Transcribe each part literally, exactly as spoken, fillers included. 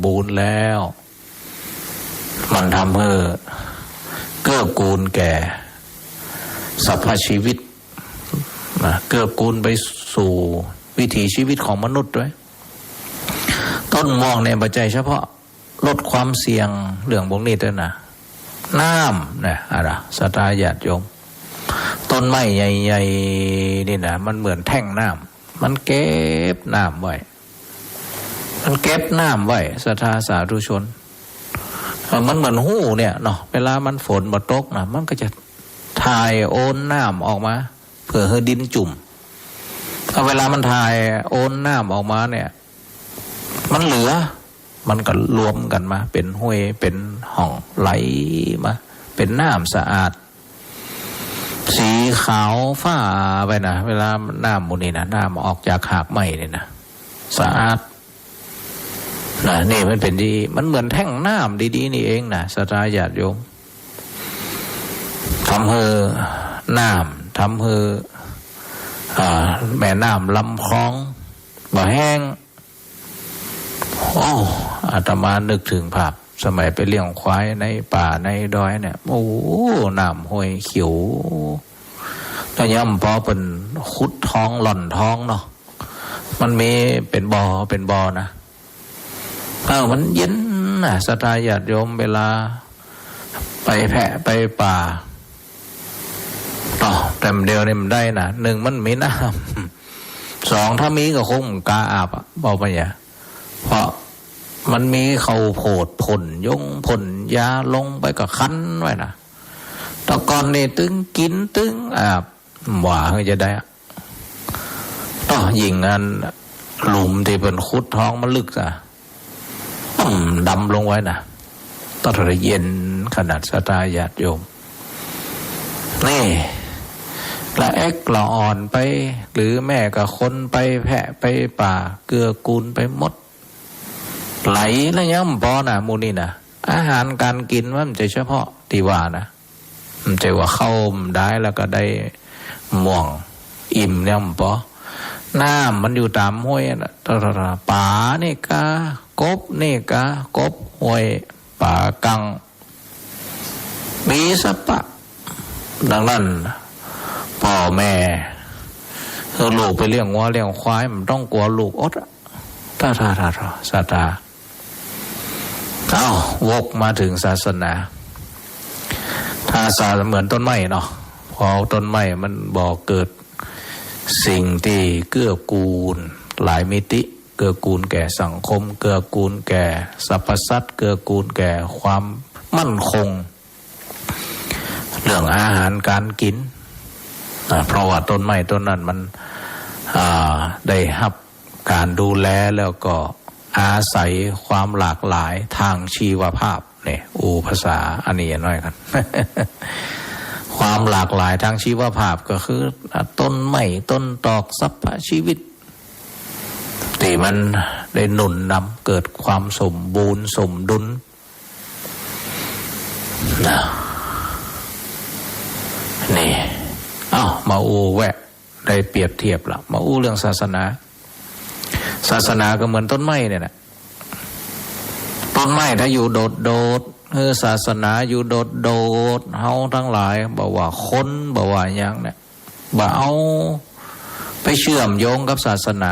บูรณ์แล้ว มันทำหื้อเกื้อกูลแก่สรรพชีวิตนะ เกื้อกูลไปสู่วิถีชีวิตของมนุษย์ด้วย ต้นม่วงเนี่ยบ่ใจ้เฉพาะลดความเสี่ยงเรื่องพวกนี้เต้านะ น้ำนะ อะล่ะ ศรัทธาญาติโยม ต้นไม้ใหญ่ๆ นี่นะ มันเหมือนแท้งน้ำ มันเก็บน้ำไว้ มันเก็บน้ำไว้ ศรัทธาสาธุชน เอ่อ มันเหมือนฮูเนี่ยเนาะ เวลามันฝนบ่ตกนะ มันก็จะถ่ายโอนน้ำออกมา เพื่อหื้อดินจุ่ม พอเวลามันถ่ายโอนน้ำออกมาเนี่ย มันเหลือ มันก็รวมกั๋นมา เป๋นห้วย เป๋นฮ่องไหลมา เป๋นน้ำสะอาด สีขาวฟ้าไปนะ เวลาน้ำหมู่นี้นะ น้ำออกจากหากไม้นี่นะ สะอาด นะ นี่มันเป๋นดี มันเหมือนแท้งน้ำดีๆ นี่เองนะ ศรัทธาญาติโยม ทำหื้อน้ำ ทำหื้อ อ่า แม่น้ำลำคลองบ่แห้ง โอ้ อาตมานึกเถิงภาพ สมัยไปเลี้ยงควายในป่าในดอยเนี่ย โอ้ น้ำห้วยเขียว แล้วยามปอเปิ้นขุดทองหล่อนทองเนาะ มันมีเป๋นบ่อ เป๋นบ่อนะ เออ มันเย็นนะ ศรัทธาญาติโยม เวลาไปแพะไปป่า ต่อ แต้มเดียวนี่มันได้นะ นึ่งมันมีน้ำ สอง ถ้ามีก็คงบ่กล้าอาบอะ บอกไปเนี่ย เพราะมันมีข้าวโพดพ่นยงพ่นยาลงไปก็คันไว้นะ แต่ก่อนนี่ตึงกิ๋นตึงอาบ ว่าหื้อจะได้อะ ต่อ ยิ่งอันหลุมตี้เปิ้นขุดทองมันลึกอะ อืม ดำลงไว้นะ ต้องเย็นขนาด ศรัทธาญาติโยม นี่ ละเอ็กละอ่อนไป หรือแม่ก็คนไปแพะไปป่า เกื้อกูลไปหมด ไหลแล้วยังบ่ปอนะ หมู่นี้นะ อาหารก๋านกิ๋นมันบ่ใจ้เฉพาะตี้ว่านะ บ่ใจ้ว่าเข้าได้แล้วก็ได้ม่วงอิ่มแล้วบ่ปอ น้ำมันอยู่ต๋ามห้วยนะ ปลานี่กา กบนี่กา กบห้วย ปลากั้ง มีสะปะ ดังนั้น ป้อแม่ หื้อลูกไปเลี้ยงงัวเลี้ยงควาย บ่ต้องกั๋วลูกอดอะ ถ้า ถ้า ถ้า ถ้า ศรัทธา เอ้า วกมาเถิงศาสนา ถ้าศาสนาเหมือนต้นไม้เนาะ พอต้นไม้มันบ่เกิดสิ่งตี้เกื้อกูลหลายมิติ เกื้อกูลแก่สังคม เกื้อกูลแก่สรรพสัตว์ เกื้อกูลแก่ความมั่นคง เรื่องอาหารก๋านกิ๋น อ่า เพราะว่าต้นไม้ต้นนั้นมัน อ่า ได้ฮับก๋านดูแล แล้วก็อาศัยความหลากหลายตางชีวภาพ เนี่ย อู้ภาษาอันนี้น้อยกั๋น ความหลากหลายตางชีวภาพก็คือ อ่า ต้นไม้ ต้นตอก สรรพชีวิต ตี้มันได้หนุนนำเกิดความสมบูรณ์สมดุล นะ นี่ เอ้า มาอู้แวะ ได้เปรียบเทียบละ มาอู้เรื่องศาสนา ศาสนาก็เหมือนต้นไม้เนี่ยนะ ต้นไม้ถ้าอยู่โดดๆ เออ ศาสนาอยู่โดดๆ เฮาตังหลาย บ่ว่าคน บ่ว่าหยังเนี่ย บ่เอาไปเชื่อมโยงกับศาสนา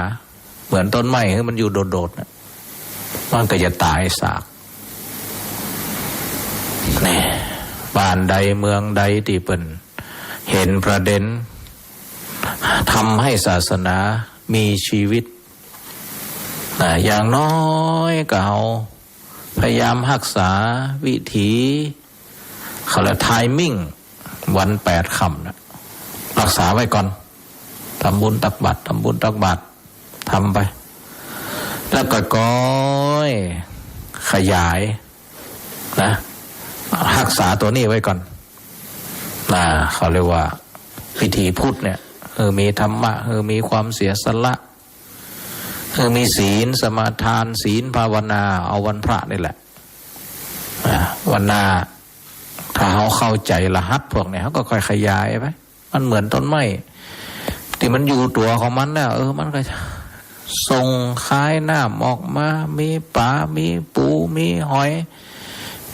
เหมือนต้นไม้ หื้อมันอยู่โดดๆ น่ะ มันก็จะต๋ายสาก นี่ บ้านใดเมืองใดตี้เปิ้นเห็นประเด็น ทำหื้อศาสนามีชีวิต นะ อย่างน้อยก็เอา พยายามฮักษาวิถี เขาเรียกไทมิ่ง วันแปดค่ำน่ะ ฮักษาไว้ก่อน ทำบุญตักบาตร ทำบุญตักบาตร ทำไป แล้วก็ค่อยขยายนะ ฮักษาตั๋วนี้ไว้ก่อนนะ เขาเรียกว่าวิถีพุทธเนี่ย เออ มีธรรมะ เออ มีความเสียสละ คือมีศีลสมาทาน ศีลภาวนา เอาวันพระนี่แหละ อ่า วันหน้า ถ้าเฮาเข้าใจ๋รหัสพวกนี้ เฮาก็ค่อยขยายไป มันเหมือนต้นไม้ ตี้มันอยู่ตั๋วของมันน่ะ เออ มันก็ ส่งขายน้ำออกมา มีป๋า มีปู มีหอย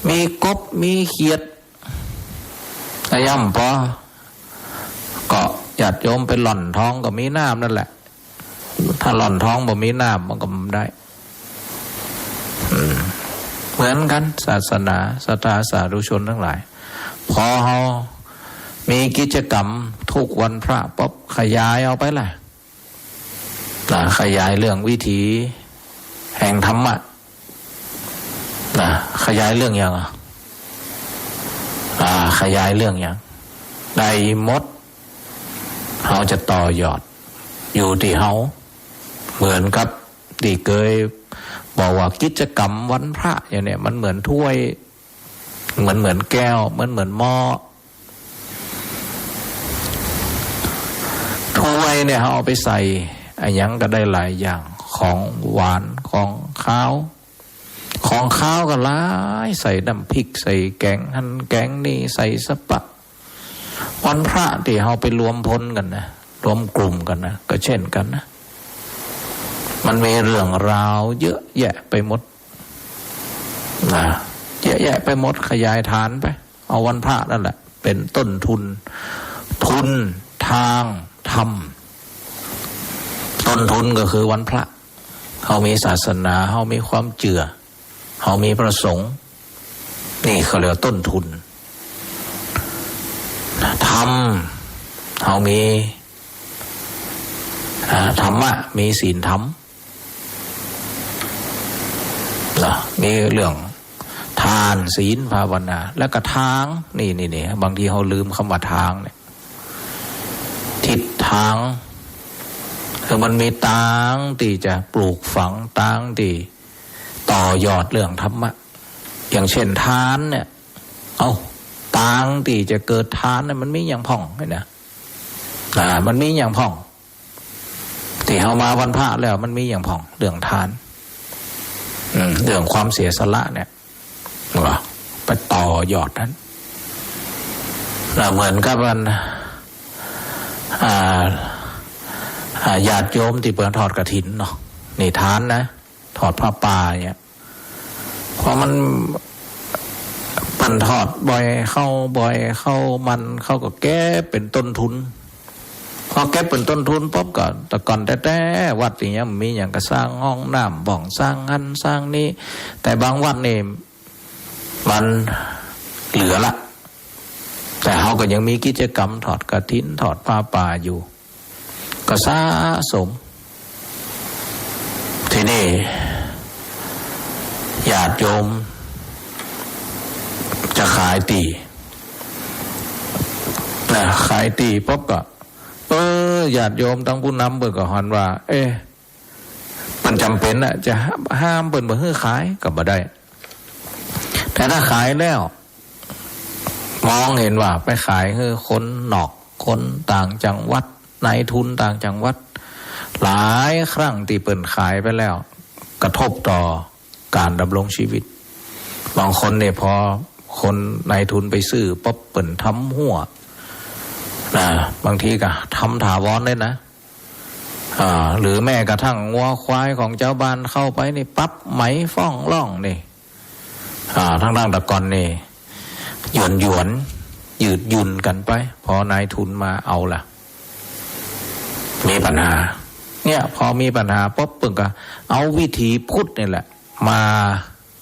มีกบ มีเขียด แต่ย่ำปอ ก็ญาติโยมไปหล่อนทองก็มีน้ำนั่นแหละ ถ้าหล่อนทองบ่มีน้ำมันก็บ่ได้ อืม เหมือนกั๋น ศาสนา ศรัทธาสาธุชนตังหลาย พอเฮามีกิจกรรมทุกวันพระปั๊บ ขยายออกไปล่ะ นะ ขยายเรื่องวิถีแห่งธรรมะ นะ ขยายเรื่องหยังอะ อ่า ขยายเรื่องหยัง ได้หมด เฮาจะต่อยอด อยู่ตี้เฮา เหมือนกับตี้เกยบอกว่ากิจกรรมวันพระอย่างเนี่ย มันเหมือนถ้วย เหมือน เหมือนแก้ว เหมือน เหมือนหม้อ ถ้วยเนี่ยเฮาเอาไปใส่อะหยังก็ได้หลายอย่าง ของหวาน ของคาว ของคาวก็หลาย ใส่น้ำพริก ใส่แกงหั้นแกงนี่ ใส่สะปะ วันพระตี้เฮาไปรวมพลกั๋นนะ รวมกลุ่มกั๋นนะ ก็เช่นกั๋นนะ มันมีเรื่องราวเยอะแยะไปหมด นะ เยอะแยะไปหมด ขยายฐานไป เอาวันพระนั่นแหละ เป๋นต้นทุน ทุนตางธรรม ต้นทุนก็คือวันพระ เฮามีศาสนา เฮามีความเจื้อ เฮามีพระสงฆ์ นี่เขาเรียกว่าต้นทุน ธรรม เฮามี อ่า ธรรมะ มีศีลธรรม นะ มีเรื่องทาน ศีล ภาวนา แล้วก็ตาง นี่ นี่ นี่ บางทีเฮาลืมกำว่าตางเนี่ย ทิศตาง คือมันมีตางตี้จะปลูกฝัง ตางตี้ต่อยอดเรื่องธรรมะ อย่างเช่นทานเนี่ย เอ้า ตางตี้จะเกิดทานเนี่ย มันมีอย่างพ่องเนี่ยนะ อ่า มันมีอย่างพ่อง ตี้เฮามาวันพระแล้ว มันมีอย่างพ่อง เรื่องทาน อืม เรื่องความเสียสละเนี่ย ว่าไปต่อยอดหั้น แล้วเหมือนกับมัน อ่า อ่า ญาติโยมตี้เปิ้นทอดกฐินเนาะ นี่ทานนะ ทอดผ้าป่าเนี่ย เพราะมัน เปิ้นทอดบ่อย ข้าวบ่อย ข้าวมัน เขาก็เก็บเป๋นต้นทุน พอเก็บเป๋นต้นทุนปั๊บก็ แต่ก่อนแต๊ๆ วัดตี้ยังบ่มีหยัง ก็สร้างห้องน้ำบ่อง สร้างหั้นสร้างนี่ แต่บางวัดนี่มันเหลือละ แต่เฮาก็ยังมีกิจกรรมทอดกฐิน ทอดผ้าป่าอยู่ ก็สะสม ทีนี้ญาติโยมจะขายตี้ นะ ขายตี้ปั๊บก็ เออ ญาติโยมตังผู้นำเปิ้นก็หันว่า เอ๊ะ มันจ๋ำเป๋นอะ จะห้ามเปิ้นบ่หื้อขายก็บ่ได้ แต่ถ้าขายแล้ว มองหันว่าไปขายหื้อคนนอก คนต่างจังหวัด นายทุนต่างจังหวัด หลายครั้งตี้เปิ้นขายไปแล้ว กระทบต่อก๋านดำรงชีวิต บางคนเนี่ยพอคนนายทุนไปซื้อปั๊บเปิ้นทำหั้ว นะ บางทีก็ทำถาวรเลยนะ อ่า หรือแม้กระทั่งงัวควายของจาวบ้านเข้าไปนี่ ปรับไหมฟ้องร้องนี่ อ่า ตังๆ แต่ก่อนนี่ หยวนๆ ยืดหยุ่นกั๋นไป พอนายทุนมาเอาละ มีปัญหา เนี่ย พอมีปัญหาปั๊บ เปิ้นก็เอาวิถีพุทธนี่แหละ มา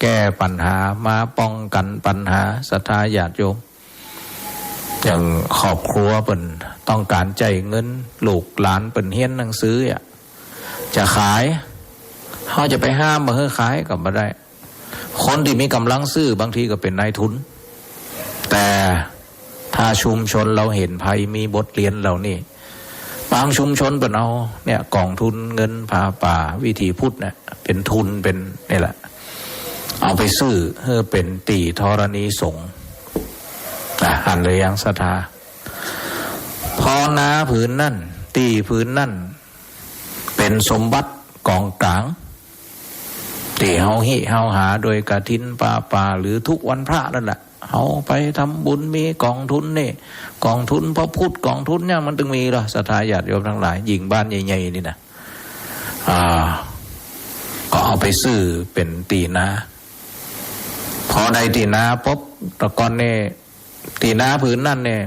แก้ปัญหา มาป้องกั๋นปัญหา ศรัทธาญาติโยม อย่างครอบครัวเปิ้นต้องก๋านใจ๊เงิน ลูกหลานเปิ้นเฮียนหนังสืออะ จะขาย เฮาจะไปห้ามบ่หื้อขายก็บ่ได้ คนตี้มีก๋ำลังซื้อบางทีก็เป๋นนายทุน แต่ถ้าชุมชนเฮาหันไพมีบทเรียนเหล่านี้ บางชุมชนเปิ้นเอาเนี่ย ก๋องทุนเงินผ้าป่าวิถีพุทธเนี่ย เป๋นทุน เป๋นนี่แหละ เอาไปซื้อหื้อเป๋นตี้ธรณีสงฆ์ นะ หันหรือยังศรัทธา พอนาผืนนั้น ตี้ผืนนั้น เป๋นสมบัติก๋องก๋าง ตี้เฮาฮิเฮาหาโดยกฐินผ้าป่า หรือทุกวันพระนั่นแหละ เฮาไปทำบุญมีก๋องทุนนี่ ก๋องทุนพระพุทธ ก๋องทุนหยังมันตึงมีเหรอ ศรัทธาญาติโยมตังหลาย ยิ่งบ้านใหญ่ๆ นี่นะ อ่า ก็เอาไปซื้อเป๋นตี้นา พอได้ตี้นาปุ๊บ แต่ก่อนนี่ ตี้นาผืนนั้นนี่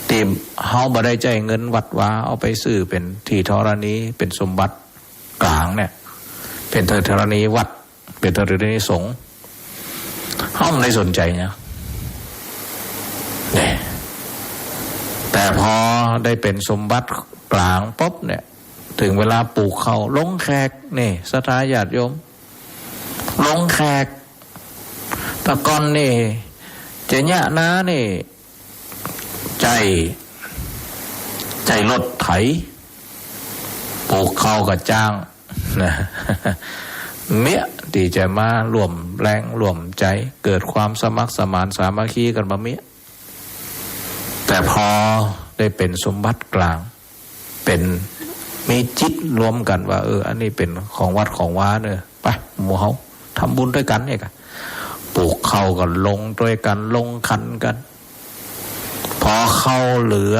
ตี้เฮาบ่ได้ใจ๊เงินวัดวา เอาไปซื้อเป๋นตี้ธรณี เป๋นสมบัติก๋างเนี่ย เป๋นธรณีวัด เป๋นธรณีสงฆ์ เฮาบ่ได้สนใจ๋เนี่ย นี่ แต่พอได้เป๋นสมบัติก๋างปุ๊บเนี่ย เถิงเวลาปลูกข้าว ลงแขก นี่ ศรัทธาญาติโยม ลงแขก แต่ก่อนนี่ จะเยียะนานี่ ใจ๊ ใจ๊รถไถ ปลูกข้าวก็จ้างนะ เมี้ยตี้จะมาร่วมแรงร่วมใจ๋ เกิดความสมัครสมานสามัคคีกั๋นบ่เมี้ย แต่พอได้เป๋นสมบัติก๋าง เป๋น มีจิตรวมกั๋นว่า เออ อันนี้เป๋นของวัดของวาเน่อ ไป หมู่เฮาทำบุญตวยกั๋นเนี่ยกะ ปลูกข้าวก็ลงตวยกั๋น ลงขันกั๋น พอข้าวเหลือ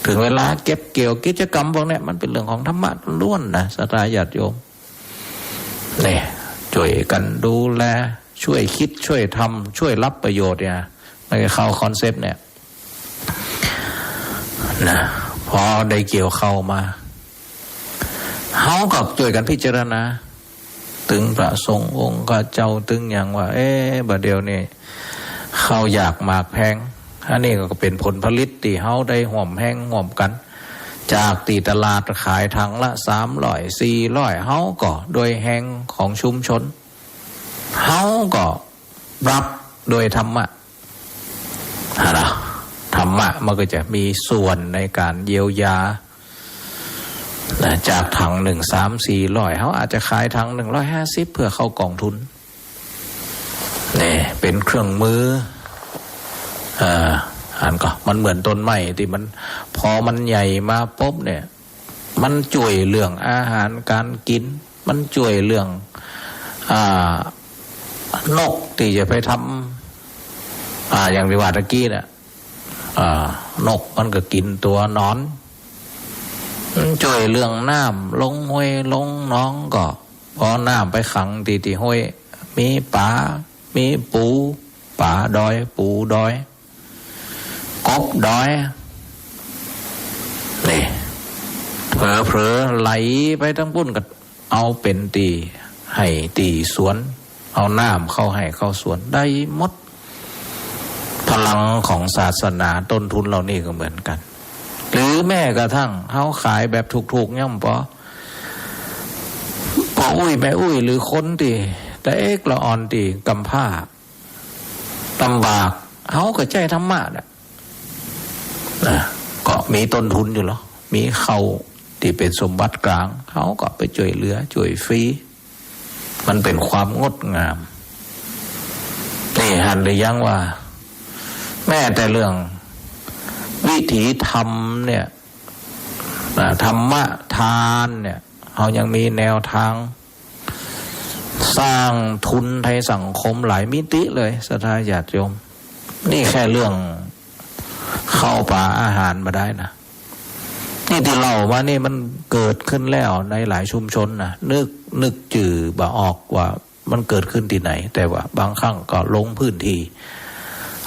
เถิงเวลาเก็บเกี่ยว กิจกรรมพวกเนี้ย มันเป๋นเรื่องของธรรมะล้วนนะ ศรัทธาญาติโยม นี่ จ้วยกั๋นดูแล จ้วยกึ๊ด จ้วยทำ จ้วยฮับประโยชน์เนี่ย มันก็เข้าคอนเซปต์เนี่ย นะ พอได้เกี่ยวข้าวมา เฮาก็จ้วยกั๋นพิจารณา ตึงพระสงฆ์องค์ข้าเจ้า ตึงหยังว่า เอ๊ะ บ่าเดี่ยวนี้ ข้าวยากหมากแพง อันนี้ก็เป๋นผลผลิตตี้เฮาได้ฮ่วมแฮงฮ่วมกั๋น จากตี้ตลาดขายถังละสามร้อย สี่ร้อย เฮาก็ด้วยแฮงของชุมชน เฮาก็ฮับด้วยธรรมะ หันก่อ ธรรมะมันก็จะมีส่วนในก๋านเยียวยา นะ จากถังนึ่ง สาม สี่ร้อย เฮาอาจจะขายถังนึ่งร้อยห้าสิบ เพื่อเข้ากองทุน นี่ เป๋นเครื่องมือ เอ่อ หันก่อ มันเหมือนต้นไม้ตี้มัน พอมันใหญ่มาปุ๊บเนี่ย มันจ้วยเรื่องอาหารก๋านกิ๋น มันจ้วยเรื่อง อ่า นกตี้จะไปทำ อ่า อย่างตี้ว่าตะกี้เนี่ย อ่า นกมันก็กิ๋นตั๋วหนอน มันจ้วยเรื่องน้ำ ลงห้วยลงหนองก็ พอน้ำไปขังตี้ ตี้ห้วย มีป๋า มีปู ป๋าดอย ปูดอย กบดอย นี่ เผลอๆ ไหลไปตางปู๊นก็เอาเป๋นตี้ไฮ่ตี้สวน เอาน้ำเข้าไฮ่เข้าสวนได้หมด พลังของศาสนา ต้นทุนเหล่านี้ก็เหมือนกั๋น หรือแม้กระทั่งเฮาขายแบบถูกๆ ย่อมปอ ป้ออุ๊ยแม่อุ๊ย หรือคนตี้ตะเอกละอ่อนตี้กำพร้า ลำบาก เฮาก็ใจ๊ธรรมะน่ะ นะ ก็มีต้นทุนอยู่หรอ มีข้าวตี้เป๋นสมบัติก๋าง เฮาก็ไปจ้วยเหลือ จ้วยฟรี มันเป๋นความงดงาม นี่หันหรือยังว่า แม้แต่เรื่องวิถีธรรมเนี่ย นะ ธรรมะทานเนี่ย เฮายังมีแนวทาง สร้างทุนไทยสังคมหลายมิติเลย ศรัทธาญาติโยม นี่แค่เรื่องข้าวป๋าอาหารบ่าดายนะ นี่ตี้เล่ามานี่มันเกิดขึ้นแล้วในหลายชุมชนนะ นึก นึกจื้อบ่ออกว่ามันเกิดขึ้นตี้ไหน แต่ว่าบางครั้งก็ลงพื้นที่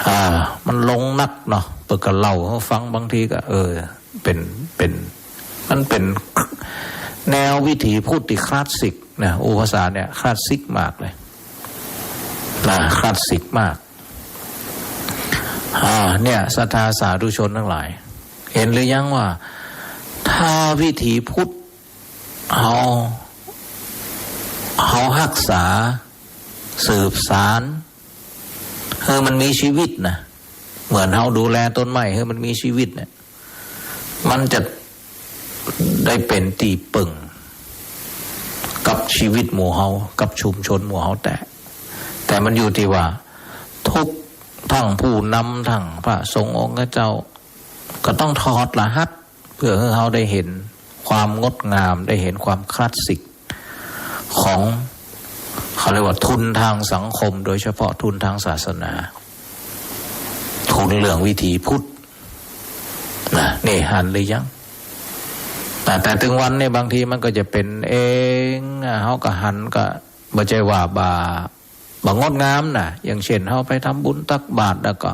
อ่า มันลงนักเนาะ เปิ้นก็เล่าหื้อฟัง บางทีก็ เออ เป๋น เป๋น มันเป๋นแนววิถีพุทธตี้คลาสสิกนะ อู้ภาษาเนี่ยคลาสสิกมากเลยนะ คลาสสิกมาก อ่า เนี่ย ศรัทธาสาธุชนตังหลาย หันหรือยังว่า ถ้าวิถีพุทธ เฮา เฮาฮักษา สืบสาน หื้อมันมีจีวิตนะ เหมือนเฮาดูแลต้นไม้หื้อมันมีจีวิตเนี่ย มันจะได้เป๋นตี้เปิ่งกับจีวิตหมู่เฮา กับชุมชนหมู่เฮาแต๊ แต่มันอยู่ตี้ว่าทุก ตึงผู้นำ ตึงพระสงฆ์องค์เจ้า ก็ต้องถอดรหัส เปื้อหื้อเฮาได้หันความงดงาม ได้หันความคลาสสิกของ เขาเรียกว่าทุนตางสังคม โดยเฉพาะทุนตางศาสนา ทุนเรื่องวิถีพุทธนะ นี่หันหรือยัง อ่า แต่ตึงวันนี่บางทีมันก็จะเป๋นเอง อ่า เฮาก็หันก็บ่ใจ้ว่าบ่า บ่งดงามนะ อย่างเช่น เฮาไปทำบุญตักบาตรแล้วก็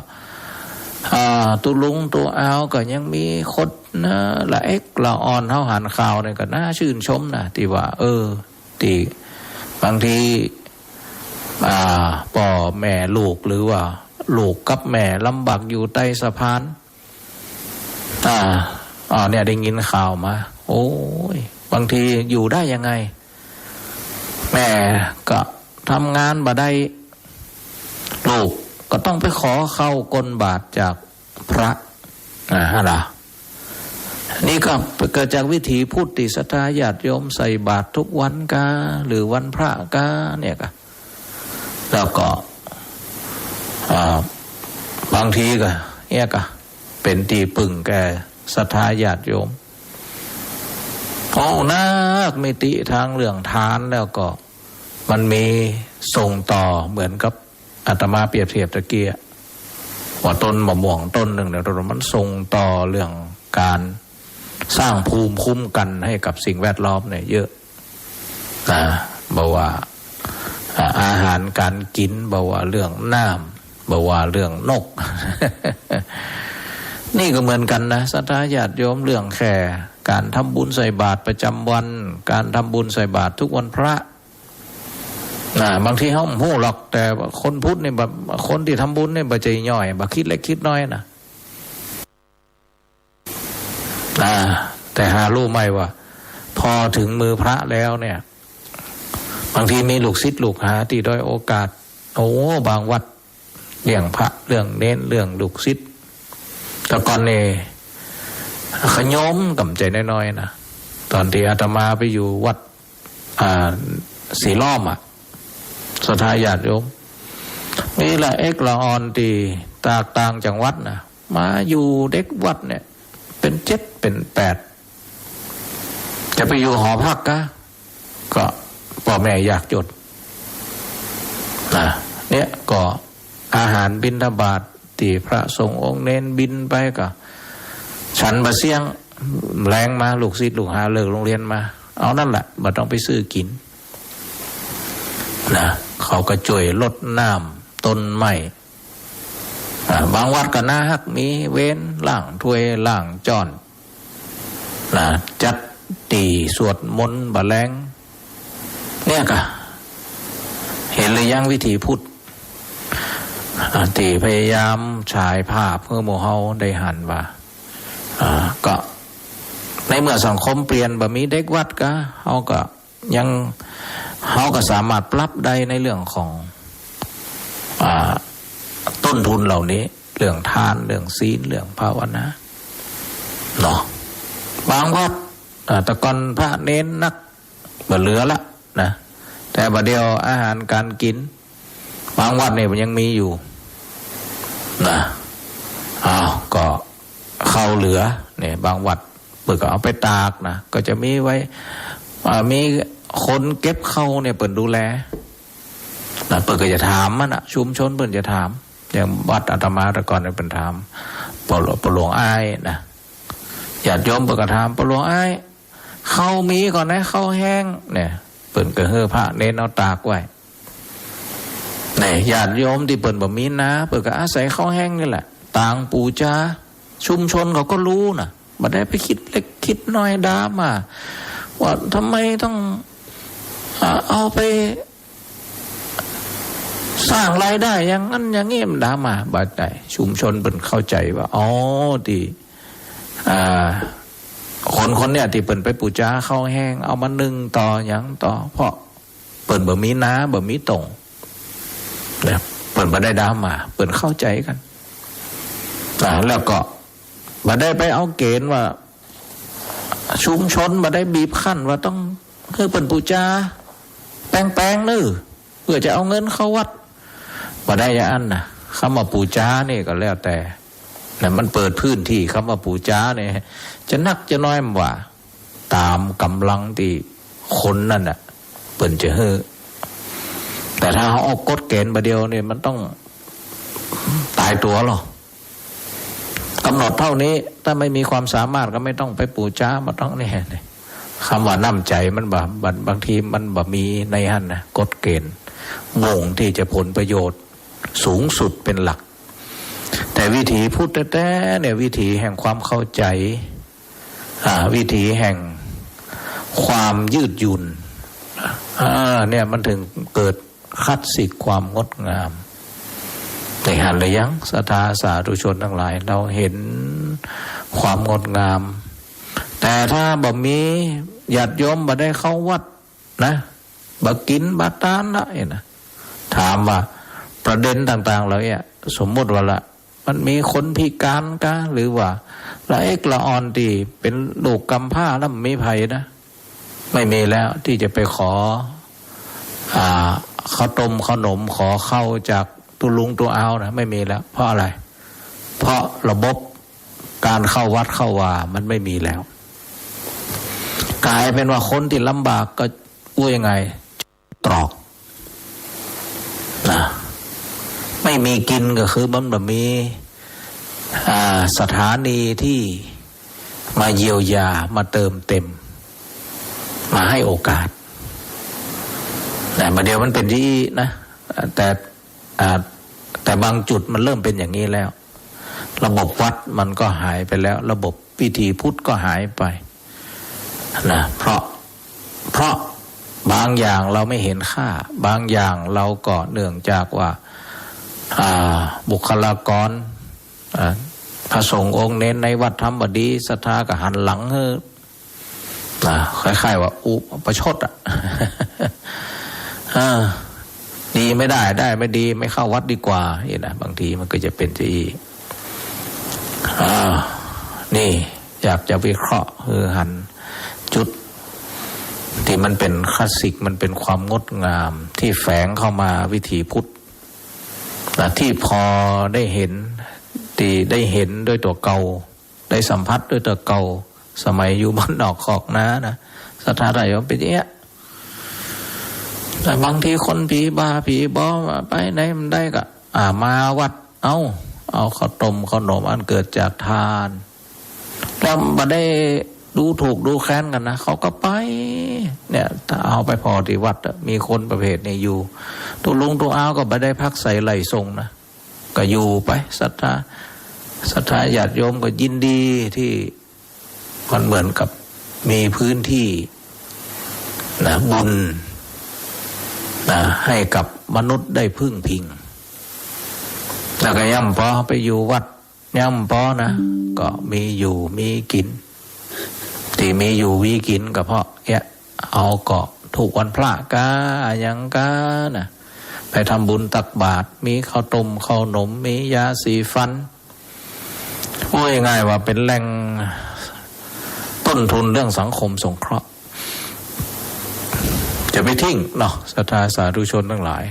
อ่า ตุ๊ลุงตุ๊อาวก็ยังมีคนนะ ละเอ็กละอ่อน เฮาหันข่าวนี่ก็น่าชื่นชมนะ ตี้ว่า เออ ตี้บางที อ่า ป้อแม่ลูก หรือว่าลูกกับแม่ลำบากอยู่ใต้สะพาน อ่า อ่า เนี่ยได้ยินข่าวมา โอ้ย บางทีอยู่ได้ยังไง แม่ก็ทำงานบ่ได้ ลูกก็ต้องไปขอข้าวก้นบาตรจากพระ อ่า หั่นละ นี่ก็เกิดจากวิถีพุทธตี้ศรัทธาญาติโยมใส่บาตรทุกวันกา หรือวันพระกา เนี่ยกา แล้วก็ อ่า บางทีก็ เนี่ยกา เป๋นตี้ปึ้งแก่ศรัทธาญาติโยม เพราะนักมิติทางเรื่องทานแล้วก็ มันมีส่งต่อเหมือนกับอาตมาเปรียบเทียบตะกี้ ว่าต้นมะม่วงต้นนึ่งเนี่ย มันส่งต่อเรื่องก๋านสร้างภูมิคุ้มกันให้กับสิ่งแวดล้อมเนี่ยเยอะนะ บ่ว่า อ่า อาหารก๋านกิ๋น บ่ว่าเรื่องน้ำ บ่ว่าเรื่องนก นี่ก็เหมือนกั๋นนะ ศรัทธาญาติโยม เรื่องแค่ก๋านทำบุญใส่บาตรประจำวัน ก๋านทำบุญใส่บาตรทุกวันพระ นะ บางทีเฮาบ่ฮู้หรอก แต่ว่าคนพุทธนี่แบบ คนตี้ทำบุญนี่บ่ใจ้ย่อย บ่คิดเล็กคิดน้อยนะ อ่า แต่หาฮู้ไหมว่า พอเถิงมือพระแล้วเนี่ย บางทีมีลูกศิษย์ลูกหาตี้ด้อยโอกาส โอ้ บางวัดเลี้ยงพระ เลี้ยงเณร เลี้ยงลูกศิษย์ แต่ก่อนนี่ขะโยมก๋ำใจ๋น้อยๆ นะ ต๋อนตี้อาตมาไปอยู่วัด อ่า สีล้อมอะ ศรัทธาญาติโยม มีละเอ็กละอ่อนตี้ตากต่างจังหวัดนะ มาอยู่เด็กวัดเนี่ย เป๋นเจ็ดเป๋นแปด จะไปอยู่หอพักกา ก็ป้อแม่ยากจ๋นนะ เนี่ยก็อาหารบิณฑบาตตี้พระสงฆ์องค์เณรบิณไปก็ ฉันบ่าเสี้ยง แลงมาลูกศิษย์ลูกหาเลิกโฮงเฮียนมา เอานั่นแหละ บ่ต้องไปซื้อกิ๋นนะ เขาก็จ้วยรดน้ำต้นไม้ อ่า บางวัดก็น่าฮัก มีเวรล้างถ้วยล้างจ๊อนนะ จัดตี้สวดมนต์บ่าแลง เนี่ยกา หันหรือยังวิถีพุทธ อ่า ตี้พยายามฉายภาพหื้อหมู่เฮาได้หันว่า อ่า ก็ในเมื่อสังคมเปลี่ยน บ่มีเด็กวัดกา เฮาก็ ยัง เฮาก็สามารถปรับได้ในเรื่องของ อ่า ต้นทุนเหล่านี้ เรื่องทาน เรื่องศีล เรื่องภาวนา เนาะ บางวัด อ่า แต่ก่อนพระเณรนัก บ่เหลือละนะ แต่บ่าเดี่ยวอาหารก๋านกิ๋น บางวัดนี่มันยังมีอยู่นะ อ้าว ก็ข้าวเหลือเนี่ย บางวัดเปิ้นก็เอาไปตากนะ ก็จะมีไว้ อ่า มีคนเก็บข้าวเนี่ย เปิ้นดูแลนะ เปิ้นก็จะถามมันนะ ชุมชนเปิ้นจะถาม อย่างวัดอาตมาแต่ก่อนเนี่ย เปิ้นถาม ป้อหลวง ป้อหลวงอ้ายนะ ญาติโยมเปิ้นก็ถาม ป้อหลวงอ้าย ข้าวมีก่อนะ ข้าวแห้งเนี่ย เปิ้นก็หื้อพระเณรเอาตากไว้ เนี่ย ญาติโยมตี้เปิ้นบ่มีนา เปิ้นก็อาศัยข้าวแห้งนี่แหละ ตางปู๋จา ชุมชนเขาก็ฮู้นะ บ่ได้ไปกึ๊ดเล็กกึ๊ดน้อยดราม่า ว่าทำไมต้อง อ่า เอาไปสร้างรายได้อย่างนั้นอย่างนี้ มันดราม่า บ่ได้ ชุมชนเปิ้นเข้าใจ๋ว่า อ๋อ ตี้ อ่า คนคนเนี่ยตี้เปิ้นไปปู๋จาข้าวแห้ง เอามานึ่งต่อหยังต่อ เพราะเปิ้นบ่มีนา บ่มีตง เนี่ย เปิ้นบ่ได้ดราม่า เปิ้นเข้าใจ๋กั๋น อ่า แล้วก็บ่ได้ไปเอาเก๋ณฑ์ว่า ชุมชนบ่ได้บีบคั้นว่าต้องหื้อเปิ้นปู๋จาแปงๆ เน่อ เปื้อจะเอาเงินเข้าวัด บ่ได้อย่างอั้นนะ กำว่าปู๋จานี่ก็แล้วแต่ แล้วมันเปิดพื้นตี้ กำว่าปู๋จานี่ จะนักจะน้อยมันว่า ต๋ามก๋ำลังตี้คนนั้นน่ะ เปิ้นจะหื้อ แต่ถ้าเฮาออกกฎเก๋ณฑ์บ่าเดี่ยวนี่ มันต้องต๋ายตั๋วลอ กำหนดเท่านี้ ถ้าไม่มีความสามารถก็ไม่ต้องไปปู๋จา บ่ต้อง นี่ นี่ กำว่าน้ำใจ๋มันบ่ บาง บางทีมันบ่มีในหั้นนะ กฎเกณฑ์ บ่งที่จะผลประโยชน์สูงสุดเป๋นหลัก แต่วิถีพุทธแต๊ๆ เนี่ย วิถีแห่งความเข้าใจ๋ อ่า วิถีแห่งความยืดหยุ่น อ่า เนี่ยมันถึงเกิดคลาสสิกความงดงาม ได้หันหรือยัง ศรัทธาสาธุชนตังหลาย เฮาหันความงดงาม แต่ถ้าบ่มีญาติโยมบ่ได้เข้าวัดนะ บ่กิ๋นบ่ตานละ เห็นนะ ถามว่าประเด็นต่างๆ เหล่านี้ สมมุติว่าละ มันมีคนพิการกา หรือว่าละเอกละอ่อนตี้เป๋นลูกกำพร้าแล้วบ่มีใผนะ ไม่มีแล้วตี้จะไปขอ อ่า ข้าวต้มข้าวหนม ขอข้าวจากตุ๊ลุงตุ๊อาวนะ ไม่มีแล้ว เพราะอะไร เพราะระบบการเข้าวัดเข้าวามันไม่มีแล้ว ก๋ายเป๋นว่าคนตี้ลำบากก็ อู้ยังไง ตรอกนะ ไม่มีกิ๋นก็คือมันบ่มี อ่า สถานีตี้มาเยียวยา มาเติมเต็ม มาให้โอกาส แต่บ่าเดี่ยวมันเป๋นอย่างอี้นะ แต่ อ่า แต่บางจุดมันเริ่มเป๋นอย่างนี้แล้ว ระบบวัดมันก็หายไปแล้ว ระบบวิถีพุทธก็หายไปนะ เพราะ เพราะบางอย่างเราไม่เห็นค่า บางอย่างเราก็เนื่องจากว่า อ่า บุคลากร อ่า พระสงฆ์องค์เณรในวัดทำบ่ดี ศรัทธาก็หันหลังหื้อ นะ คล้ายๆ ว่าอุปชฌ์อะ อ่า ดีไม่ได้ ได้ไม่ดี ไม่เข้าวัดดีกว่า นี่นะ บางทีมันก็จะเป๋นจะอี้ อ่า นี่อยากจะวิเคราะห์หื้อหันจุดตี้มันเป๋นคลาสสิก มันเป๋นความงดงามตี้แฝงเข้ามาวิถีพุทธนะ ตี้พอได้หัน ตี้ได้หันด้วยตั๋วเก่า ได้สัมผัสด้วยตั๋วเก่า สมัยอยู่บ้านนอกคอกนานะ ศรัทธาญาติโยมเป๋นอย่างเงี้ย แต่บางทีคนผีบ้าผีบอว่าไปไหนบ่ได้ก็ อ่า มาวัด เอา เอาข้าวต้มข้าวหนมอันเกิดจากทาน แล้วบ่ได้ดูถูกดูแคลนกั๋นนะ เขาก็ไป เนี่ย ถ้าเฮาไปผ่อตี้วัดอะ มีคนประเภทนี้อยู่ ตุ๊ลุงตุ๊อาวก็บ่ได้ผักใส่ไล่ส่งนะ ก็อยู่ไป ศรัทธา ศรัทธาญาติโยมก็ยินดีตี้มันเหมือนกับมีพื้นที่นะ บุญนะ ให้กับมนุษย์ได้พึ่งพิง แล้วก็ย่ำปอไปอยู่วัด ย่ำปอนะ ก็มีอยู่มีกิ๋น ตี้มีอยู่มีกิ๋นก็เพราะเนี้ย เอาก็ทุกวันพระกา อะหยังกานะ ไปทำบุญตักบาตร มีข้าวต้มข้าวหนม มียาสีฟัน พูดง่ายๆ ว่าเป๋นแหล่งต้นทุนเรื่องสังคมสงเคราะห์ จะไปทิ้งเนาะ ศรัทธาสาธุชนตังหลาย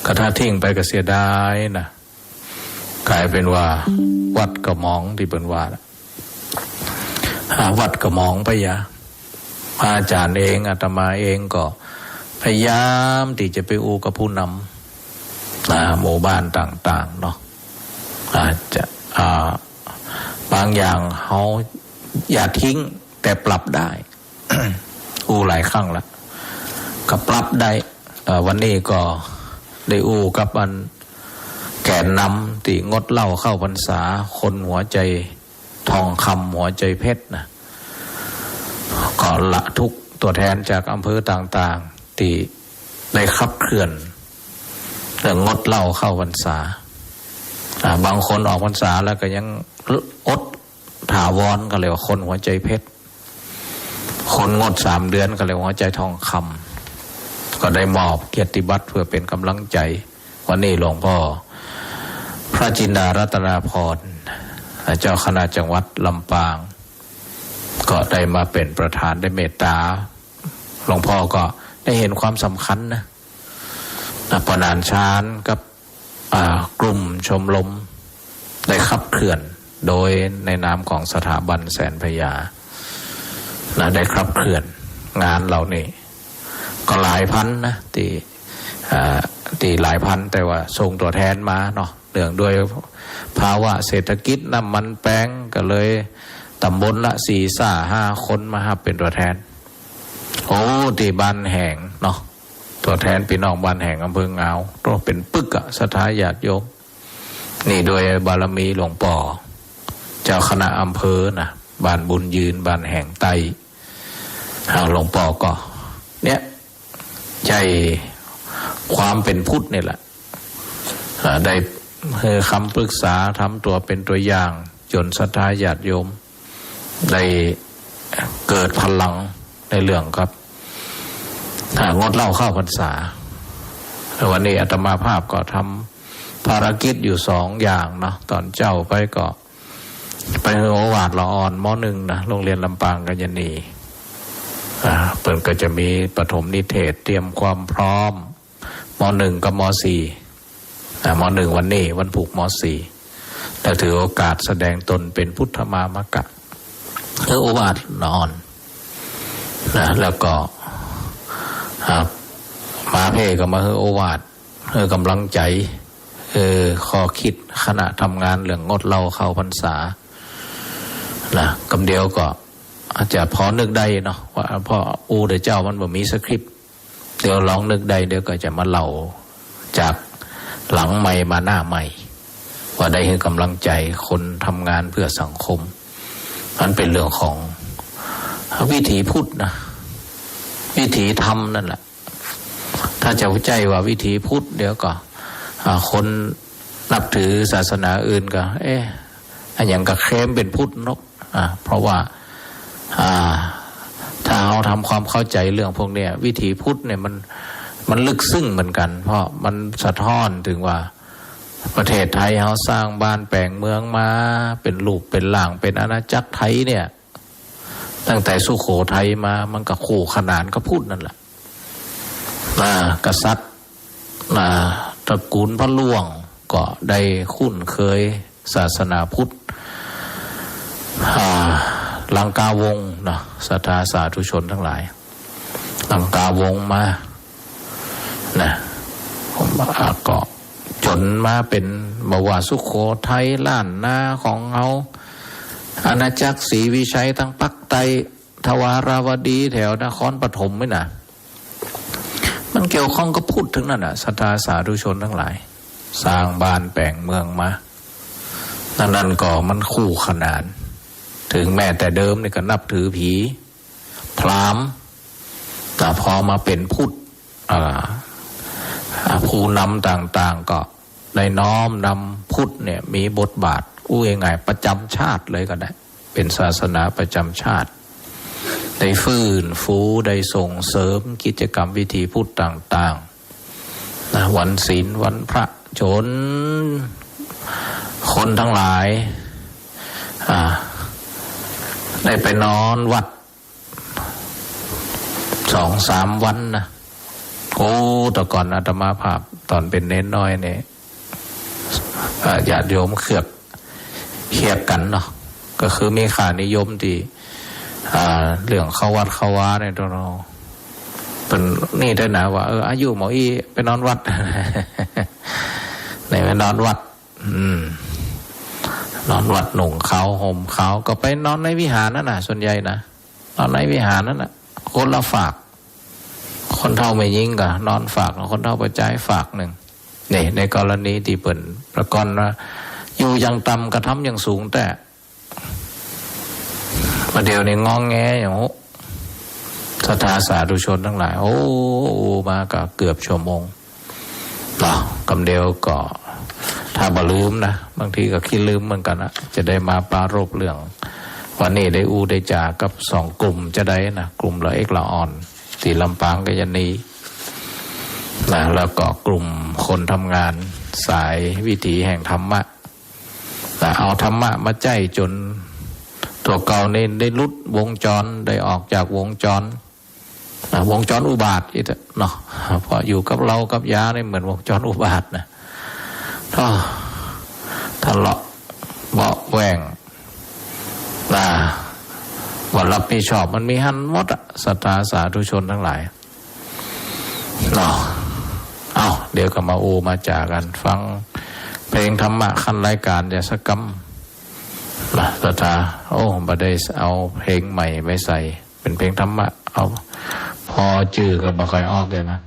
ก็ถ้าทิ้งไปก็เสียดายนะ ก๋ายเป๋นว่าวัดก็หมองตี้เปิ้นว่าละ อ่า วัดก็หมองไปยา อาจ๋ารย์เอง อาตมาเองก็พยายามตี้จะไปอู้กับผู้นำ อ่า หมู่บ้านต่างๆ เนาะ อาจจะ อ่า บางอย่างเฮาอย่าทิ้ง แต่ปรับได้ อู้หลายครั้งละ ก็ปรับได้ เอ่อ วันนี้ก็ได้อู้กับอันแกนนำตี้งดเหล้าเข้าพรรษา คนหัวใจทองคำ หัวใจเพชรนะ ก็ละทุกตัวแทนจากอำเภอต่างๆ ตี้ได้ขับเคลื่อนเรื่องงดเหล้าเข้าพรรษา อ่า บางคนออกพรรษาแล้วก็ยังอดถาวร ก็เรียกว่าคนหัวใจเพชร คนงดสามเดือนก็เรียกหัวใจทองคำ ก็ได้มอบเกียรติบัตรเพื่อเป็นกำลังใจ วันนี้หลวงพ่อพระจินดารัตนาภรณ์ เจ้าคณะจังหวัดลำปาง ก็ได้มาเป็นประธาน ได้เมตตา หลวงพ่อก็ได้เห็นความสำคัญนะ นะ ประธานชานกับ อ่า กลุ่มชมรมได้ขับเคลื่อน โดยในนามของสถาบันแสนพญา นะ ได้ขับเคลื่อนงานเหล่านี้ ก็หลายพันนะ ตี้ อ่า ตี้หลายพัน แต่ว่าส่งตั๋วแทนมาเนาะ เนื่องด้วยภาวะเศรษฐกิจน้ำมันแปง ก็เลยต๋ำบลละสี่ซ่าห้าคนมาฮับเป๋นตั๋วแทน โอ้ ตี้บ้านแหงเนาะ ตั๋วแทนปี้น้องบ้านแหงอำเภองาว โต้เป๋นปึกอะ ศรัทธาญาติโยม นี่โดยบารมีหลวงป้อเจ้าคณะอำเภอนะ บ้านบุญยืน บ้านแหงใต้ อ่า หลวงป้อก็ เนี่ย ใจ๊ความเป๋นพุทธนี่แหละ อ่า ได้หื้อคำปรึกษา ทำตั๋วเป๋นตั๋วอย่าง จ๋นศรัทธาญาติโยม ได้เกิดพลังในเรื่องกับ อ่า งดเหล้าเข้าพรรษา วันนี้อาตมาภาพก็ทำภารกิจอยู่สองอย่างเนาะ ต๋อนเจ๊าไปก็ไปหื้อโอวาทละอ่อน ม.หนึ่ง นะ โรงเรียนลำปางกัญญาณี อ่า เปิ้นก็จะมีปฐมนิเทศ เตรียมความพร้อม ม.หนึ่ง กับ ม.สี่ นะ ม.หนึ่ง วันนี้ วันพูก ม.สี่ แล้วถือโอกาสแสดงตนเป๋นพุทธมามกะ หื้อโอวาทละอ่อนนะ แล้วก็ อ่า มาเพ่ก็มาหื้อโอวาท หื้อกำลังใจ๋ เออ ข้อคิดคณะทำงานเรื่องงดเหล้าเข้าพรรษา นะ กำเดียวก็อาจจะพอนึกได้เนาะ ว่า เพราะอู้เดี๋ยวเจ้ามันบ่มีสคริปต์ เดี๋ยวลองนึกได้ เดี๋ยวก็จะมาเล่าจากหลังไมค์มาหน้าไมค์ ว่าได้หื้อกำลังใจ๋คนทำงานเพื่อสังคม มันเป๋นเรื่องของวิถีพุทธนะ วิถีธรรมนั่นแหละ ถ้าจะใจ๊ว่าวิถีพุทธ เดี๋ยวก็ อ่า คนนับถือศาสนาอื่นก็ เอ๊ะ อะหยังก็เคลมเป๋นพุทธเนาะ อ่า เพราะว่า อ่า ถ้าเฮาทำความเข้าใจ๋เรื่องพวกเนี้ย วิถีพุทธเนี่ยมัน มันลึกซึ้งเหมือนกั๋น เพราะมันสะท้อนเถิงว่าประเทศไทยเฮาสร้างบ้านแป๋งเมืองมา เป๋นรูปเป๋นร่าง เป๋นอาณาจักรไทยเนี่ย ตั้งแต่สุโขทัยมา มันก็คู่ขนานกับพุทธนั่นแหละ อ่า กษัตริย์ อ่า ตระกูลพระล่วงก็ได้คุ้นเคยศาสนาพุทธ อ่า ลังกาวงศ์เนาะ ศรัทธาสาธุชนทั้งหลาย ลังกาวงศ์มา นะ อ่า ก็จ๋นมาเป๋น บ่ว่าสุโขทัย ล้านนาของเฮา อาณาจักรศรีวิชัย ตางปากใต้ ทวาราวดี แถวนครปฐมนี่นะ มันเกี่ยวข้องกับพุทธตึงนั้นน่ะ ศรัทธาสาธุชนทั้งหลาย สร้างบ้านแป๋งเมืองมา นั่น นั่นก็มันคู่ขนาน เถิงแม้แต่เดิมนี่ก็นับถือผี พราหมณ์ แต่พอมาเป๋นพุทธ อ่า อ่า ผู้นำต่างๆ ก็ได้น้อมนำพุทธเนี่ยมีบทบาท อู้ง่ายๆ ประจำชาติเลยก็ได้ เป๋นศาสนาประจำชาติ ได้ฟื้นฟู ได้ส่งเสริมกิจกรรมวิถีพุทธต่างๆ นะ วันศีล วันพระ จ๋นคนทั้งหลาย อ่า ได้ไปนอนวัด สองสามวันนะ โอ้ แต่ก่อนอาตมาภาพต๋อนเป๋นเณรน้อยนี่ อ่า ญาติโยมเคือก เคียดกั๋นเนาะ ก็คือมีค่านิยมตี้ อ่า เรื่องเข้าวัดเข้าวาเนี่ยเนาะ เปิ้นนี่ด้วยนะว่า เออ อายุหมออี้ไปนอนวัด ไหนไปนอนวัด อืม นอนวัดหนุ่งขาวห่มขาว ก็ไปนอนในวิหารนั่นน่ะ ส่วนใหญ่นะ นอนในวิหารนั่นน่ะ คนละฝาก คนเฒ่าแม่ญิงก็นอนฝาก คนเฒ่าป้อจายฝากนึ่ง นี่ ในกรณีตี้เปิ้นประกรณ์ว่า อยู่อย่างต่ำกระทำอย่างสูงแต๊ บ่าเดี่ยวนี้งอแงอย่างโห ศรัทธาสาธุชนทั้งหลาย โอ้ มาก็เกือบชั่วโมง เนาะ กำเดียวก็ ถ้าบ่ลืมนะ บางทีก็ขี้ลืมเหมือนกั๋นนะ จะได้มาปรารภเรื่อง วันนี้ได้อู้ได้จ๋ากับสองกลุ่มจะได้นะ กลุ่มละเอกละอ่อน ตี้ลำปางกัญญาณี นะ แล้วก็กลุ่มคนทำงานสายวิถีแห่งธรรมะ นะ เอาธรรมะมาใจ๊จ๋นตั๋วเก่านี่ได้หลุดวงจร ได้ออกจากวงจร นะ วงจรอุบาทอีกเนาะ เพราะอยู่กับเหล้ากับยานี่เหมือนวงจรอุบาทนะ อ้อ ทะเลาะเบาะแว้ง นะ บ่รับผิดชอบ มันมีหั้นหมดอะ ศรัทธาสาธุชนทั้งหลาย เนาะ อ้าว เดี๋ยวก็มาอู้มาจ๋ากั๋น ฟังเพลงธรรมะขั้นรายก๋านจะสักกำนะ ศรัทธา โอ้ บ่ได้เอาเพลงใหม่ไปใส่ เป๋นเพลงธรรมะ เอา ผ่อจื้อก็บ่ค่อยออกเดี๋ยวนะ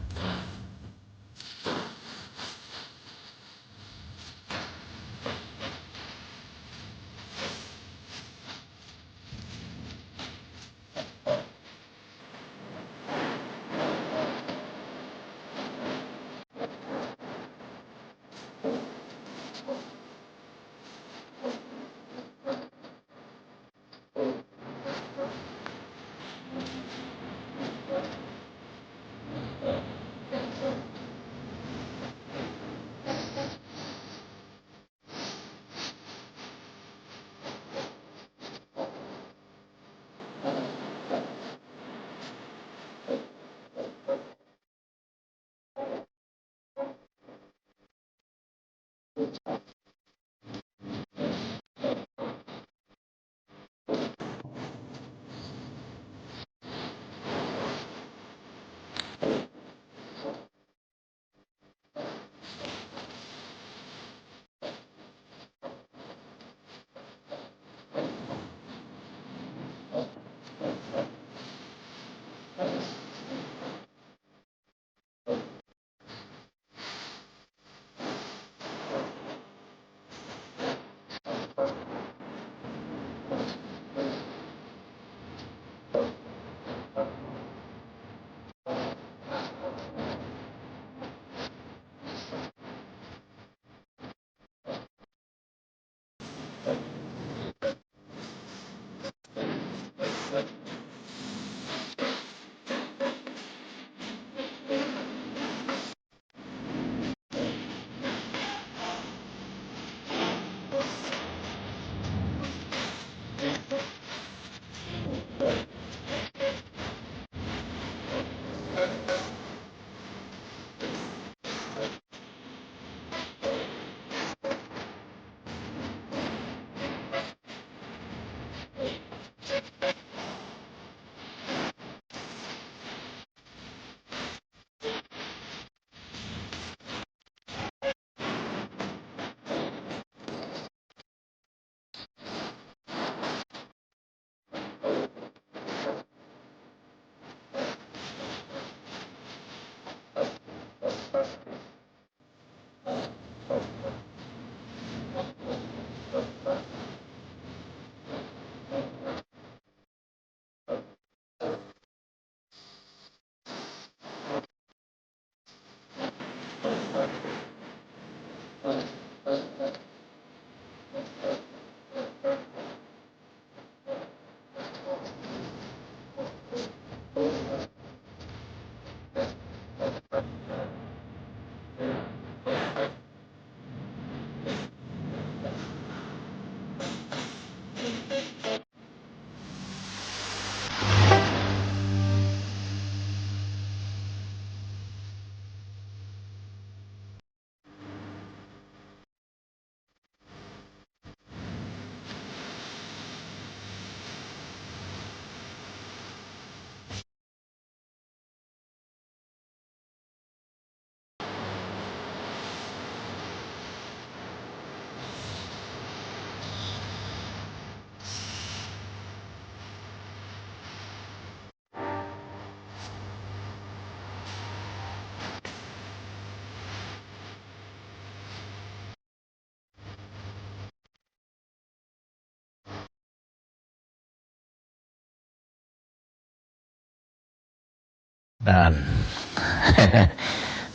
นั่น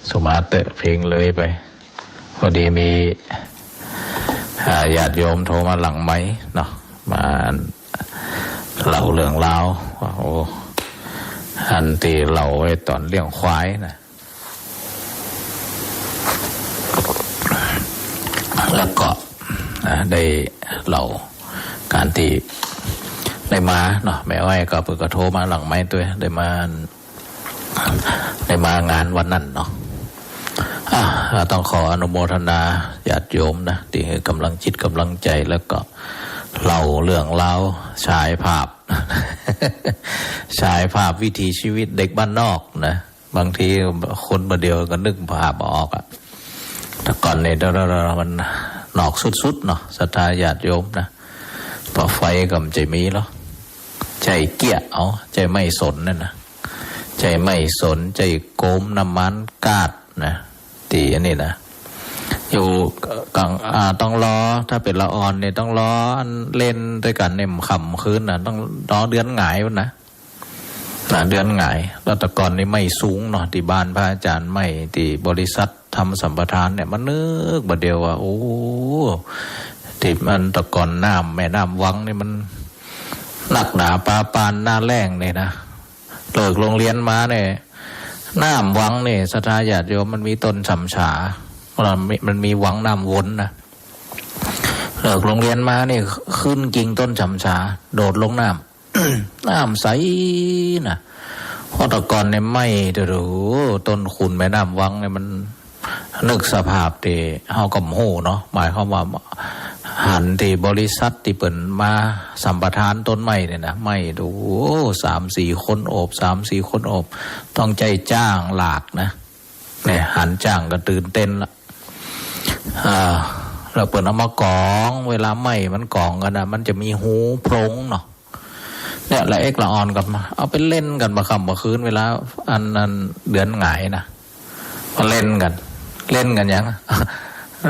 สุมาเตอะ เพลงเลยไป พอดีมี อ่า ญาติโยมโทรมาหลังไมค์เนาะ มาเล่าเรื่องราวว่า โอ้ อันตี้เล่าไว้ต๋อนเลี้ยงควายนะ แล้วก็ อ่า ได้เล่าก๋านตี้ได้มาเนาะ แม่อ้อยก็เปิ้นก็โทรมาหลังไมค์ตวย ได้มา ได้มางานวันนั้นเนาะ อ่า ก็ต้องขออนุโมทนาญาติโยมนะ ตี้หื้อก๋ำลังจิตก๋ำลังใจ๋ แล้วก็เล่าเรื่องราว ฉายภาพ ฉายภาพวิถีชีวิตเด็กบ้านนอกนะ บางทีคนบ่าเดี่ยวก็นึกภาพบ่ออกอะ แต่ก่อนนี่ มันนอกสุดๆ เนาะ ศรัทธาญาติโยมนะ ปะไฟก็บ่ใจ้มีหรอก ใจ๊เกี้ยเอา ใจ๊ไม้สนนั่นนะ ใจ๊ไม้สน ใจ๊โกมน้ำมันก๊าซนะ ตี้อันนี้นะ อยู่กลาง อ่า ต้องรอ ถ้าเป๋นละอ่อนนี่ต้องรออันเล่นตวยกั๋นเนี่ย ค่ำคืนนะ ต้องรอเดือนหงายพุ้นนะ นะ เดือนหงาย แล้วแต่ก่อนนี่ไม้สูงเนาะ ตี้บ้านพระอาจารย์ ไม้ตี้บริษัททำสัมปทานเนี่ย มันนึกบ่าเดี่ยวว่า โอ้ ตี้มันแต่ก่อนน้ำแม่น้ำวังนี่มันนักหนาปาปานหน้าแล้งนี่นะ เลิกโรงเรียนมาเนี่ย น้ำวังนี่ ศรัทธาญาติโยม มันมีต้นฉ่ำฉา มันมี มันมีวังน้ำวนนะ เลิกโรงเรียนมานี่ ขึ้นกิ่งต้นฉ่ำฉา โดดลงน้ำ น้ำใสนะ เพราะแต่ก่อนเนี่ยไม้ โอ้โห ต้นคูนแม่น้ำวังเนี่ยมัน นึกสภาพตี้เฮาก็บ่ฮู้เนาะ หมายความว่าหันตี้บริษัทตี้เปิ้นมาสัมปทานต้นไม้เนี่ยนะ ไม้ โอ้โห สามสี่คนโอบ สามสี่คนโอบ ต้องใจ๊จ้างหลากนะ เนี่ย หันจ้างก็ตื่นเต้นละ อ่า แล้วเปิ้นเอามากอง เวลาไม้มันกองกั๋นนะ มันจะมีฮูโพรงเนาะ เนี่ย ละเอกละอ่อนกั๋นมา เอาไปเล่นกั๋นบ่าค่ำบ่าคืน เวลาอัน อันเดือนหงายนะ มาเล่นกั๋น เล่นกั๋นหยัง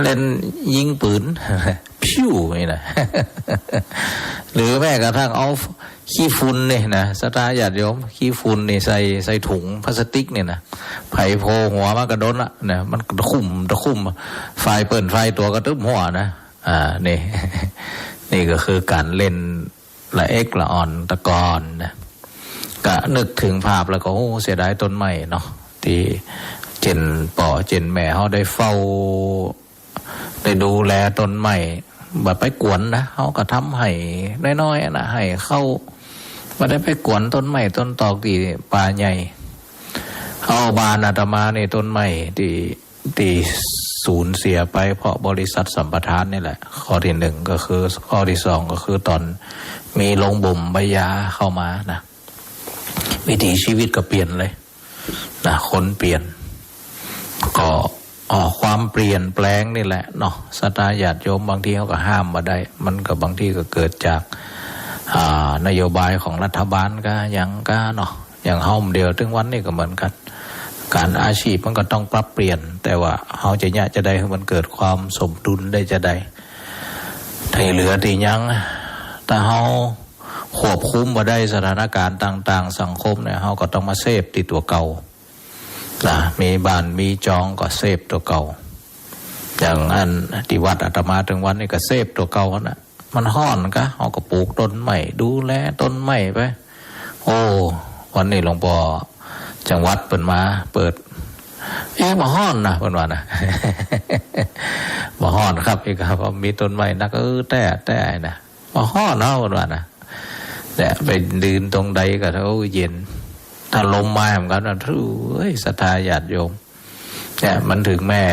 เล่นยิงปืน พิ้วนี่นะ หรือแม้กระทั่งเอาขี้ฝุ่นนี่นะ ศรัทธาญาติโยม ขี้ฝุ่นนี่ใส่ ใส่ถุงพลาสติกนี่นะ ใผโผล่หัวมาก็โดนละนะ มันตะคุ่ม ตะคุ่ม ฝ่ายเปิ้นฝ่ายตั๋วก็ตึ๊บหัวนะ อ่า นี่ นี่ก็คือก๋านเล่น ละเอกละอ่อนแต่ก่อนนะ ก็นึกเถิงภาพแล้วก็ โอ้ เสียดายต้นไม้เนาะ ตี้เจ้นป้อเจ้นแม่เฮาได้เฝ้า ได้ดูแลต้นไม้ บ่ไปกวนนะ เฮาก็ทำไฮ่น้อยๆ นะ ไฮ่เข้า บ่ได้ไปกวนต้นไม้ต้นตอกตี้ป่าใหญ่ เอาบ้านอาตมานี่ต้นไม้ตี้ ตี้สูญเสียไปเพราะบริษัทสัมปทานนี่แหละ ข้อตี้หนึ่งก็คือ ข้อตี้สองก็คือต๋อนมีโรงบ่มใบยาเข้ามานะ วิถีชีวิตก็เปลี่ยนเลยนะ คนเปลี่ยน ก็ อ่า ความเปลี่ยนแปลงนี่แหละเนาะ ศรัทธาญาติโยม บางทีเฮาก็ห้ามบ่ได้ มันก็บางทีก็เกิดจาก อ่า นโยบายของรัฐบาลกาหยังกาเนาะ อย่างเฮาเดี่ยวเถิงวันนี้ก็เหมือนกั๋น ก๋านอาชีพมันก็ต้องปรับเปลี่ยน แต่ว่าเฮาจะเยียะจาใดหื้อมันเกิดความสมดุลได้จาใด ตี้เหลือตี้ยัง ถ้าเฮาควบคุมบ่ได้สถานการณ์ต่างๆ สังคมเนี่ย เฮาก็ต้องมาเซฟตี้ตั๋วเก่านะ มีบ้านมีจองก็เซฟตั๋วเก่า อย่างอันตี้วัดอาตมาเถิงวันนี้ก็เซฟตั๋วเก่าหั้นนะ มันฮ้อนกา เฮาก็ปลูกต้นไม้ ดูแลต้นไม้ไป โอ้ วันนี้หลวงป้อจังหวัดเปิ้นมาเปิด เอ๊ะ บ่ฮ้อนนะ เปิ้นว่านะ บ่ฮ้อนครับ อีกครับ มีต้นไม้นัก เออ แต๊ แต๊นะ บ่ฮ้อนเนาะ เปิ้นว่านะ เนี่ย ไปยืนตรงใดก็ โอ้ เย็น ถ้าลมมาเหมือนกั๋นนะ โธ่เอ้ย ศรัทธาญาติโยม เนี่ย มันเถิงแม้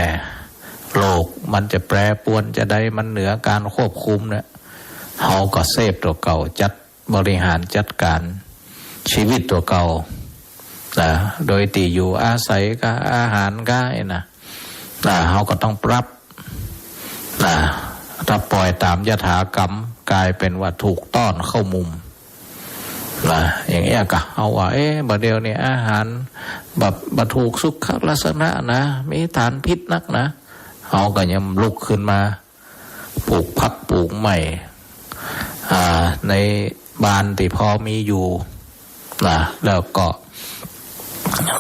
โลกมันจะแปรปรวนจาใด มันเหนือก๋านควบคุมเนี่ย เฮาก็เซฟตั๋วเก่า จัดบริหารจัดก๋านชีวิตตั๋วเก่านะ โดยตี้อยู่อาศัยกา อาหารกา ไอ้นะ นะ เฮาก็ต้องปรับนะ ถ้าปล่อยต๋ามยถากรรม ก๋ายเป๋นว่าถูกต้อนเข้ามุม นะ อย่างเอี้ยกา เฮาว่า เอ๊ะ บ่าเดี่ยวนี้อาหารแบบบ่ถูกสุขลักษณะนะ มีสารพิษนักนะ เฮาก็ยังลุกขึ้นมาปลูกผักปลูกไม้ อ่า ในบ้านตี้พอมีอยู่นะ แล้วก็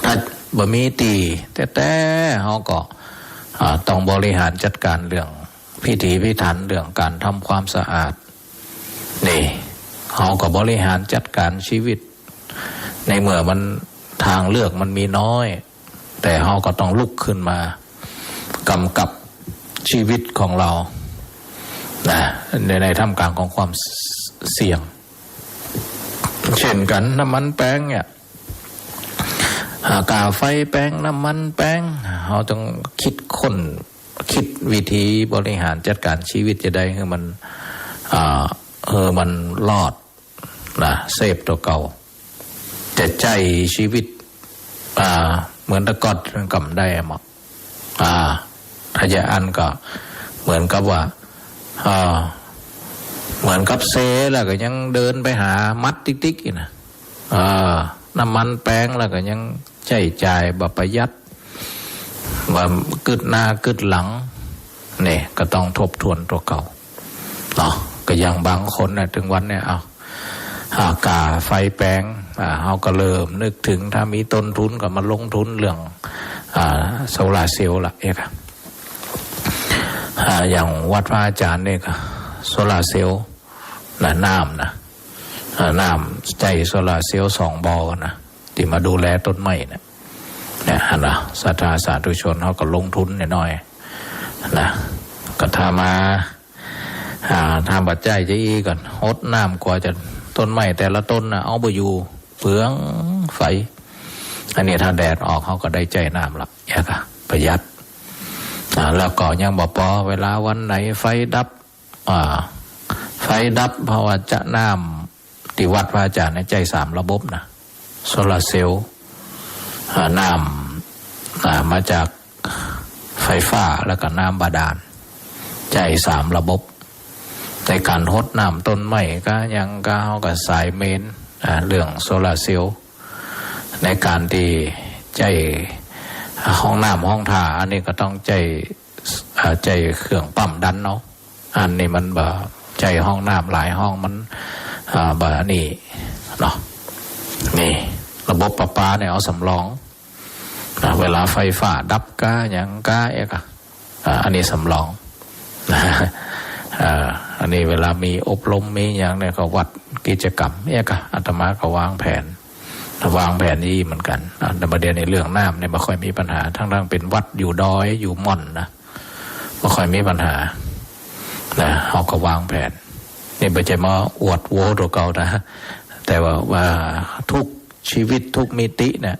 ถ้าบ่มีตี้แต๊ๆ เฮาก็ อ่า ต้องบริหารจัดก๋านเรื่องพิถีพิถันเรื่องก๋านทำความสะอาด นี่ เฮาก็บริหารจัดก๋านชีวิต ในเมื่อมัน ทางเลือกมันมีน้อย แต่เฮาก็ต้องลุกขึ้นมากำกับชีวิตของเฮานะ ใน ในท่ามกลางของความเสี่ยง เช่นกั๋น น้ำมันแปงเนี่ย อ่า ก้าไฟแปง น้ำมันแปง เฮาต้องกึ๊ดค้น กึ๊ดวิธีบริหารจัดก๋านชีวิตจาใดหื้อมัน อ่า หื้อมันรอดนะ เซฟตั๋วเก่า จะใจ๊ชีวิต อ่า เหมือนตะก๊อดมันก็บ่ได้หมด อ่า ถ้าจะอั้นก็เหมือนกับว่า อ่า เหมือนกับเซแล้วก็ยังเดินไปหามัดติ๊กๆ อีกนะ อ่า น้ำมันแปงแล้วก็ยังใจ๊จ่ายบ่ประหยัด ว่ากึ๊ดหน้ากึ๊ดหลัง เนี่ย ก็ต้องทบทวนตั๋วเก่า เนาะ ก็อย่างบางคนน่ะ เถิงวันเนี่ย เอา อ่า ก่าไฟแปง อ่า เฮาก็เริ่มนึกเถิง ถ้ามีต้นทุนก็มาลงทุนเรื่อง อ่า โซลาร์เซลล์ละ เอ๊ะ อ่า อย่างวัดพระอาจารย์นี่ก็โซลาร์เซลล์นะ น้ำนะ อ่า น้ำใจ๊โซลาร์เซลล์สองบ่อนะ ตี้มาดูแลต้นไม้เนี่ย เนี่ย หั้นนะ ศรัทธาสาธุชนเฮาก็ลงทุนน้อยๆ นะ ก็ถ้ามา อ่า ถ้าบ่ใจ๊จะอี้ก่อน หดน้ำกว่าจะต้นไม้แต่ละต้นน่ะ เอาบ่อยู่ เปลืองไฟ อันนี้ถ้าแดดออกเฮาก็ได้ใจ๊น้ำละ เนี่ยก็ประหยัด อ่า แล้วก็ยังบ่ปอ เวลาวันไหนไฟดับ อ่า ไฟดับ เพราะว่าจะน้ำตี้วัดพระอาจารย์เนี่ยใจ๊สามระบบนะ โซลาร์เซลล์ อ่า น้ำ อ่า มาจากไฟฟ้า แล้วก็น้ำบาดาล ใจ๊สามระบบ ในก๋านหดน้ำต้นไม้ก็ยังก็เฮาก็สายเมน อ่า เรื่องโซลาร์เซลล์ ในก๋านตี้ใจ๊ห้องน้ำห้องท่า อันนี้ก็ต้องใจ๊ อ่า ใจ๊เครื่องปั๊มดันเนาะ อันนี้มันบ่ใจ๊ห้องน้ำหลายห้องมัน อ่า บ่อันนี้เนาะ นี่ระบบประปาเนี่ยเอาสำรองนะ เวลาไฟฟ้าดับก้าหยังก้าเอ๊ะกะ อ่า อันนี้สำรอง อ่า อันนี้เวลามีอบรมมีหยังเนี่ยก็วัดกิจกรรมเอ๊ะกะ อาตมาก็วางแผน วางแผนอี้เหมือนกั๋น อ่า แต่บ่าเดี่ยวนี้เรื่องน้ำเนี่ยบ่ค่อยมีปัญหา ทั้งๆ เป๋นวัดอยู่ดอยอยู่หม่อนนะ บ่ค่อยมีปัญหานะ เฮาก็วางแผน นี่บ่ใจ้มาอวดโว้ตั๋วเก่านะ แต่ว่า ว่ากู้ชีวิตกู้มิติเนี่ย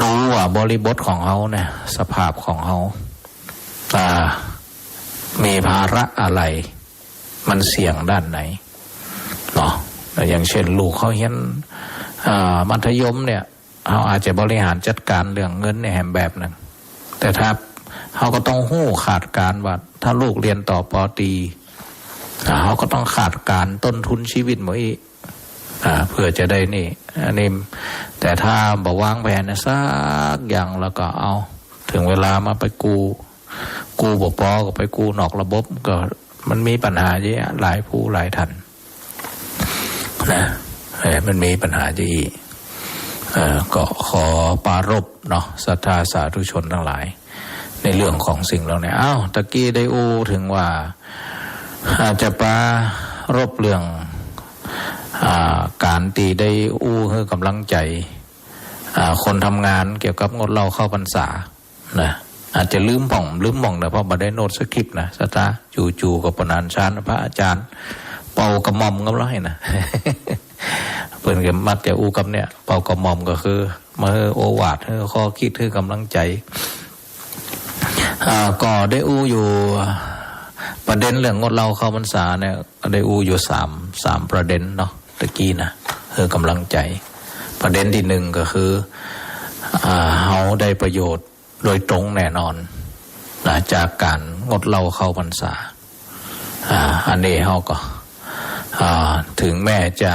ดูว่าบริบทของเฮาเนี่ย สภาพของเฮา อ่า มีภาระอะไร มันเสี่ยงด้านไหน เนาะ อย่างเช่น ลูกเฮาเฮียน อ่า มัธยมเนี่ย เฮาอาจจะบริหารจัดก๋านเรื่องเงินเนี่ยแหมแบบนึ่ง แต่ถ้าเฮาก็ต้องฮู้คาดการณ์ว่า ถ้าลูกเฮียนต่อ ป.ตรี อ่า เฮาก็ต้องคาดการณ์ต้นทุนชีวิตหมดอี้ อ่า เปื้อจะได้นี่ อันนี้ แต่ถ้าบ่วางแผนสักอย่างแล้วก็เอา เถิงเวลามาไปกู้ กู้บ่ปอก็ไปกู้นอกระบบ ก็มันมีปัญหาเยอะหลายผู้หลายท่าน นะ เออ มันมีปัญหาจะอี้ เอ่อ ก็ขอปรารภเนาะ ศรัทธาสาธุชนตังหลาย ในเรื่องของสิ่งเหล่านี้ อ้าว ตะกี้ได้อู้เถิงว่า อาจจะปรารภเรื่อง อ่า ก๋านตี้ได้อู้หื้อก๋ำลังใจ๋ อ่า คนทำงานเกี่ยวกับงดเหล้าเข้าพรรษา นะ อาจจะลืมผ่อง ลืมหม่องนะ เพราะบ่ได้โน้ตสคริปต์นะ ศรัทธา จู่ๆ ก็ปนานชานพระอาจารย์ เป่ากระหม่อมกำลังนะ เปิ้นก็มักจะอู้กำเนี่ย เป่ากระหม่อมก็คือ มาหื้อโอวาท หื้อข้อคิด หื้อก๋ำลังใจ๋ อ่า ก็ได้อู้อยู่ ประเด็นเรื่องงดเหล้าเข้าพรรษาเนี่ย ได้อู้อยู่สาม สามประเด็นเนาะ ตะกี้นะ หื้อก๋ำลังใจ๋ ประเด็นตี้นึ่งก็คือ อ่า เฮาได้ประโยชน์ โดยตรงแน่นอนนะ จากก๋านงดเหล้าเข้าพรรษา อ่า อันนี้เฮาก็ อ่า เถิงแม้จะ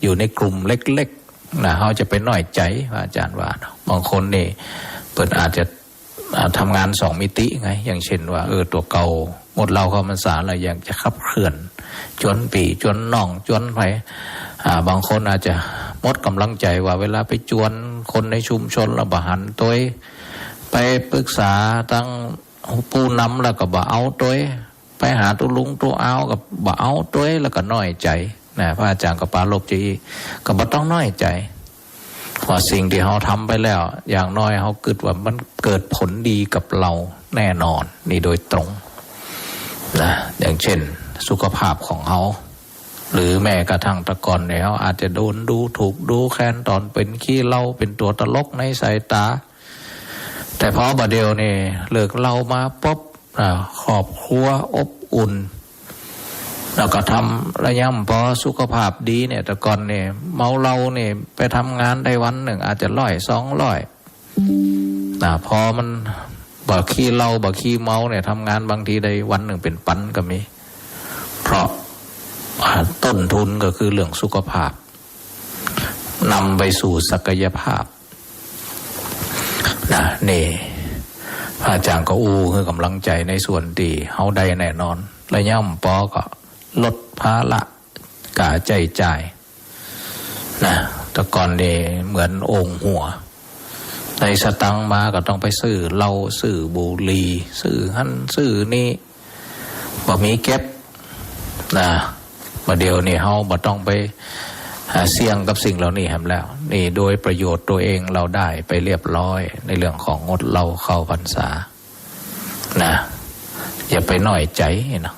อยู่ในกลุ่มเล็กๆ นะ เฮาจะไปน้อยใจ๋ พระอาจารย์ว่าเนาะ บางคนนี่เปิ้นอาจจะ อ่า ทำงานสองมิติไง อย่างเช่นว่า เออ ตั๋วเก่างดเหล้าเข้าพรรษาแล้วอยากจะขับเคลื่อน จวนปี้ จวนน้อง จวนใผ อ่า บางคนอาจจะหมดก๋ำลังใจ๋ว่า เวลาไปจวนคนในชุมชนแล้วบ่หันตวย ไปปรึกษาตังผู้นำแล้วก็บ่เอาตวย ไปหาตุ๊ลุงตุ๊อาวก็บ่เอาตวย แล้วก็น้อยใจ๋นะ พระอาจารย์ก็ปรารภจะอี้ ก็บ่ต้องน้อยใจ๋ ว่าสิ่งตี้เฮาทำไปแล้ว อย่างน้อยเฮากึ๊ดว่ามันเกิดผลดีกับเฮาแน่นอน นี่โดยตรงนะ อย่างเช่น สุขภาพของเฮา หรือแม้กระทั่งแต่ก่อนเนี่ย เฮาอาจจะโดนดูถูกดูแคลนต๋อนเป๋นขี้เหล้า เป๋นตั๋วตลกในสายต๋า แต่พอบ่าเดี่ยวนี่เลิกเหล้ามาปุ๊บ อ่า ครอบครัวอบอุ่น แล้วก็ทำระยะพอสุขภาพดีเนี่ย แต่ก่อนเนี่ยเมาเหล้าเนี่ยไปทำงานได้วันนึ่งอาจจะร้อยสองร้อย นะ พอมันบ่ขี้เหล้าบ่ขี้เมาเนี่ย ทำงานบางทีได้วันหนึ่งเป๋นปันก็มี เพราะ อ่า ต้นทุนก็คือเรื่องสุขภาพ นำไปสู่ศักยภาพ นะ นี่ พระอาจารย์ก็อู้หื้อกำลังใจ๋ในส่วนตี้เฮาได้แน่นอน และย่ำปอก็ลดภาระก๋าใจ๊จ่าย นะ แต่ก่อนนี่เหมือนโอ่งหัว ได้สตังค์มาก็ต้องไปซื้อเหล้า ซื้อบุหรี่ ซื้อหั้น ซื้อนี่ บ่มีเก็บ นะ บ่าเดี่ยวนี่เฮาบ่ต้องไป อ่า เสี่ยงกับสิ่งเหล่านี้แหมแล้ว นี่โดยประโยชน์ตัวเองเราได้ไปเรียบร้อย ในเรื่องของงดเหล้าเข้าพรรษา นะ อย่าไปน้อยใจ๋นะ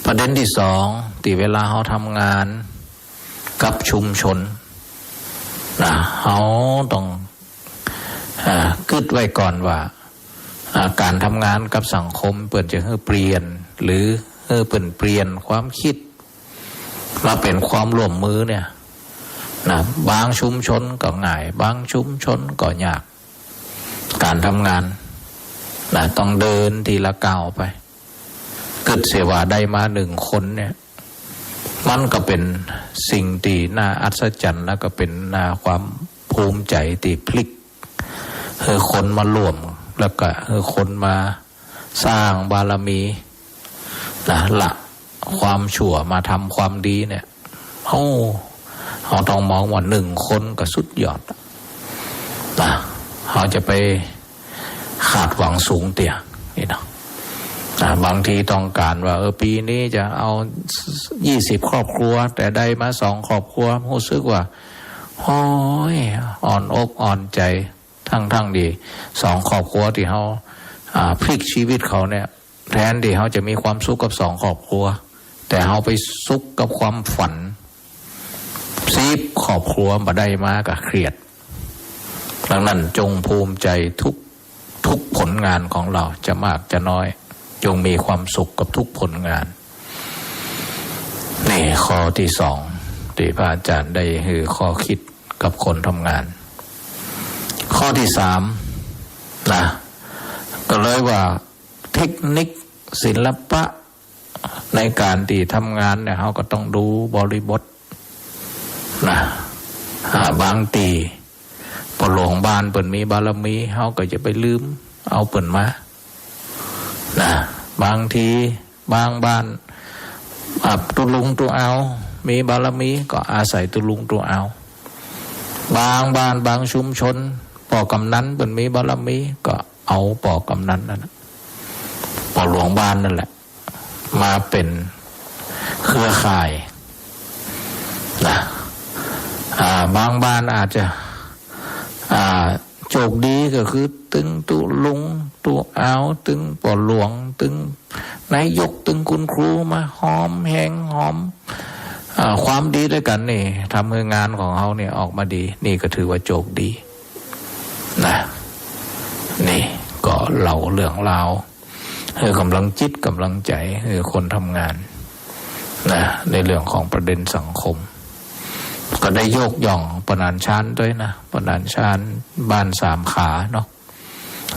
ประเด็นตี้สอง ตี้เวลาเฮาทำงานกับชุมชน นะ เฮาต้อง อ่า กึ๊ดไว้ก่อนว่า อ่า ก๋านทำงานกับสังคมเปิ้นจะหื้อเปลี่ยน หรือหื้อเปิ้นเปลี่ยนความกึ๊ดมาเป๋นความร่วมมือเนี่ย นะ บางชุมชนก็ง่าย บางชุมชนก็ยาก ก๋านทำงาน นะ ต้องเดินทีละก้าวไป กึ๊ดเสียว่าได้มาหนึ่งคนเนี่ย มันก็เป๋นสิ่งตี้น่าอัศจรรย์ แล้วก็เป๋นน่าความภูมิใจ๋ตี้พลิก หื้อคนมาร่วม แล้วก็หื้อคนมาสร้างบารมี นะ ละความชั่วมาทำความดีเนี่ย โอ้ เฮาต้องมองว่าหนึ่งคนก็สุดยอด นะ เฮาจะไป คาดหวังสูงเตี้ย นี่นะ อ่า บางทีต้องก๋านว่า เออ ปี๋นี้จะเอา ยี่สิบ ครอบครัว แต่ได้มาสองครอบครัว ฮู้สึกว่า โอ๊ย อ่อนอกอ่อนใจ๋ ทั้งๆ ตี้สองครอบครัวตี้เฮา อ่า พลิกชีวิตเขาเนี่ย แทนตี้เฮาจะมีความสุขกับสองครอบครัว แต่เฮาไปสุขกับความฝัน สิบ ครอบครัวบ่ได้มาก็เครียด ดังนั้นจงภูมิใจ๋ทุก ทุกผลงานของเรา จะมากจะน้อย จงมีความสุขกับทุกผลงาน นี่ข้อตี้สอง ตี้พระอาจารย์ได้หื้อข้อกึ๊ดกับคนทำงาน ข้อตี้สาม นะ ก็เลยว่าเทคนิคศิลปะ ในก๋านตี้ทำงานเนี่ย เฮาก็ต้องดูบริบท นะ อ่า บางตี้ ป้อหลวงบ้านเปิ้นมีบารมี เฮาก็จะไปลืมเอาเปิ้นมา นะ บางที บางบ้าน อ่า ตุ๊ลุงตุ๊อาว มีบารมี ก็อาศัยตุ๊ลุงตุ๊อาว บางบ้าน บางชุมชน ป้อกำนันเปิ้นมีบารมี ก็เอาป้อกำนันนั่นน่ะ ป้อหลวงบ้านนั่นแหละ มาเป๋นเครือข่าย นะ อ่า บางบ้านอาจจะ อ่า โจคดีก็คือตึงตุ๊ลุงตุ๊อาว ตึงป้อหลวง ตึงนายก ตึงคุณครูมาหอมแหงหอม อ่า ความดีตวยกั๋นนี่ ทำหื้องานของเฮาเนี่ยออกมาดี นี่ก็ถือว่าโจคดี นะ นี่ก็เล่าเรื่องราว หื้อกำลังจิตกำลังใจ๋ หื้อคนทำงาน นะ ในเรื่องของประเด็นสังคม ก็ได้ยกย่องป้อหนานชานตวยนะ ป้อหนานชานบ้านสามขาเนาะ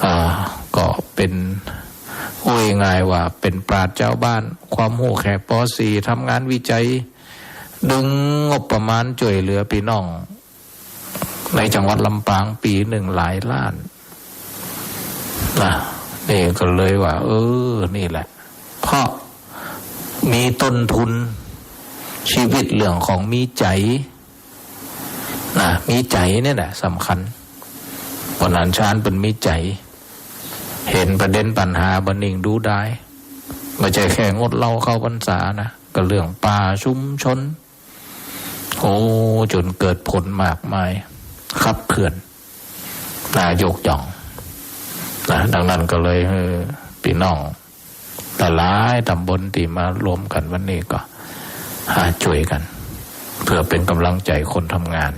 อ่า ก็เป๋น อู้ง่ายๆ ว่าเป๋นปราชญ์จาวบ้าน ความฮู้แค่ ป.สี่ ทำงานวิจัย ดึงงบประมาณจ้วยเหลือปี้น้อง ในจังหวัดลำปางปี๋นึ่งหลายล้าน นะ นี่ก็เลยว่า เออ นี่แหละ เพราะมีต้นทุนชีวิตเรื่องของมีใจ๋ นะ มีใจ๋เนี่ยแหละสำคัญ ป้อหนานชานเปิ้นมีใจ๋ หันประเด็นปัญหาบ่นิ่งดูดาย บ่ใจ้แค่งดเหล้าเข้าพรรษานะ ก็เรื่องป่าชุมชน โอ้ จ๋นเกิดผลมากมาย ขับเคลื่อน น่ายกย่อง นะ ดังนั้นก็เลย เออ ปี้น้องหลายๆ ต๋ำบลตี้มารวมกั๋นวันนี้ก็ อ่า จ้วยกั๋น เปื้อเป๋นกำลังใจ๋คนทำงาน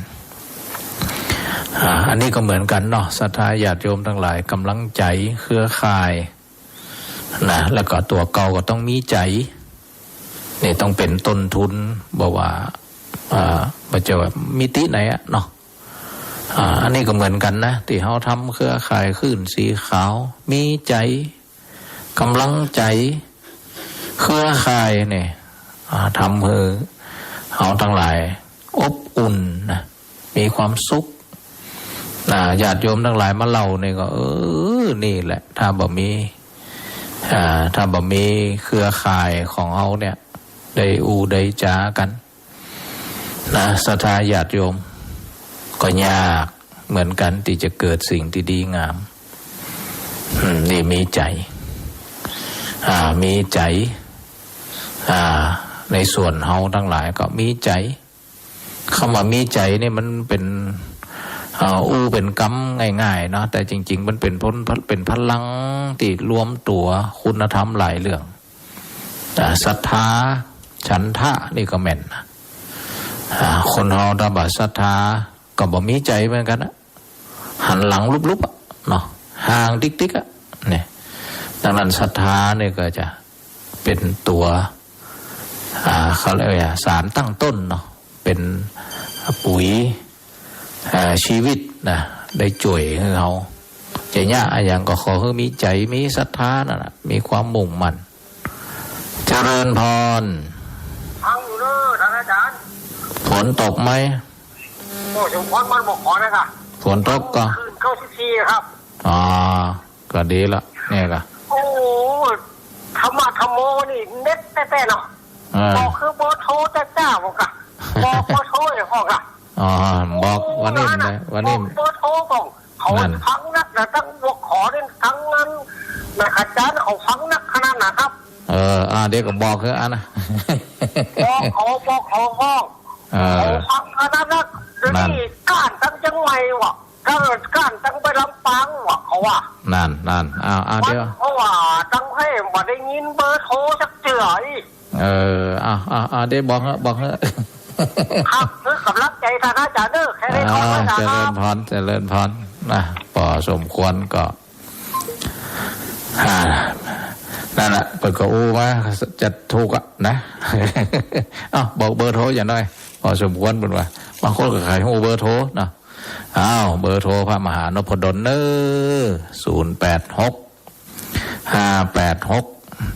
อ่า อันนี้ก็เหมือนกั๋นเนาะ ศรัทธาญาติโยมตังหลาย กำลังใจ๋เครือข่าย นะ แล้วก็ตั๋วเก่าก็ต้องมีใจ๋ นี่ต้องเป๋นต้นทุน บ่ว่า อ่า บ่ใจ้ว่ามิติไหนอะเนาะ อ่า อันนี้ก็เหมือนกั๋นนะ ตี้เฮาทำเครือข่ายคลื่นสีขาว มีใจ๋ ก๋ำลังใจ๋ เครือข่ายเนี่ย อ่า ทำหื้อเฮาตังหลายอบอุ่นนะ มีความสุขนะ ญาติโยมตังหลายมาเล่าเนี่ยก็ เออ นี่แหละ ถ้าบ่มี อ่า ถ้าบ่มีเครือข่ายของเฮาเนี่ย ได้อู้ได้จ๋ากั๋น นะ ศรัทธาญาติโยม ก็ยากเหมือนกั๋นตี้จะเกิดสิ่งตี้ดีงาม อืม นี่มีใจ๋ อ่า มีใจ๋ อ่า ในส่วนเฮาตังหลายก็มีใจ๋ กำว่ามีใจ๋นี่มันเป๋น อ่า อู้เป๋นกำง่ายๆ เนาะ แต่จริงๆ มันเป๋นผล เป๋นพลังตี้รวมตั๋วคุณธรรมหลายเรื่อง อ่า ศรัทธา ฉันทะ นี่ก็แม่นนะ อ่า คนเฮาถ้าบ่ศรัทธา ก็บ่มีใจ๋เหมือนกั๋นนะ หันหลังลุบๆ อะ เนาะ ห่างติ๊กๆ อะ เนี่ย ดังนั้นศรัทธาเนี่ยก็จะเป๋นตั๋ว อ่า เขาเรียกว่าสารตั้งต้นเนาะ เป๋นปุ๋ย อ่า ชีวิตนะ ได้จ้วยหื้อเฮา จะเยียะอะหยังก็ขอหื้อมีใจ๋ มีศรัทธานั่นน่ะ มีความมุ่งมั่น เจริญพร ฟังอยู่เน้อ ท่านอาจ๋ารย์ ฝนตกไหม โอ้ สมควรมันบ่ขอนะคะ ฝนตกก็ คลื่นเก้าสิบสี่ครับ อ๋อ ก็ดีละ เนี่ยก็ โอ้ ธรรมะธรรมโมนี่เด็ดแต๊ๆ เนาะ เออ บอกคือเบอร์โทรจ้าๆ บอกกะ บอกเบอร์โทรให้พ่องกะ อ๋อ บอกวันนี้เลย วันนี้ บอกเบอร์โทรพ่อง เขา นั่น ฟังนักนะ ตึงหัวข้อนี่ตึงนั้นนะ อาจ๋ารย์เขาฟังนักขนาดนะครับ เออ อ่า เดี๋ยวก็บอกคืออันนะ บอกเขา บอกเขา บอก เออ เขาฟังขนาดนัก นั่น นี่ก้านตึงเจียงใหม่วะ ก้าน ก้านตึงไปลำปางวะ เขาว่า นั่น นั่น อ่า อ่า เดี๋ยว เพราะว่าตึงไผบ่ได้ยินเบอร์โทรสักเตื้ออีก เออ อ่ะ อ่ะ อ่ะ เดี๋ยวบอกเหอะ บอกเหอะ ครับ คือกำลังใจ๋ท่านอาจ๋ารย์เน้อ แค่นี้ก่อน อ่า นะ เจริญพร เจริญพร นะ ปอสมควรก็ อ่า นั่นแหละ เปิ้นก็อู้มา จะถูกอะนะ เอ้า บอกเบอร์โทรอย่างน้อย ปอสมควรเปิ้นว่า บางคนก็ใค่ฮู้เบอร์โทรเนาะ อ้าว เบอร์โทรพระมหานพดลเน้อ ศูนย์แปดหก ห้าแปดหก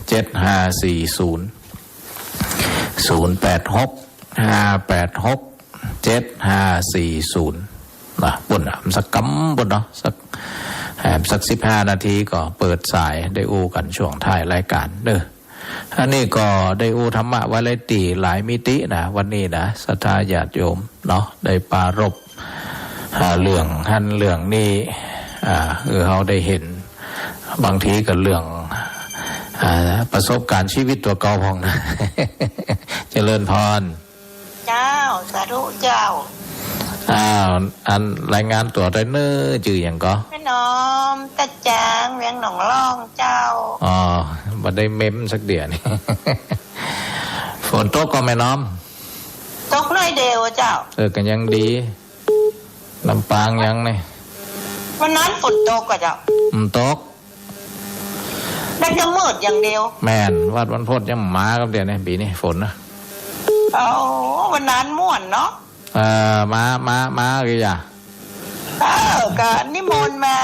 เจ็ดห้าสี่ศูนย์ ศูนย์แปดหก ห้าแปดหก เจ็ดห้าสี่ศูนย์ นะ ปุ้นน่ะ สักกำปุ้นเนาะ สัก แหม สักสิบห้านาทีก็เปิดสายได้อู้กั๋นช่วงท้ายรายก๋านเน้อ อันนี้ก็ได้อู้ธรรมะวาไรตี้หลายมิตินะ วันนี้นะ ศรัทธาญาติโยมเนาะ ได้ปรารภ อ่า เรื่องหั้นเรื่องนี้ อ่า เออ เฮาได้หัน บางทีก็เรื่อง อ่า ประสบก๋ารณ์ชีวิตตั๋วเก่าพ่องนะ เจริญพร เจ้า สาธุเจ้า อ้าว อันรายงานตั๋วตวยเน้อ จื้อหยังก่อ แม่น้อม ตาจาง เวียงหนองล่องเจ้า อ๋อ บ่ได้เม้มสักเตื้อนี่ ฝนตกก่อแม่น้อม ตกหน้อยเดียวเจ้า เออ ก็ยังดี ลำปางยังนี่ วันนั้นฝนตกก่อเจ้า อืม ตก ได้แต่มืดอย่างเดียว แม่น วัดวันพจน์ยังมากับเดี๋ยวนี้ ปี๋นี้ฝนนะ โอ้ วันนั้นม่วนเนาะ เออ มา มา มากี่อย่าง เออ ก็นิมนต์มา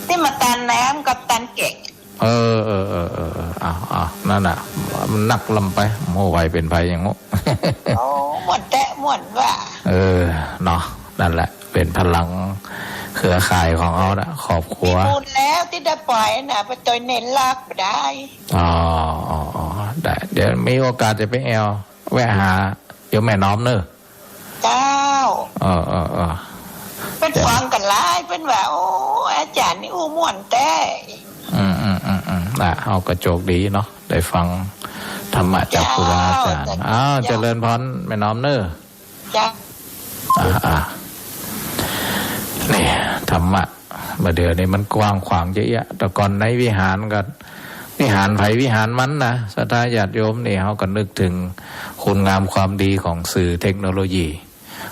ตี้มาตานน้ำกับตานแกะ เออ เออ เอา เอา นั่นน่ะ มันนักลำไป โอ้ ไหวเป๋นไผยังโง่ โอ้ ม่วนแต๊ ม่วนว่า เออ เนาะ นั่นแหละ เป๋นพลังเครือข่ายของเฮานะ ครอบครัว มีบุญแล้วตี้ได้ไปนะ ไปตวยเน้นลักบ่ได้ อ๋อ อ๋อ อ๋อ ได้ เดี๋ยวมีโอกาสจะไปแอ่ว แวะหาโยมแม่น้อมเน้อ เจ้า เออ เออ เออ เปิ้นฟังกั๋นหลาย เปิ้นว่า โอ้ อาจ๋ารย์นี่อู้ม่วนแต๊ อืม อืม อืม อืม นะ เฮาก็โชคดีเนาะ ได้ฟังธรรมะจากครูบาอาจ๋ารย์ เจ้า อ้าว เจ้า เจริญพรแม่น้อมเน้อ เจ้า อ่า อ่า นี่ ธรรมะ บ่าเดี่ยวนี้มันกว้างขวางเยอะแยะ แต่ก่อนในวิหารก็ วิหารไผวิหารมันนะ ศรัทธาญาติโยมนี่ เฮาก็นึกเถิงคุณงามความดีของสื่อเทคโนโลยี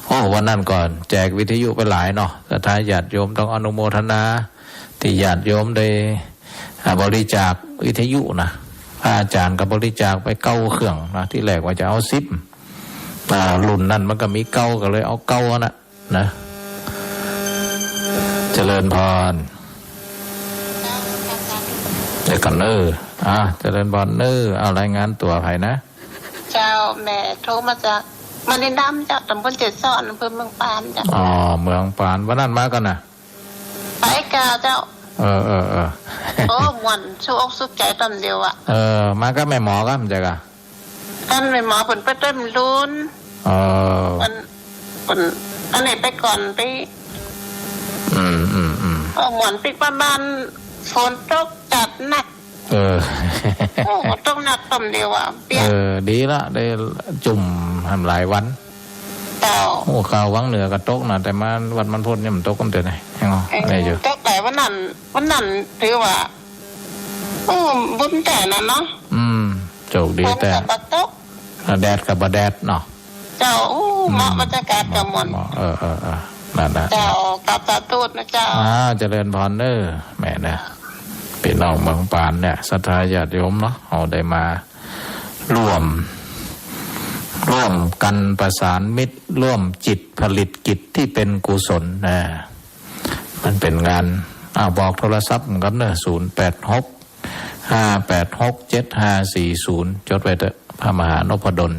โอ้ วันนั้นก็แจกวิทยุไปหลายเนาะ ศรัทธาญาติโยมต้องอนุโมทนา ตี้ญาติโยมได้ อ่า บริจาควิทยุนะ พระอาจ๋ารย์ก็บริจาคไปเก้าเครื่องนะ ตี้แรกว่าจะเอาสิบ อ่า รุ่นนั้นมันก็มีเก้า ก็เลยเอาเก้าอันน่ะ นะ จริญพร เดี๋ยวก่อนเน้อ อ่า เจริญพรเน้อ เอารายงานตั๋วใผนะ เจ้า แม่โทรมาจากมณีรัมย์เจ้า ตำบลเกสร อำเภอเมืองปานเจ้า อ๋อ เมืองปาน วันนั้นมาก่อนะ ไปก่าเจ้า เออ เออ เออ โอ้ ม่วน สุขอกสุขใจ๋ต๋อนเดียวอะ เออ มากับแม่หมอก่อ บ่ใจ้ก่อ อันแม่หมอเปิ้นไปเต้นลูน เออ อัน เปิ้น อันนี้ไปก่อนไป อืม อืม อืม เออ ม่วนปิ๊กบ้าน ฝนตกจัดหนัก เออ โอ้ ฝนตกหนักต๋อนเดียวอะ เปียก เออ ดีละ ได้จุ่มแหมหลายวัน เจ้า โอ้ คราววังเหนือก็ตกนะ แต่มาวันมันพุธนี่มันตกกันเตียวนะ แฮงเอา เออ อันนี้อยู่ ตกแต่วันนั้น วันนั้นถือว่า โอ้ บุญแต๊นะเนาะ อืม โจคดีแต๊ ฝนก็บ่ตก แดดก็บ่แดดเนาะ เจ้า โอ้ อืม เหมาะ บรรยากาศก็ม่วน เหมาะ เออ เออ เออ นั่นแหละ เจ้า กราบสาธุนะเจ้า อ่า เจริญพรเน้อ แม่นะ ปี้น้องเมืองปานเนี่ย ศรัทธาญาติโยมเนาะ เฮาได้มาร่วม ร่วมกันประสานมิตร ร่วมจิตผลิตกิจที่เป็นกุศลนะ มันเป๋นงาน อ่า บอกโทรศัพท์กันเน้อ ศูนย์แปดหก ห้าแปดหก เจ็ดห้าสี่ศูนย์ จดไว้เต๊อะ พระมหานพดล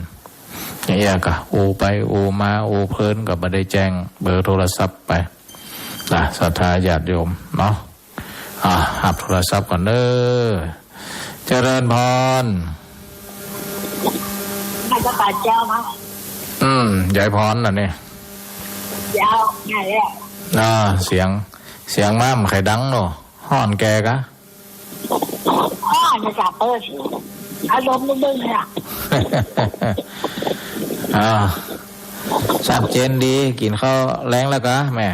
อย่างเงี้ยก็ อู้ไปอู้มา อู้เพลินก็บ่ได้แจ้งเบอร์โทรศัพท์ไปนะ ศรัทธาญาติโยมเนาะ อ่า ฮับโทรศัพท์ก่อนเน้อ เจริญพร นมัสก๋านเจ้านะ อืม ยายพรน่ะเนี่ย เจ้า นั่นแหละ อ่า เสียง เสียงม้าบ่ใค่ดังเนาะ ฮ้อนแก่กะ ฮ้อนนะจ๊ะ เปิดพัดลมนิดนึงเนี่ย อ่า ชัดเจนดี กิ๋นข้าวแลงแล้วกะแม่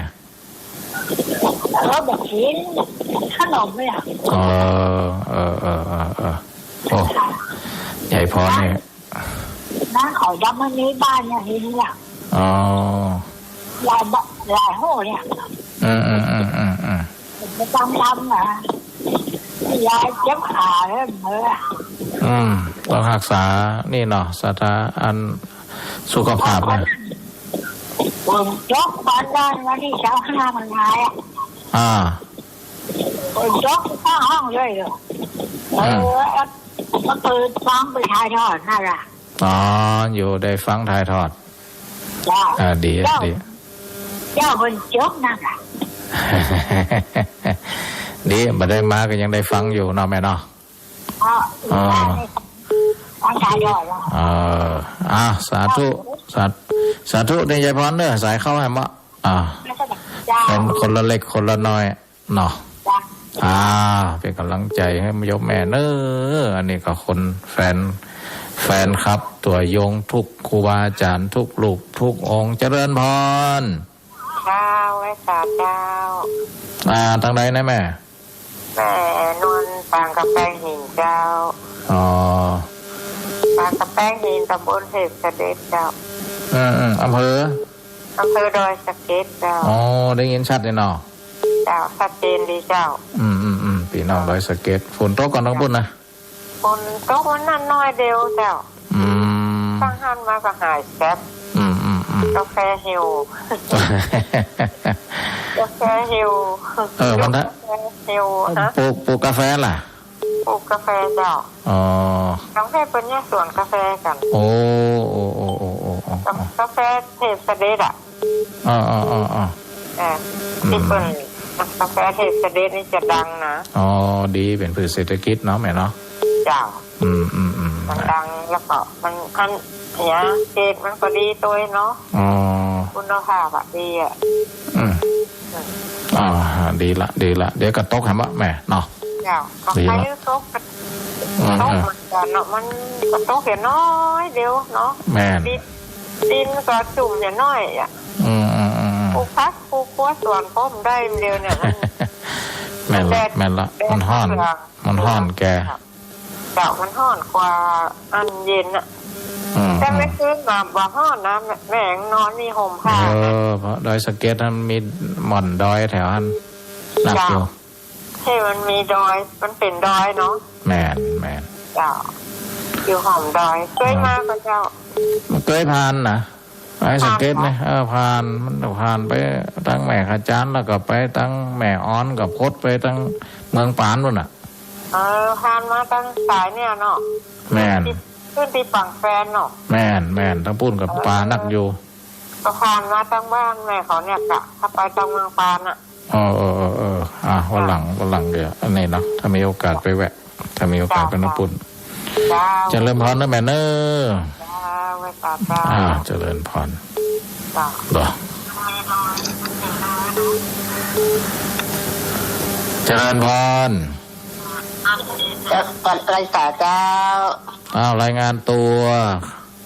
เออ บ่กิ๋นขนมเนี่ย เออ เออ เออ เออ เออ โอ้ ยายพรเนี่ย นั่นเขายังไม่มีบ้านอย่างนี้เนี่ย อ๋อ หลายบ้า- หลายห้องเนี่ย อืม อืม อืม อืม อืม ผมจะต้องทำนะ ยายเจ็บขาเลยเมื่อ อืม ต้องฮักษานี่เนาะ ศรัทธา อันสุขภาพนะ ผมยกบ้านได้วันที่ซาวห้ามันมาอ่ะ อ่า ผมยกห้าห้องเลยเหรอ เออ อืม ก็เปิดฟังไปถ่ายทอดนั่นแหละ อ๋อ อยู่ได้ฟังถ่ายทอด จ้ะ อ่า ดี เจ้า ดี เจ้าเปิ้นจบนั่นน่ะ ดี บ่ได้มาก็ยังได้ฟังอยู่เนาะแม่เนาะ อ๋อ อ๋อ ฟังถ่ายทอดแล้ว เออ อ่า สาธุ สา- สาธุ นี่ยายพรเน้อ สายเข้าให้มา อ่า เจ้า เป็นคนละเล็กคนละน้อย เนาะ จ้ะ อ่า เป๋นก๋ำลังใจ๋หื้อโยมแม่เน้อ อันนี้ก็คนแฟน แฟนคลับตัวยงทุกครูบาอาจ๋ารย์ทุกรูปทุกองค์ เจริญพร เจ้า ไหว้สาเจ้า อ่า ตางใดนะแม่ แม่นวล ปางกำแพงหินเจ้า อ๋อ ปางกำแพงหิน ตำบลเทพเสด็จเจ้า อืม อืม อำเภอ อำเภอดอยสะเก็ดเจ้า อ๋อ ได้ยินชัดเลยเนาะ เจ้า ชัดเจนดีเจ้า อืม อืม อืม ปี้น้องดอยสะเก็ด ฝนตกก่อตางปุ้นนะ ฝนตกวันนั้นน้อยเดียวเจ้า อืม ฟั่งหั้นมาก็หายแซบ อืม อืม อืม กาแฟเหี่ยว กาแฟเหี่ยว เออ วันนั้น กาแฟเหี่ยวฮะ ปลูก ปลูกกาแฟล่ะ ปลูกกาแฟเจ้า อ๋อ น้องเพชรเปิ้นเยียะสวนกาแฟกั๋น โอ้ โอ้ โอ้ โอ้ โอ้ โอ้ กา- กาแฟเทพเสด็จอะ อ๋อ อ๋อ อ๋อ อ๋อ เออ อืม ตี้เปิ้น กาแฟเทพเสด็จนี่จะดังนะ อ๋อ ดี เป๋นพืชเศรษฐกิจเนาะแม่เนาะ เจ้า อืม อืม อืม มันดัง แล้วก็มัน อันเนี้ย เกรดมันก็ดีตวยเนาะ อ๋อ คุณภาพอะดีอะ อืม อืม อ่า ดีละ ดีละ เดี๋ยวก็ตกแหมแม่เนาะ เจ้า ก็ ดีละ ใครตก อืม ตก อืม เหมือนกั๋นเนาะ มันก็ตกแค่น้อยเดียวเนาะ แม่น ดิน ดินก็จุ่มแค่น้อยอะ อืม อืม อืม อืม ปลูกผักปลูกกั๋วสวนก็บ่ได้เดียวเนี่ย มัน แม่นละ แม่นละ แดด มันฮ้อน แดดมันแรง มันฮ้อนแก่ เจ้า มันฮ้อนกว่าอันเย็นน่ะ อืม แต่เมื่อคืนน่ะบ่ฮ้อนนะ แม่ แม่ยังนอนมีห่มผ้า เออ นะ เพราะดอยสะเก็ดหั้นมีหม่อนดอยแถวหั้น นักอยู่ เจ้า ตี้มันมีดอย มันเป๋นดอยเนาะ แม่น แม่น เจ้า อยู่ห่อมดอย เกยมาก่อเจ้า เกยผ่านนะ ไอ้สังเกตเนี่ย เออ ผ่าน มันผ่านไปตังแม่ขจาน แล้วก็ไปตังแม่ออน ก็พดไปตังเมืองปานปู้นน่ะ เออ ผ่านมาตังสายเนี่ยเนาะ แม่น ขึ้นตี้ปังแฟนเนาะ แม่น แม่น ตังปู้นก็ปานักอยู่ ก็ผ่านมาตังบ้านแม่เขาเนี่ยกะ ถ้าไปตังเมืองปานน่ะ เออ เออ เออ เออ อ่ะ วันหลัง วันหลังเดี๋ยว อันนี้เนาะ ถ้ามีโอกาสไปแวะ ถ้ามีโอกาสไปตังปู้น เจ้า เจริญพรนะแม่เนอะ เจ้า ไหว้สาเจ้า อ่า เจริญพร เจ้า เหรอ เจริญพร เจ้า ไหว้สาเจ้า อ้าว รายงานตั๋ว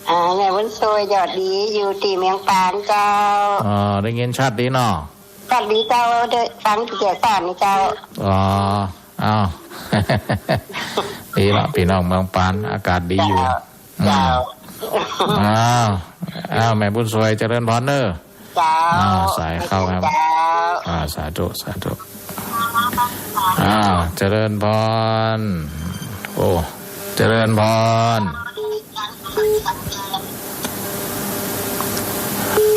อ่า แม่บุญช่วย ยอดดี อยู่ตี้เมืองปานเจ้า อ๋อ ได้ยินชัดดีเนาะ ชัดดีเจ้า ได้ฟังตี้แกสานนี่เจ้า อ๋อ อ้าว ดีละ ปี้น้องเมืองปาน อากาศดีอยู่ เจ้า อืม เจ้า อ้าว อ้าว แม่บุญช่วย เจริญพรเนอะ เจ้า อ้าว สายเข้าครับ เจ้า อ่า สาธุ สาธุ อ้าว เจริญพร โอ้ เจริญพร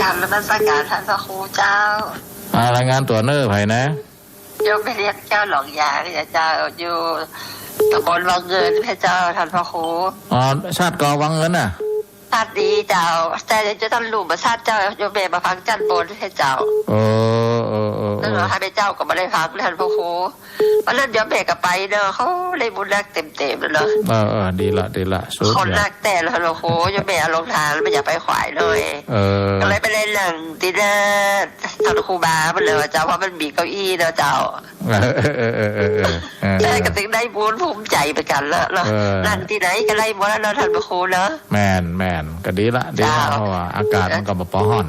กราบนมัสการท่านพระครูเจ้า อ่า รายงานตั๋วเนอะ ใผนะ โยมแม่เลี้ยงเจ้าหลองยาเนี่ยเจ้า อยู่ตำบลวังเงินเนี่ยเจ้า ท่านพระครู อ๋อ ชาติก่อวังเงินน่ะ ชาตินี้เจ้า แต่จะต้องรู้มาชาติเจ้า โยมแม่มาฟังจันทน์บนเนี่ยเจ้า เออ เออ เออ เออ แล้วข้าพเจ้าก็บ่ได้ฟัง ท่านพระครู วันนั้นโยมแม่ก็ไปเนาะ เขาได้บุญนักเต็มๆเลยเนาะ เออ เออ ดีละ ดีละ สุดยอด คนนักแต่ละ ท่านพระครู โยมแม่เอาลงทาน ไม่อยากไปขวายเลย เออ ก็เลยไปได้นั่งตี้หน้า ท่านครูบามันเลยว่าเจ้า เพราะมันมีเก้าอี้เนาะเจ้า เออ เออ เออ เออ เออ ใช่ ก็ถึงได้บุญภูมิใจเหมือนกันละเนาะ เออ นั่งตี้ไหนก็ได้หมดแล้วเนาะ ท่านพระครูเนาะ แม่น แม่น ก็ดีละ ดีละ เจ้า เพราะว่าอากาศมันก็บ่ปอฮ้อน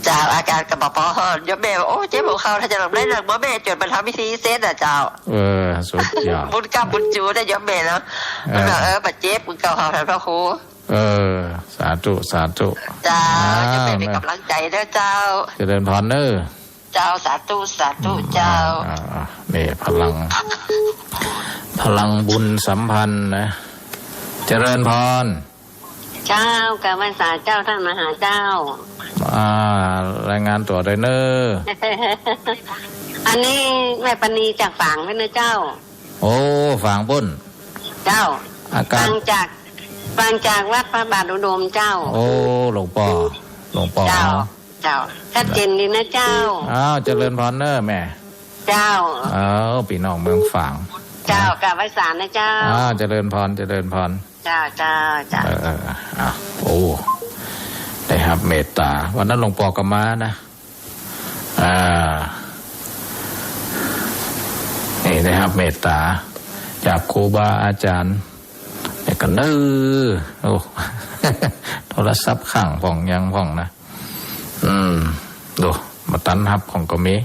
เจ้า อากาศก็บ่ปอฮ้อน โยมแม่ว่า โอ้ เจ็บหัวเข่า ถ้าจะหลับได้นั่งบ่แม่ จนมาทำพิธีเสร็จน่ะเจ้า เออ สุดยอด บุญกรรมบุญจูนนะโยมแม่เนาะ เออ มันบอก เออ บ่เจ็บ บุญเก่าเฮา ท่านพระครู เออ สาธุ สาธุ เจ้า อ้าว โยมแม่เป็นกำลังใจเด้อเจ้า เจริญพรเนอะ เจ้า สาธุ สาธุ เจ้า อ่า อ่า นี่พลัง พลังบุญสัมพันธ์นะ เจริญพร เจ้า กราบไหว้สาเจ้า ท่านมหาเจ้า อ่า รายงานตั๋วด้วยเนอะ อันนี้แม่ปณีจากฝางด้วยนะเจ้า โอ้ ฝางปู้น เจ้า อากาศ ฝางจาก ฝางจากวัดพระบาทอุดมเจ้า โอ้ หลวงป้อ หลวงป้อ เจ้า เนาะ เจ้า ชัดเจนดีนะเจ้า อ้าว เจริญพรเนอะแม่ เจ้า เออ ปี้น้องเมืองฝาง เจ้า กราบไหว้สานะเจ้า อ้าว เจริญพร เจริญพร เจ้า เจ้า เจ้า เออ เออ เออ อ่ะ โอ้ ได้ฮับเมตต๋า วันนั้นหลวงป้อก็มานะ อ่า นี่ได้ฮับเมตต๋าจากครูบาอาจ๋ารย์ แล้วก็เน้อ โอ้ โทรศัพท์ค้างพ่องหยังพ่องนะ อืม ดู มาต้อนฮับพ่องก็มี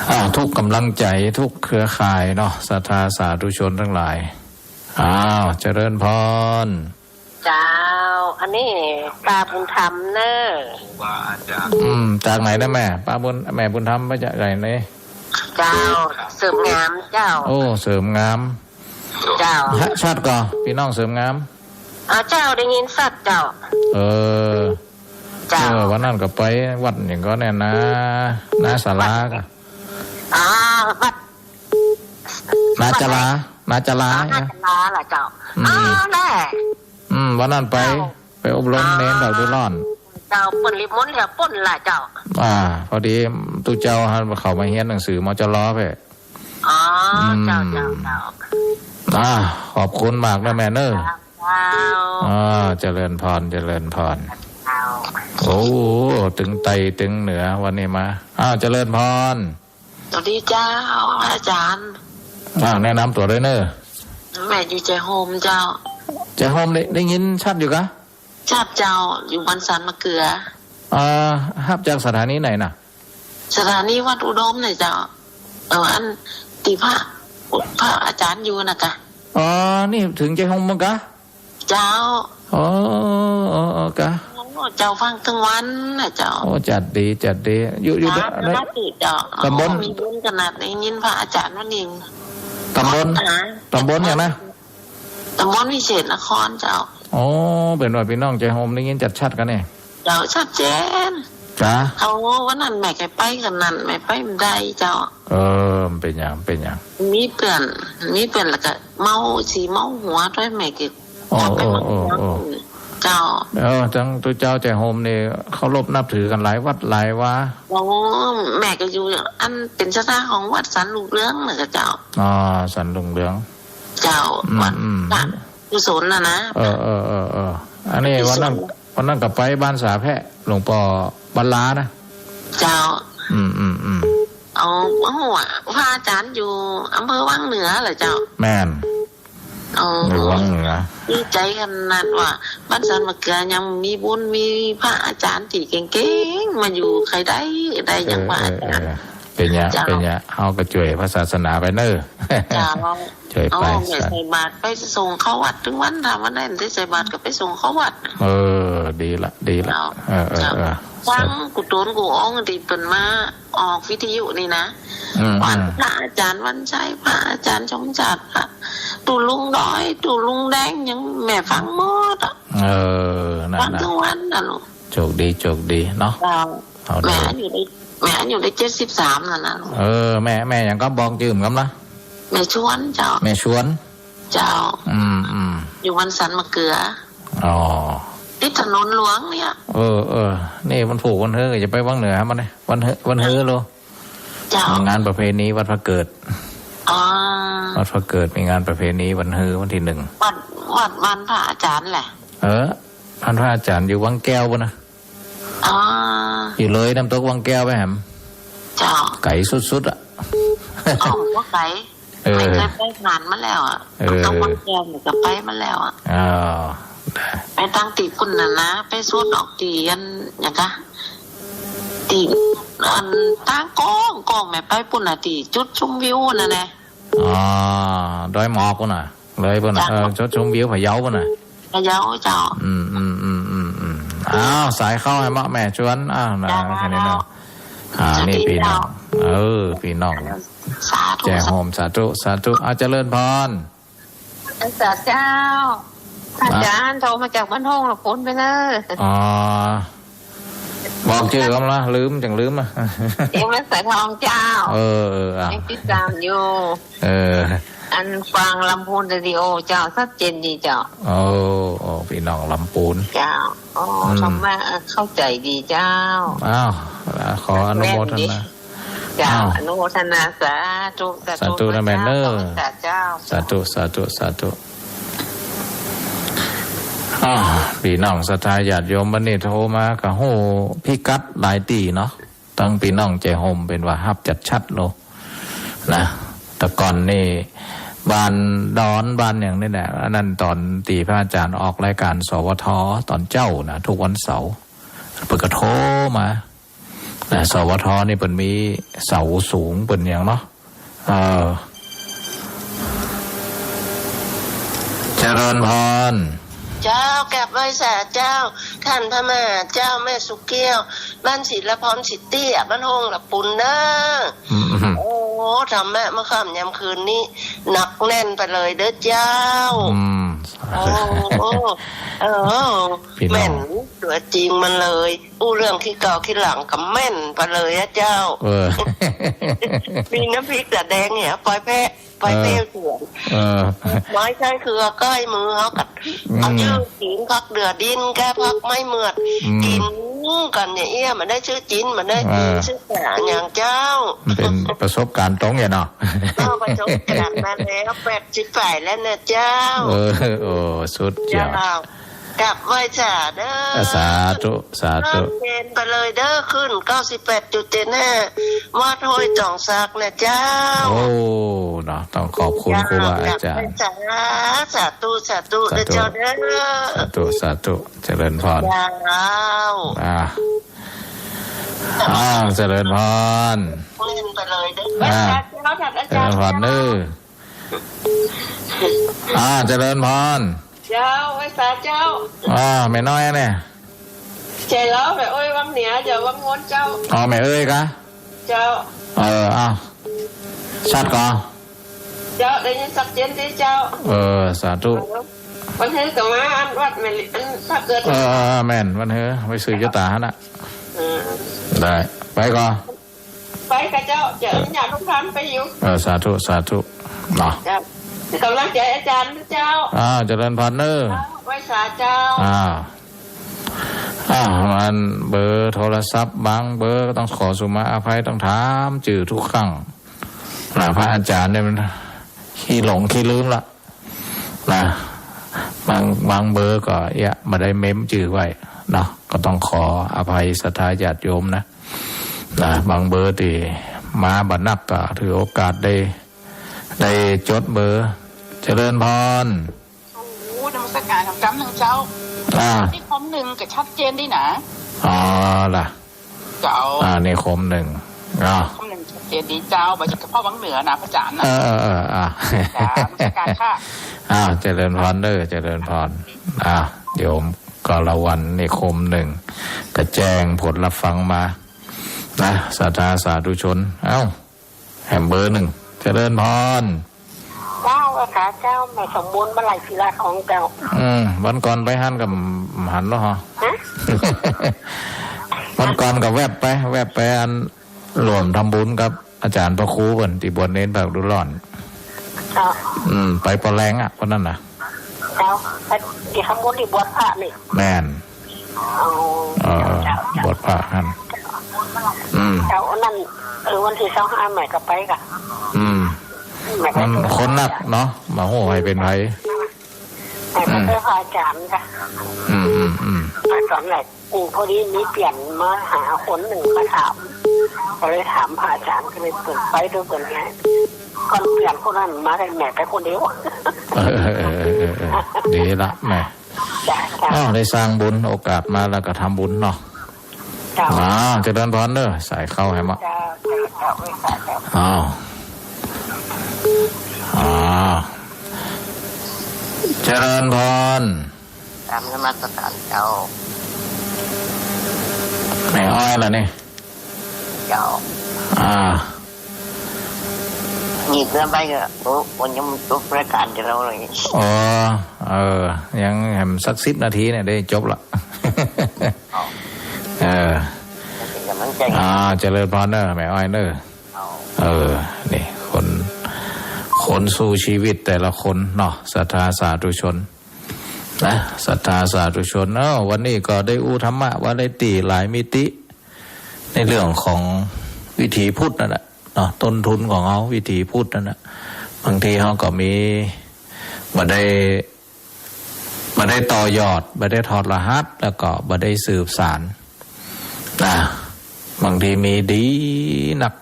อ้าว ทุกกำลังใจ๋ ทุกเครือข่ายเนาะ ศรัทธาสาธุชนตังหลาย อ้าว เจริญพร เจ้า อันนี้ป้าบุญธรรมเนอะ อืม จากไหนนะแม่ ป้าบุญ แม่บุญธรรมมาจากไหนนี่ เจ้า เสริมงามเจ้า โอ้ เสริมงาม เจ้า ฮะ ชัดก่อ ปี้น้องเสริมงาม อ่า เจ้า ได้ยินชัดเจ้า เออ เจ้า เออ วันนั้นก็ไปวัดหยังก่อเนี่ยนะ นาศาลาก่อ อ่า วัด นาจารา นาจารา อ่า นาจาราล่ะเจ้า อืม อ่า แน่ อืม วันนั้นไป เจ้า ไปอบรม อ่า เณรเขาอยู่ร่อน เจ้า เปิ้นนิมนต์แถวปุ้นล่ะเจ้า อ่า พอดีตุ๊เจ้าหันเขามาเฮียนหนังสือ มจร ไป อ๋อ อืม เจ้า เจ้า เจ้า อ่า ขอบคุณมากนะแม่เนอะ เจ้า อ่า เจริญพร เจริญพร เจ้า โอ้ ตึงใต้ตึงเหนือวันนี้มา อ้าว เจริญพร สวัสดีเจ้า อาจ๋ารย์ อ้าว แนะนำตั๋วด้วยเนอะ แม่อยู่แจ้ห่มเจ้า แจ้ห่มได้ ได้ยินชัดอยู่กะ ชัดเจ้า อยู่บ้านสันมะเขือ เอ่อ ฮับจากสถานีไหนน่ะ สถานีวัดอุดมเนี่ยเจ้า เออ อันตี้พระ พระอาจ๋ารย์อยู่น่ะกะ อ๋อ นี่เถิงแจ้ห่มแล้วกะ เจ้า อ๋อ อ๋อ อ๋อ กะ โอ้ เจ้าฟังตึงวันน่ะเจ้า โอ้ จัดดี จัดดี อยู่ อยู่ เจ้า ใน อยู่หน้าตึกเจ้า ตำบล โอ้ มีบุญขนาดได้ยินพระอาจ๋ารย์วันนี้ ตำบล ฮะ ตำบลหยังนะ ตำบลวิเศษนครเจ้า อ๋อ เป๋นว่าปี้น้องแจ้ห่มได้ยินชัดๆ กะเนี่ย เจ้า ชัดเจน จ๊ะ เอา วันนั้นแม่ก็ไป คันนั้นแม่ไปบ่ได้เจ้า เออ มันเป๋นหยัง เป๋นหยัง มีเปื้อน มีเปื้อนแล้วก็เมา สีเมาหัวตวย แม่ก็ อ๋อ กลับไป อ๋อ เมือง อ๋อ เจ้า เออ ตังตุ๊เจ้าใจ๋โฮมนี่เคารพนับถือกั๋นหลายวัดหลายวา โอ้ แม่ก็อยู่อันเป๋นศรัทธาของวัดสันลุ่งเรืองน่ะเจ้า อ๋อ สันลุ่งเรือง เจ้า อืม วัด อืม พระกุศลน่ะนะ เออ เออ เออ เออ อันนี้ กุศล วันนั้น วันนั้นก็ไปบ้านสาแพะ หลวงป้อบ้านลานะ เจ้า อืม อืม อืม เอา โอ้โห พระอาจ๋ารย์อยู่อำเภอวังเหนือเหรอเจ้า แม่น อ๋อ อยู่วังเหนือ ดีใจ๋ขนาดว่า บ้านสันมะเกือยังมีบุญ มีพระอาจ๋ารย์ตี้เก่งๆ มาอยู่ ใค่ได้ ได้อย่างว่า เออ เออ เออ เป๋นหยัง เจ้า เป๋นหยัง เฮาก็จ้วยพระศาสนาไปเน่อ เจ้า จ้วยไป โอ้ แม่ใส่บาตรไปส่งเข้าวัดตึงวัน ถ้าวันไหนบ่ได้ใส่บาตรก็ไปส่งเข้าวัด เออ ดีละ ดีละ เจ้า เออ เออ เจ้า เออ ฟังกู้ต๋นกู้องค์ตี้เปิ้นมาออกวิทยุนี่นะ อืม วัน อืม พระอาจ๋ารย์วันชัย พระอาจ๋ารย์ชมชาติ พระ ตุ๊ลุงดอย ตุ๊ลุงแดง หยังแม่ฟังหมดอะ เออ นั่น ฟัง น่ะ ตึงวันน่ะลูก โชคดี โชคดีเนาะ เจ้า เอา แม่ ได้ อายุได้ แม่อายุได้เจ็ดสิบสามแล้วนะลูก เออ แม่ แม่หยังก็ บอกจื้อมันก่ำละ แม่ชวนเจ้า แม่ชวน เจ้า อืม อืม อยู่บ้านสันมะเกือ อ๋อ ติดถนนหลวงเนี่ย เออ เออ นี่วันพูกวันฮื้อจะไปวังเหนือมันเนี่ย วันฮื้อ วันฮื้อโล เจ้า มีงานประเพณีวัดพระเกิด อ๋อ วัดพระเกิดมีงานประเพณีวันฮื้อวันตี้นึ่ง วัด วัดบ้านพระอาจ๋ารย์แหละ เออ บ้านพระอาจ๋ารย์อยู่วังแก้วปู้นนะ อ๋อ อยู่เลยน้ำตกวังแก้วไปแหม เจ้า ไก๋สุดๆ อะ อ๋อ บ่ไก๋ เออ แม่เกยไปผ่านมาแล้วอะ เออ น้ำตกวังแก้วแม่ก็ไปมาแล้วอะ อ๋อ ไปตังตี้ปุ้นน่ะนะ ไปสุดออกตี้อัน หยังกะ ตี้อันตางโก้งๆ แม่ไปปุ้นน่ะ ตี้จุดชมวิวนั่นแหละ อ๋อ ดอยหมอกปู้นน่ะ เลยปู้นน่ะ เจ้า เออ จุดชมวิวพะเยาปู้นน่ะ พะเยาเจ้า อืม อืม อ้าว สายเข้าแหมเมาะ แม่ชวน อ้าว นะ เจ้า แค่นี้เนาะ อ่า นี่ปี้น้อง เออ ปี้น้อง สาธุ แจ๋โฮม สาธุ สาธุ อ้าว เจริญพร สาธุเจ้า อาจ๋ารย์โทรมาจากบ้านโฮ่งละปูนไปเน่อ อ๋อ บอกจื้อก่ำละ ลืม จั่งลืมอะ เสียงแม่สายทองเจ้า เออ เออ อ่ะ ยังติดตามอยู่ เออ อันฟังลำพูนเรดิโอเจ้า ชัดเจนดีเจ้า โอ้ โอ้ ปี้น้องลำพูน เจ้า โอ้ อืม ธรรมะเข้าใจ๋ดีเจ้า อ้าว ขออนุโมทนา เจ้า อ้าว อนุโมทนา สาธุ สาธุ สาธุนะแม่เน่อ เจ้า สาธุ สาธุ สาธุ อ้าว ปี้น้องศรัทธาญาติโยม วันนี้โทรมาก็ฮู้พิกัดหลายตี้เนาะ ตังปี้น้องแจ๋โฮมเปิ้นว่าฮับจัดชัดโลนะ แต่ก่อนนี่บ้านดอนบ้านหยังนี่แหละ อันนั้นต๋อนตี้พระอาจ๋ารย์ออกรายก๋าน สวท ต๋อนเจ๊านะ กู้วันเสาร์ เปิ้นก็โทรมา นะ สวท นี่เปิ้นมีเสาสูงเปิ้นหยังเนาะ เออ เจริญพร เจ้า กราบไหว้สาเจ้า ต้านพระมหาเจ้า แม่สุแก้ว บ้านศิลพรสิตี้ บ้านโฮ่งละปูนเน่อ อืม โอ้ ธรรมะเมื่อค่ำยามคืนนี้ หนักแน่นไปเลยเด้อเจ้า อืม โอ้ เออ ปี้น้อง แม่นตั๋วจริงมันเลย อู้เรื่องขี้เก่าขี้หลังก็แม่นไปเลยอะเจ้า เออ มีน้ำพริกต๋าแดงเนี่ย ปอยแพะ ปอยแพะ เออ เถื่อน เออ ไม้ใช้เครือใก้มือเขาก็ อืม เอาจื้อกิ๋นผักเดือดิน แก้ผักไม้เมือด อืม กิ๋นกั๋นเนี่ย เอี้ย บ่ได้ซื้อจิ๋น บ่ได้ เออ ซื้อก๋าหยังเจ้า มันเป๋นประสบก๋ารณ์ตรงเนี่ยเนาะ เออ ประสบก๋ารณ์มาแล้ว แปดสิบปลายแล้วนะเจ้า เออ โอ้ สุดยอด เจ้า กราบไหว้สาเด้อ สาธุ สาธุ เริ่มเย็นไปเลยเด้อ ขึ้นเก้าสิบแปดจุดเจ็ดห้า วัดห้วยจองสักนะเจ้า โอ้ เนาะ ต้องขอบคุณครูบาอาจ๋ารย์ กราบไหว้สา สาธุ สาธุ สาธุ เด้อเจ้าเด้อ สาธุ สาธุ เจริญพร เจ้า อ่า อ่า เจริญพร เล่นไปเลยเด้อ อ่า ไหว้สาเจ้า เจริญพรเด้อ อ่า เจริญพร เจ้า ไหว้สาเจ้า อ่า แม่น้อยเนี่ย ใจ้แล้ว แม่เอ้ยวังเหนือ เจ้า วังโง่นเจ้า อ๋อ แม่เอ้ยกะ เจ้า เออ อ้าว ชัดก่อ เจ้า ได้ยินชัดเจนดีเจ้า เออ สาธุ เออ วันฮื้อก็มาอันวัดแม่ลิ อันถ้าเกิด เออ เออ แม่น วันฮื้อไปสืบจะต๋าหั้นน่ะ เออ ได้ ไปก่อ ไปก่อเจ้า จะอนุญาตลูกหลานไปอยู่ เออ สาธุ สาธุ เนาะ เจ้า ก๋ำลังใจ๋อาจ๋ารย์เจ้า อ่า เจริญพรเน่อ เจ้า ไหว้สาเจ้า อ่า อ่า อันเบอร์โทรศัพท์บางเบอร์ก็ต้องขอสุมาอภัย ต้องถามจื้อทุกครั้งนะ พระอาจ๋ารย์เนี่ยมันขี้หลงขี้ลืมละ นะ บาง บางเบอร์ก็เอ๊ะ บ่ได้เมมจื้อไว้เนาะ ก็ต้องขออภัยศรัทธาญาติโยมนะ นะ บางเบอร์ตี้มาบ่นักก็ถือโอกาสได้ ได้จดเบอร์ เจริญพร โอ้โห นมัสการกำนึ่งเจ้า อ่า นี่คมนึ่งก็ชัดเจนดีนะ อ๋อ ล่ะ เจ้า อ่า นี่คมนึ่ง อ่า คมนึ่งชัดเจนดีเจ้า บ่ใจ้เฉพาะบางเหนือนะ พระอาจ๋ารย์นะ เออ เออ เออ อ่า จ้ะ นมัสการค่ะ อ่า เจริญพรเน่อ เจริญพร อ่า โยมกรวรรณ นี่คมนึ่ง ก็แจ้งผลรับฟังมา นะ ศรัทธาสาธุชน เอ้า แหมเบอร์นึ่ง เจริญพร เจ้า ค่ะเจ้า แม่สมบูรณ์ บ้านไร่ศิลาทองเจ้า อืม วันก่อนไปหั้นก็หันแล้วเหรอ ฮะ วันก่อนก็แวบไป แวบไปอันร่วมทำบุญกับอาจ๋ารย์พระครูเปิ้นตี้บวชเณรภาคฤดูร้อน เจ้า อืม ไปปอแลงอะ วันนั้นน่ะ เจ้า ไปตี้ทำบุญตี้บวชพระนี่ แม่น อ๋อ เออ เจ้า เจ้า บวชพระหั้น อืม เจ้า อันนั้น เออ วันตี้ซาวห้าแม่ก็ไปก่ะ อืม แม่ก็ มันคนนักเนาะ บ่ฮู้ใผเป๋นใผ แม่ก็ อืม เจอพระอาจ๋ารย์ก่ะ อืม อืม อืม ไปต๋อนไหน อืม พอดีมีเปลี่ยนมาหาคนนึ่งมาถาม ก็เลยถามพระอาจ๋ารย์ ก็เลยเปิดไปดูเปิ้นไง ก่อนเปลี่ยนคนนั้นมาให้แม่ไปคนเดียว เออ เออ เออ เออ เออ ดีละแม่ จ้ะ จ้ะ อ้าว ได้สร้างบุญ โอกาสมาแล้วก็ทำบุญเนาะ เจ้า อ่า เจริญพรเน่อ สายเข้าแหมอะ เจ้า เจ้า เจ้า อ้าว อ่า เจริญพร กราบนมัสการเจ้า แม่อ้อยล่ะนี่ เจ้า อ่า หยิบเรื่องไปก็ โอ้ วันนี้มันจบรายการจะเล่าเลย อ๋อ เออ ยังแหมสักสิบนาทีเนี่ยได้จบละ อ๋อ เออ เป็นกำลังใจ อ่า เจริญพรเน่อ แม่อ้อยเน่อ อ๋อ เออ นี่ คน คนสู้ชีวิตแต่ละคนเนาะ ศรัทธาสาธุชน นะ ศรัทธาสาธุชน เอ้า วันนี้ก็ได้อู้ธรรมะวาไรตี้หลายมิติ ในเรื่องของวิถีพุทธนั่นแหละเนาะ ต้นทุนของเฮาวิถีพุทธนั่นแหละ บางทีเฮาก็มี บ่ได้ บ่ได้ต่อยอด บ่ได้ถอดรหัส แล้วก็บ่ได้สืบสาน นะ บางทีมีดีนัก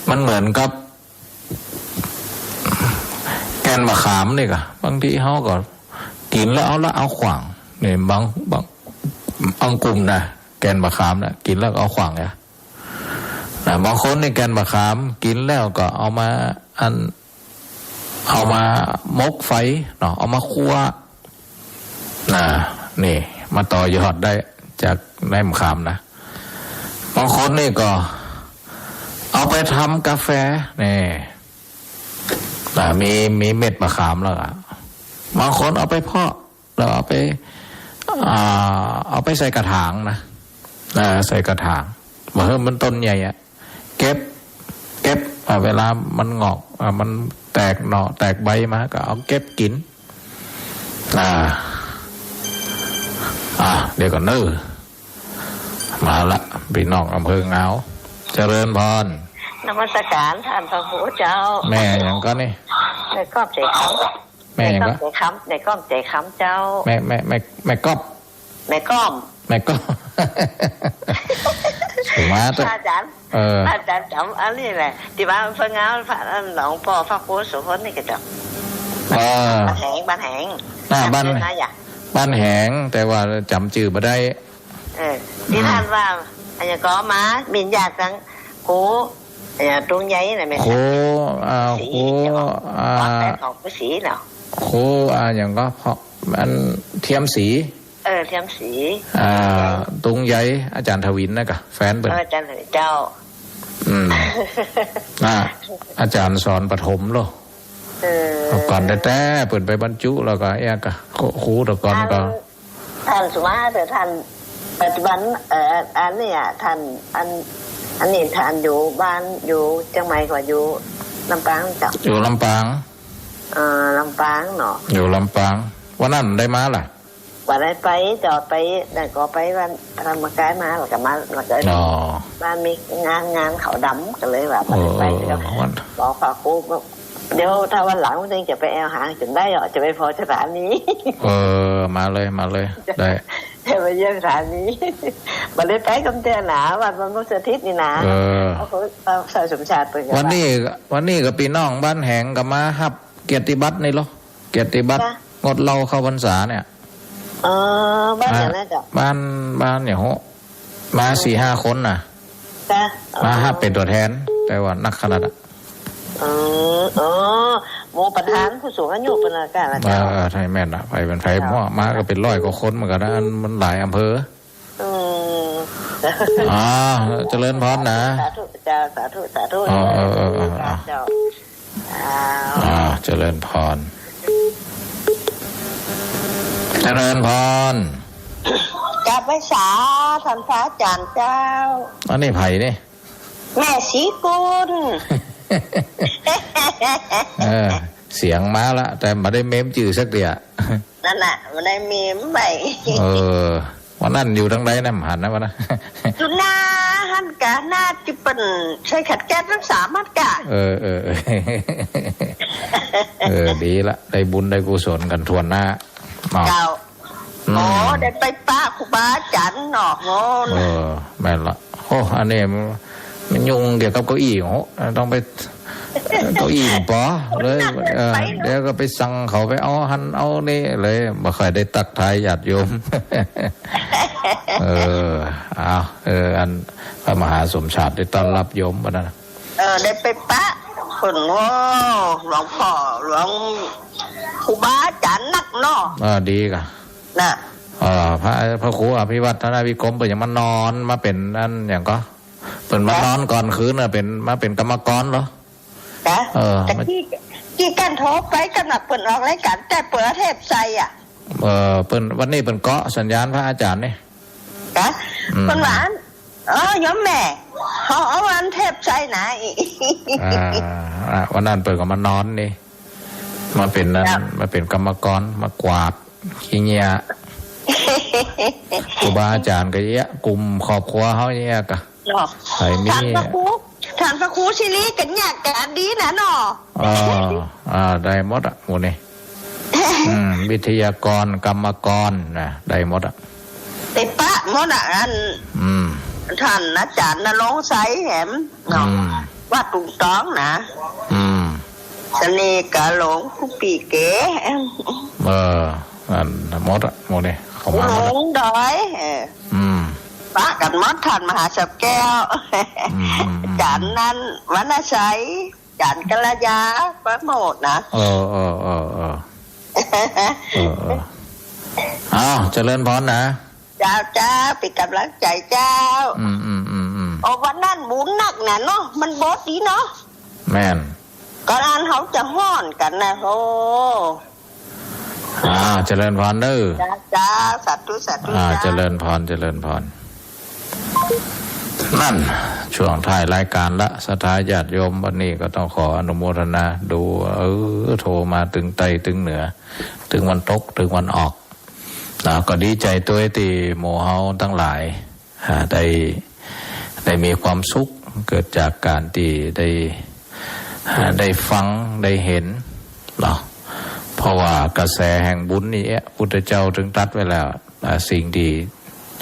มันเหมือนกับ แก่นมะขามนี่ก่ะ บางทีเฮาก็กิ๋นแล้วเอาละเอาขว้าง นี่บาง บาง บางกลุ่มนะ แก่นมะขามนะ กิ๋นแล้วก็เอาขว้างเนี่ย นะ บางคนนี่แก่นมะขามกิ๋นแล้วก็เอามาอัน เอามาหมกไฟเนาะ เอามาคั่ว นะ นี่ มาต่อยอดได้จากแก่นมะขามนะ บางคนนี่ก็เอาไปทำกาแฟ นี่ นะ มี มีเม็ดมะขามแล้วอะ บางคนเอาไปเพาะ แล้วเอาไป อ่า เอาไปใส่กระถางนะ อ่า ใส่กระถาง บ่หื้อมันต้นใหญ่อะ เก็บ เก็บ อ่า เวลามันงอก อ่า มันแตกหน่อ แตกใบมา ก็เอาเก็บกิ๋น อ่า อ่า เดี๋ยวก่อนเน่อ มาละ ปี้น้องอำเภองาว เจริญพร นมัสการต้านพระครูเจ้า แม่หยังก่อนี่ แม่ก๊อบใจ๋คำ แม่หยังก่อ แม่ก๊อบใจ๋คำ แม่ก๊อบใจ๋คำเจ้า แม่ แม่ แม่ แม่ก๊อบ แม่ก๊อบ แม่ก๊อบ มาเต๊อะ อาจ๋ารย์ เออ อาจ๋ารย์จ๋ำอันนี้แหละ ตี้บ้านเปิ้นงาม พระอันหลวงป้อพระครูโสภณนี่ก่อเจ้า เออ บ้านแหง บ้านแหง น่ะ บ้าน บ้านแหง แต่ว่าจ๋ำจื้อบ่ได้ เออ ตี้ อืม ต้านว่า อันนี้ก็มา มีญาติตังครู เอ่อ ตุงใหญ่น่ะแม่น ครู อ่า ศรี ครู เจ้า อ่า วัดแปดของครูศรีเนาะ ครู อ่า หยังก่อ เพราะอันเทียมศรี เออ เทียมศรี อ่า ตุงใหญ่ อาจ๋ารย์ทวินนะก่ะ แฟนเปิ้น เออ อาจ๋ารย์ทวินเจ้า อืม อ่า อาจ๋ารย์สอนประถมเหรอ เออ ก่อนแต๊ๆ เปิ้นไปบรรจุแล้วก็เอี้ยกะ ครู ครูแต่ก่อนก็ ท่าน ท่านสุมา แต่ท่านปัจจุบัน เอ่อ อันนี้อะ ท่าน อัน อันนี้ท่านอยู่บ้าน อยู่เจียงใหม่กว่า อยู่ลำปางเจ้า อยู่ลำปาง เอ่อ ลำปางเนาะ อยู่ลำปาง วันนั้นได้มาล่ะ บ่ได้ไปเจ้า ไปนั่นก็ไปวันธรรมกายมา แล้วก็มา แล้วก็ อ๋อ บ้านมีงาน งานเขาดำ ก็เลยว่าบ่ได้ไป เออ เออ เจ้า เออ วัน บอกพระครู เดี๋ยวถ้าวันหลังเจ้าจะไปแอวหาจ๋นได้เหรอ จะไปผ่อสถานี เออ มาเลย มาเลย ได้ จะไปเยี่ยมสถานี บ่ได้ไปกำเตื้อหนา วัดบรรพตสถิตนี่นะ เออ เอา เอาสายสมชาติไปกัน วันนี้ วันนี้ก็ปี้น้องบ้านแหงก็มาฮับเกียรติบัตรนี่เหรอ เกียรติบัตร จ้ะ งดเหล้าเข้าพรรษาเนี่ย เออ บ้านอย่างนั้นเจ้า บ้าน บ้านอย่างโห มาสี่ห้าคนน่ะ จ้ะ มาฮับเป๋นตั๋วแทน แต่ว่านักขนาดอะ เออ เออ หมู่ประธานผู้สูงอายุเปิ้นน่ะ กะละ เออ เจ้า เออ ใช่แม่นละ ไปเป๋นไผ เจ้า หม้อ มาก็เป๋นร้อยกว่าคนเหมือนกั๋นนะ อันมันหลายอำเภอ อืม อ๋อ เจริญพรนะ สาธุเจ้า สาธุ สาธุ อ๋อ เออ เออ เออ เออ เจ้า อ้าว อ้าว เจริญพร เจริญพร กราบไหว้สาท่านพระอาจ๋ารย์เจ้า อันนี้ใผนี่ แม่ศรีกุล เออ เสียงมาละ แต่บ่ได้เมมจื้อสักเตื้อ นั่นน่ะ บ่ได้เมมไป เออ วันนั้นอยู่ตางใดนะ บ่หันนะวันนั้น อยู่หน้าหั้นกะ หน้าตี้เปิ้นใส่ขัดแก๊สทั้งสามหั้นกะ เออ เออ เออ เออ ดีละ ได้บุญได้กุศลกั๋นถ้วนหน้า เนาะ เจ้า อืม โอ้ ได้ไปปะครูบาอาจ๋ารย์เนาะ โอ้ เออ แม่นละ โอ้ อันนี้มัน มันยุ่งเกี่ยวกับเก้าอี้ โอ้ ต้องไป เก้าอี้บ่ปอเลย เออ เดี๋ยวก็ไปสั่งเขาไปเอาหั้นเอานี่เลย บ่ค่อยได้ตักทายญาติโยม เออ เอา เออ อันพระมหาสมชาติได้ต้อนรับโยมวันนั้น เออ ได้ไปปะเปิ้น โอ้ หลวงพ่อ หลวง ครูบาอาจ๋ารย์นักเนาะ เออ ดีกะ น่ะ เออ พระ พระครูอภิวัฒนวิกรมเปิ้นยังมานอน มาเป๋นอันหยังก็ เปิ้นมานอนก่อนคืนน่ะ เป๋น มาเป๋นกรรมกรเหรอ จ้ะ เออ แต่ มา กี้ กี้กั๋นโทรไปกั๋นน่ะ เปิ้นออกรายก๋าน แต่เปิ้นเอาเทปใส่อะ เออ เปิ้น วันนี้เปิ้นเกาะสัญญาณพระอาจ๋ารย์นี่ จ้ะ อืม เปิ้นว่า เออ โยมแม่ เขาเอาอันเทปใส่นะ อ่า อ่ะ วันนั้นเปิ้นก็มานอนนี่ มาเป๋นอัน ครับ มาเป๋นกรรมกร มากวาดขี้เหงี้ย ครูบาอาจ๋ารย์ก็เยียะ กลุ่มครอบครัวเฮาเยียะกะ เนาะ ใผมี ท่านพระครู ท่านพระครูสิริกัญญาการดีนะเนาะ เออ อ่า ได้หมดอะ หมู่นี่ อืม วิทยากร กรรมกรนะ ได้หมดอะ ได้ปะหมดอะ อัน อืม ท่านอาจ๋ารย์ณรงค์ไสยแหมเนาะ อืม วัดตุงตองนะ อืม เสน่ห์กาหลง ครูปี้เก๋ เออ อันหมดอะ หมู่นี่ เขามาหมดอะ หลวงดอย เออ อืม ปะกั๋นหมด ท่านมหาศัพย์แก้ว อืม อืม อืม อาจ๋ารย์นันท์ วรรณชัย อาจ๋ารย์กัลยา ปะหมดนะ เออ เออ เออ เออ เออ เออ อ้าว เจริญพรนะ เจ้า เจ้า เป๋นก๋ำลังใจ๋เจ้า อืม อืม อืม อืม โอ้ วันนั้นบุญนักนะเนาะ มันบดดีเนาะ แม่น ก็อันเขาจะฮ้อนกั๋นนะ โอ้ อ่า เจริญพรเด้อ เจ้า เจ้า สาธุ สาธุ อ่า เจ้า เจริญพร เจริญพร นั่น ช่วงท้ายรายการละ ศรัทธาญาติโยม วันนี้ก็ต้องขออนุโมทนา ดู เออ โทรมาตึงใต้ตึงเหนือ ตึงวันตก ตึงวันออก นะ ก็ดีใจ๋ตวยตี้หมู่เฮาตังหลาย อ่า ได้ ได้มีความสุข เกิดจากก๋านตี้ได้ อ่า ได้ฟัง ได้เห็น เนาะ เพราะว่ากระแสแห่งบุญนี่เอ๊ะ พุทธเจ้าตึงตรัสไว้แล้ว อ่า สิ่งตี้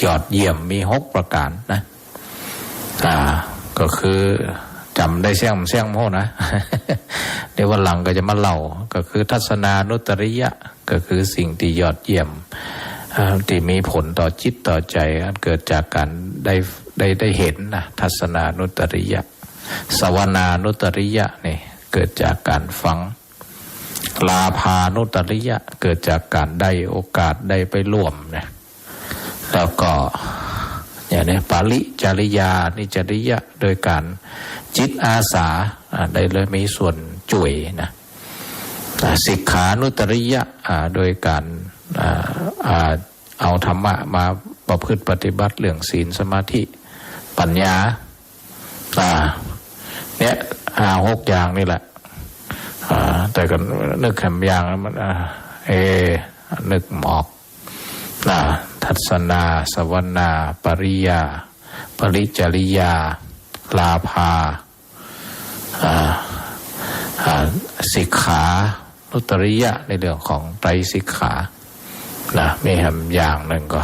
ยอดเยี่ยมมีหกประก๋านนะ อ่า ก็คือจ๋ำได้เสี้ยง เสี้ยงโม่นะ เดี๋ยววันหลังก็จะมาเล่า ก็คือทัศนานุตริยะ ก็คือสิ่งตี้ยอดเยี่ยม อ่า ตี้มีผลต่อจิตต่อใจ๋ อันเกิดจากก๋านได้ ได้ ได้เห็นนะ ทัศนานุตริยะ สวนานุตริยะนี่ เกิดจากก๋านฟัง ลาภานุตริยะ เกิดจากก๋านได้โอกาสได้ไปร่วมนะ แล้วก็ อย่างนี้ ปริจริยานิจริยะ โดยก๋านจิตอาสา อ่า ได้เลยมีส่วนจ้วยนะ อ่า สิกขานุตตริยะ อ่า โดยการ อ่า อ่า เอาธรรมะมาประพฤติปฏิบัติเรื่องศีล สมาธิ ปัญญา อ่า เนี่ย ห้าหกอย่างนี่แหละ อ่า แต่ก็นึกแหมอย่างมัน อ่า เอ นึกบ่ออก อ่า ทัสสนา สวนา ปริยา ปริจริยา ลาภา อ่า อ่า สิกขานุตตริยะ ในเรื่องของไตรสิกขา นะ มีแหมอย่างนึ่งก็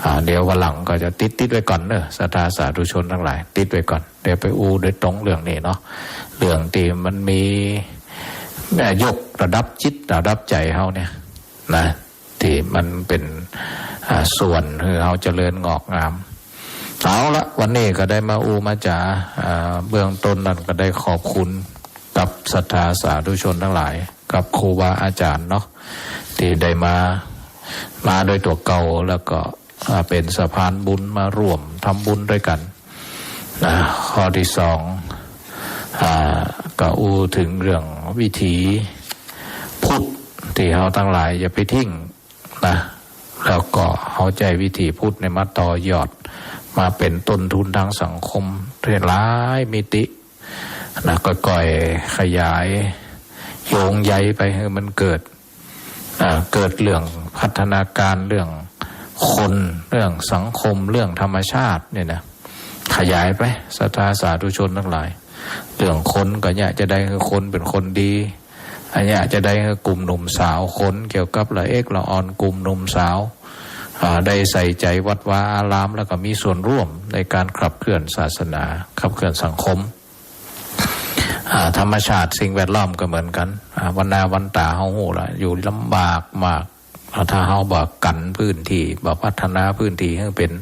อ่า เดี๋ยววันหลังก็จะติด ติดไว้ก่อนเนอะ ศรัทธาสาธุชนทั้งหลาย ติดไว้ก่อน เดี๋ยวไปอู้โดยตรงเรื่องนี้เนาะ เรื่องที่มันมี เอ่อ ยกระดับจิตระดับใจเฮาเนี่ย นะ ที่มันเป๋น อ่า ส่วนหื้อเฮาเจริญงอกงาม เอาละ วันนี้ก็ได้มาอู้มาจ๋า อ่า เบื้องต้นนั้นก็ได้ขอบคุณกับศรัทธาสาธุชนทั้งหลาย กับครูบาอาจ๋ารย์เนาะ ที่ได้มา มาโดยตั๋วเก่า แล้วก็ อ่า เป๋นสะพานบุญมาร่วมทำบุญด้วยกั๋น นะ ข้อตี้สอง อ่า ก็อู้เถิงเรื่องวิถีพุทธ ตี้เฮาตังหลายอย่าไปทิ้งนะ แล้วก็เอาใจ๋วิถีพุทธเนี่ยมาต่อยอด มาเป๋นต้นทุนตางสังคมได้หลายมิตินะ ก็ค่อยๆ ขยายโยงใยไปหื้อมันเกิด อ่า เกิดเรื่องพัฒนาการ เรื่องคน เรื่องสังคม เรื่องธรรมชาติเนี่ยนะ ขยายไป ศรัทธาสาธุชนตังหลาย เรื่องคนก็เนี่ยจะได้หื้อคนเป๋นคนดี อันเนี่ยจะได้หื้อกลุ่มหนุ่มสาวคนเกี่ยวกับละเอกละอ่อนกลุ่มหนุ่มสาว อ่า ได้ใส่ใจ๋วัดวาอาราม แล้วก็มีส่วนร่วมในก๋านขับเคลื่อนศาสนา ขับเคลื่อนสังคม อ่า ธรรมชาติสิ่งแวดล้อมก็เหมือนกั๋น อ่า วันหน้าวันต๋าเฮาฮู้ละ อยู่ลำบากมาก ถ้าเฮาบ่กั๋นพื้นตี้ บ่พัฒนาพื้นตี้หื้อเป๋น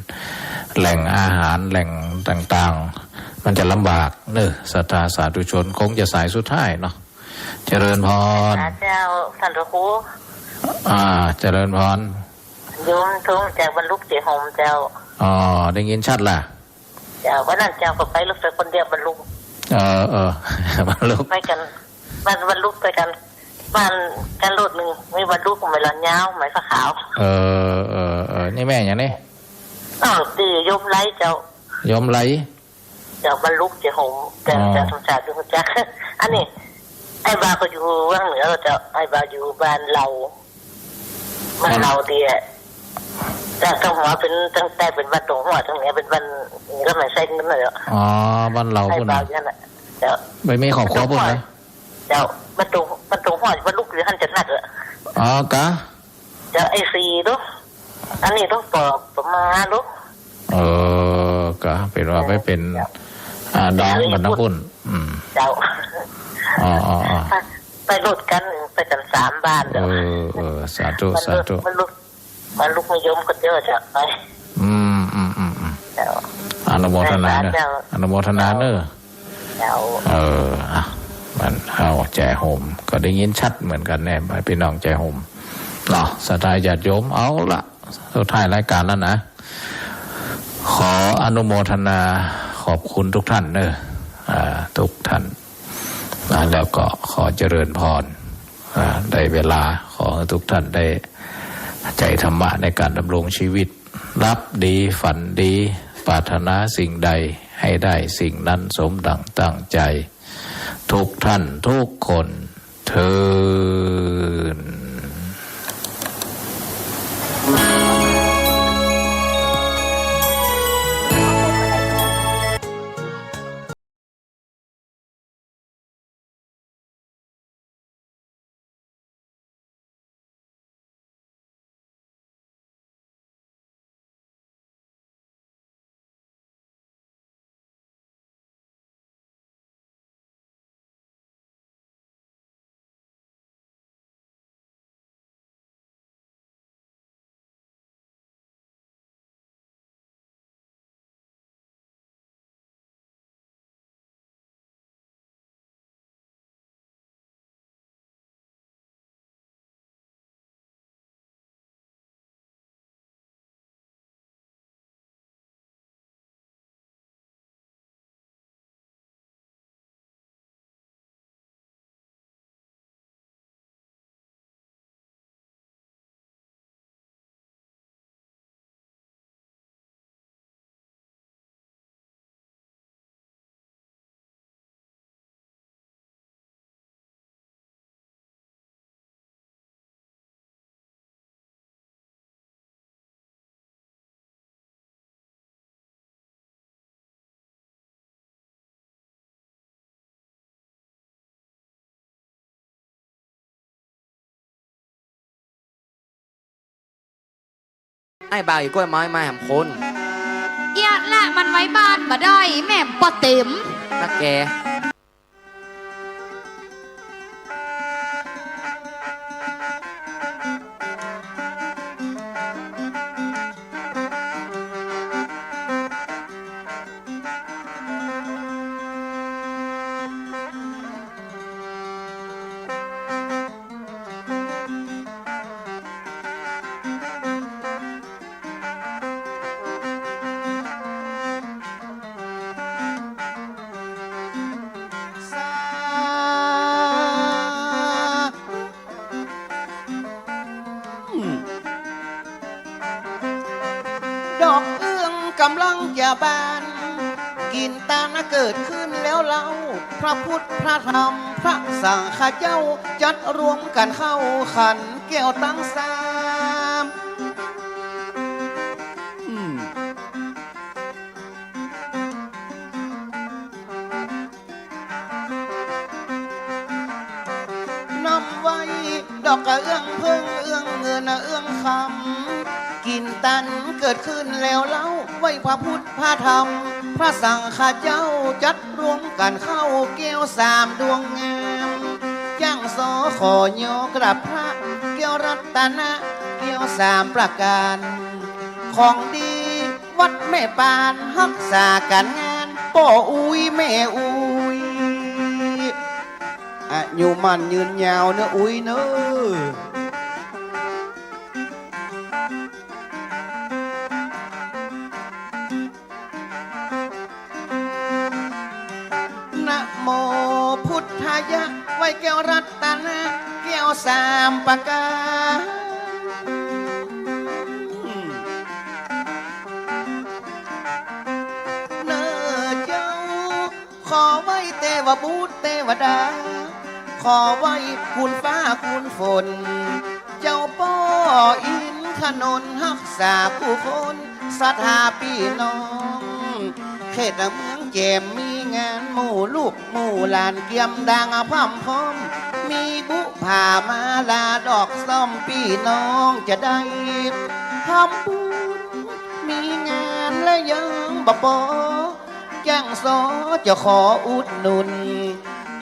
แหล่งอาหาร แหล่งต่างๆ มันจะลำบากเนอะ ศรัทธาสาธุชน คงจะสายสุดท้ายเนาะ เจริญพร เจ้า ท่านพระครู อ่า เจริญพร โยมโทรจากบ้านลุกเจโฮมเจ้า อ๋อ ได้ยินชัดละ เจ้า วันนั้นเจ้าก็ไปรถไฟคนเดียวบ้านลุก เออ เออ บ้านลุก ไปกั๋น บ้าน บ้านลุกไปกั๋น บ้านกั๋นรถนึ่ง มีบ้านลุก แม่หลอนยาว แม่ผ้าขาว เออ เออ เออ นี่แม่หยังนี่ อ้าว ตี้โยมไลเจ้า โยมไล เจ้า บ้านลุกเจโฮม เจ้า อ๋อ เจ้าสมชายเป็นคนจัก อันนี้ อ้ายบ่าวก็อยู่วังเหนือเจ้า อ้ายบ่าวอยู่บ้านเหล่า บ้านเหล่าเดีย จากตรงหัวเป๋นตั้งแต่เป๋นบ้านตรงหัว ตรงเนี้ยเป๋นบ้าน นี่ก็ไม่ใช่นั่นเลย อ๋อ บ้านเหล่า อ้าย พุ้น บ่าว นะ อยู่นั่นแหละ เจ้า ไปมีครอบครัวพุ้นนะ เจ้า บ้านตรง บ้านตรงหัว บ้านลุกอยู่หั้นจะนักอะ อ๋อ กะ เจ้า ไอ้สี่ลูก อันนี้ต้องปอบประมาณลูก เออ กะเป๋นว่าไปเป๋น เจ้า อ่า น้องกั๋นนะพุ้น อืม เจ้า อ๋อ อ๋อ อ๋อ ไป ไปรถกั๋น ไปกั๋นสามบ้าน เออ เออ สาธุ มันลุก สาธุ มันลุก มันลุกนิยมก็เยอะเจ้า ไป อืม อืม อืม อืม เจ้า อนุโมทนาเนอะ เจ้า อนุโมทนาเนอะ เจ้า เออ อ่ะ มันเอาแจโฮม ก็ได้ยินชัดเหมือนกั๋นแน่ พี่น้องแจโฮม เนาะ ศรัทธาญาติโยม เอาละ สุดท้ายรายก๋านแล้วนะ ขออนุโมทนา ขอบคุณทุกท่านเนอะ อ่า ทุกท่าน นะ แล้วก็ขอเจริญพร อ่า ได้เวลา ขอหื้อทุกท่านได้ใจ๊ธรรมะในก๋านดำรงชีวิต หลับดี ฝันดี ปรารถนาสิ่งใด ให้ได้สิ่งนั้นสมดังตั้งใจ๋ ทุกท่านทุกคน เทอญ ไอ้บ่าว เอาก้วยไม้มาแหมคน เยียะละ มันไว้บ้านบ่ได้ แหมปอเต็ม นะแก ดอกเอื้องก่ำลังจะบาน กิ่นตาลเกิดขึ้นแล้วเล่า พระพุทธ พระธรรม พระสังฆเจ้า จัดรวมกั๋นเข้าขันแก้วตังสาม อืม น้อมไหว้ดอกกระเอื้องเพิ่ง เอื้องเงินเอื้องคำ กิ่นตาลเกิดขึ้นแล้วเล่า ไหว้พระพุทธ พระธรรม พระสังฆเจ้า จัดรวมกั๋นเข้าแก้วสามดวงงาม จั้งซ้อขอยอกราบพระแก้วรัตนะ แก้วสามประก๋าน ของดี วัดแม่ปานฮักษาก๋านงาน ป้ออุ๊ยแม่อุ๊ย อายุมั่นยืนยาวเน่ออุ๊ยเน่อ นะโมพุทธายะ ไหว้แก้วรัตนะ แก้วสามประก๋าน เน่อเจ้า ขอไหว้เตวบุตรเตวดา ขอไหว้คุณฟ้าคุณฝน เจ้าป้ออินทนนท์ฮักษากู้คน ศรัทธาปี้น้อง เขตเมืองแจ่มมีงานหมู่ลูกหมู่หลานเกียมดังพร่ำพร้อม มีบุผามาลาดอกส้มปี้น้องจะได้ทำบุญ มีงานและยังบ่ปอ จั้งซ้อจะขออุดหนุน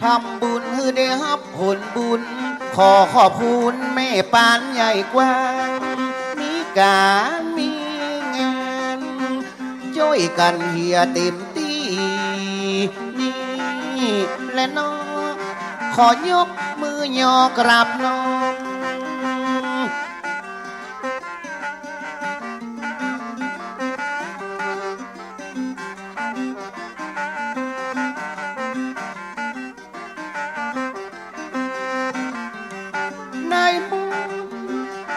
ทำบุญหื้อได้ฮับผลบุญ ขอขอบคุณแม่ปานใหญ่กว้าง มีก๋านมีงาน จ้วยกั๋นเหียเต็มตี้ นี่แหละเนาะ ขอยกมือยอกราบน้อม ในมุม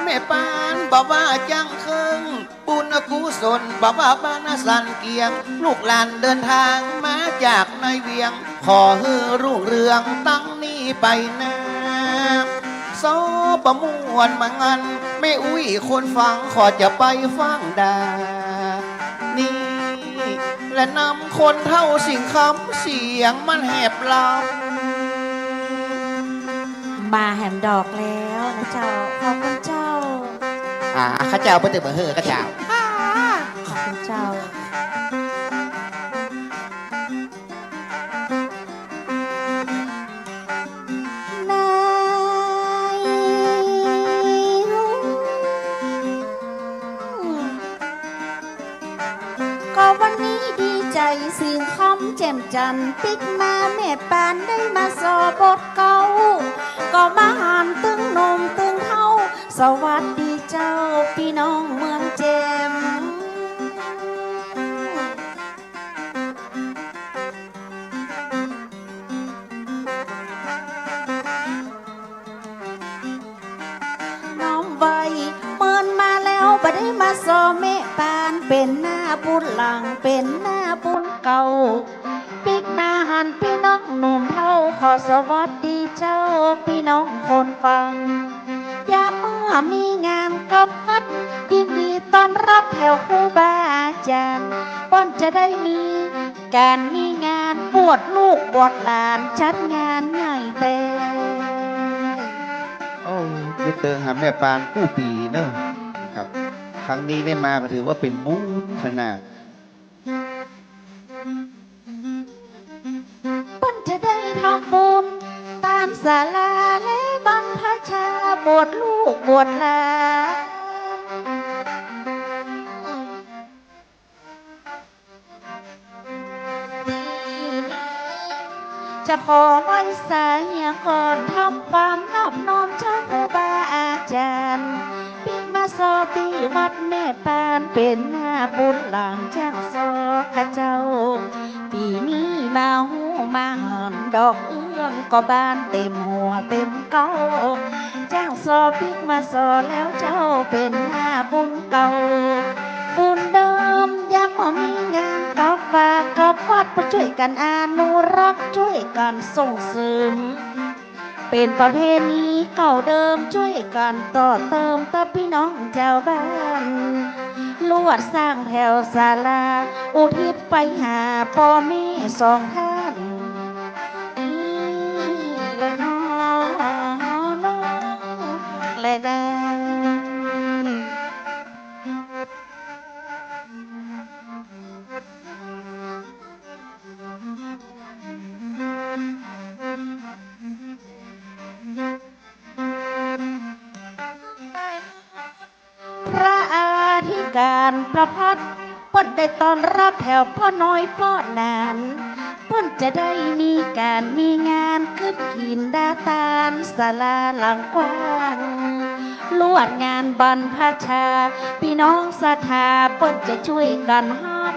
แม่ปานบ่ว่าจั้งเคิง บุญกุศลบ่ว่าบ้านสันเกียง ลูกหลานเดินทางมาจากในเวียง ขอหื้อรุ่งเรืองตั้งนี้ไปหน้า ซ้อประมวลมางาน แม่อุ๊ยคนฟังขอจะไปฟังดา นี่แหละนำคนเฒ่าสิงห์คำเสียงมันแหบลำ มาแหมดอกแล้วนะเจ้า ขอบคุณเจ้า อ่า ข้าเจ้าไปเถิงบ่าเฮ้อข้าเจ้า ขอบคุณเจ้า ใน ก็วันนี้ดีใจ๋สิงห์คำแจ่มจันทร์ ปิ๊กมาแม่ปานได้มาซ้อบทเก๊า ก็มาหาตึงหนุ่มตึงเฒ่า สวัสดีเจ้าปี้น้องเมืองแจ่ม น้อมไหว้เมินมาแล้ว บ่ได้มาซ้อแม่ปาน เป๋นหน้าบุญหลัง เป๋นหน้าบุญเก่า ปิ๊กมาหันปี้น้องหนุ่มเฒ่า ขอสวัสดีเจ้าปี้น้องคนฟัง ยามเมื่อมีงานกำนัด ยินดีต้อนฮับแถวครูบาอาจ๋ารย์ ป้อนจะได้มีก๋านมีงานบวชลูกบวชหลาน จัดงานใหญ่แต๊ โอ้ ยินดีเติงหาแม่ปานกู้ปี๋เน่อ ครับ ครั้งนี้ได้มาก็ถือว่าเป๋นบุญขนาด เปิ้นจะได้ทำบุญต๋ามศาลาและบรรพชาบวชลูกบวชหลาน จะขอไหว้สาก่อน ทำความนอบน้อมเจ้าครูบาอาจ๋ารย์ ปิ๊กมาซอตี้วัดแม่ปาน เป๋นหน้าบุญหลังจ้างซอข้าเจ้า ปี๋นี้มาฮู้มาหัน ดอกเอื้องก็บานเต๋มหัวเต๋มเก๊า จ้างซอปิ๊กมาซอแล้วเจ้า เป๋นหน้าบุญเก่า บุญเดิมยังบ่มีงานกลับว่า กลับวัด ก็จ้วยกั๋นอนุรักษ์ จ้วยกั๋นส่งเสริม เป๋นประเพณีเก่าเดิม จ้วยกั๋นต่อเติม ตะปี้น้องจาวบ้าน ลวดสร้างแถวศาลา อุทิศไปหาป้อแม่สองต้าน นี่แหละน้อ แหละนะ พระอธิก๋านประภัต เปิ้นได้ต้อนฮับแถวป้อน้อยป้อหนาน เปิ้นจะได้มีก๋านมีงาน กึ๊ดกิ๋นดาตานศาลาหลังกว้าง ลวดงานบรรพชา ปี้น้องศรัทธา เปิ้นจะจ้วยกั๋นฮั่น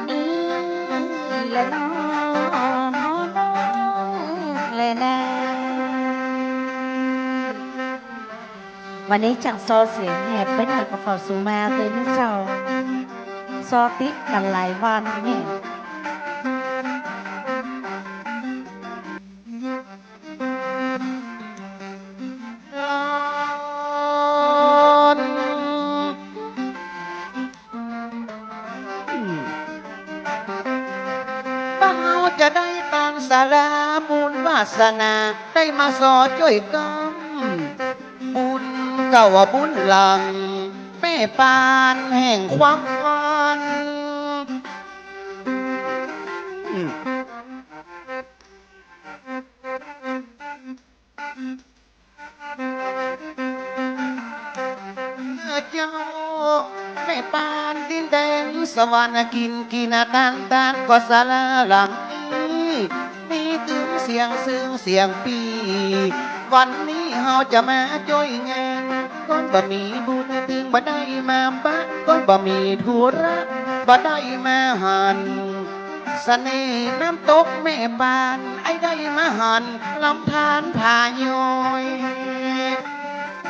นี่แหละน้อ แหละนะ วันนี้จ้างซอเสียงแหบไปหน่อย ก็ขอสูมาเต๊อะนะเจ้า ซอติดกั๋นหลายวันเนี่ย เฮาจะได้ตานศาลาบุญวาสนา ได้มาซอจ้วยกั๋น บุญเก่าบุญหลัง แม่ปานแห่งความฝัน เจ้า แม่ปานดินแดนสวรรค์ กิ๋นกิ๋นตานตานก็ศาลาหลังนี้ มีตึงเสียงซึ่งเสียงปี้ วันนี้เฮาจะมาจ้วยงาน คนบ่มีบุญตึงบ่ได้มาบ้าน คนบ่มีธุระบ่ได้มาหัน เสน่ห์น้ำตกแม่ปาน ไอ้ได้มาหันลำธารผาย้อย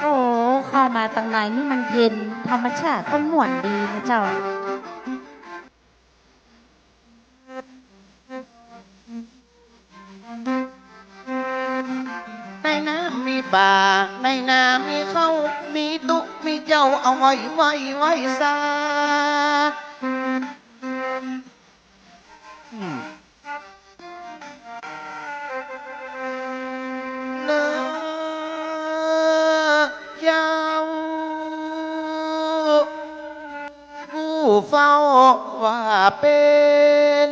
โอ้ เข้ามาตังในนี่มันเย็น ธรรมชาติก็ม่วนดีนะเจ้า ในน้ำมีป๋า ในนามีข้าว มีตุ๊มีเจ้า เอาไว้ ไว้ ไว้ซา อืม เนอะ เจ้า ผู้เฝ้าว่าเป๋น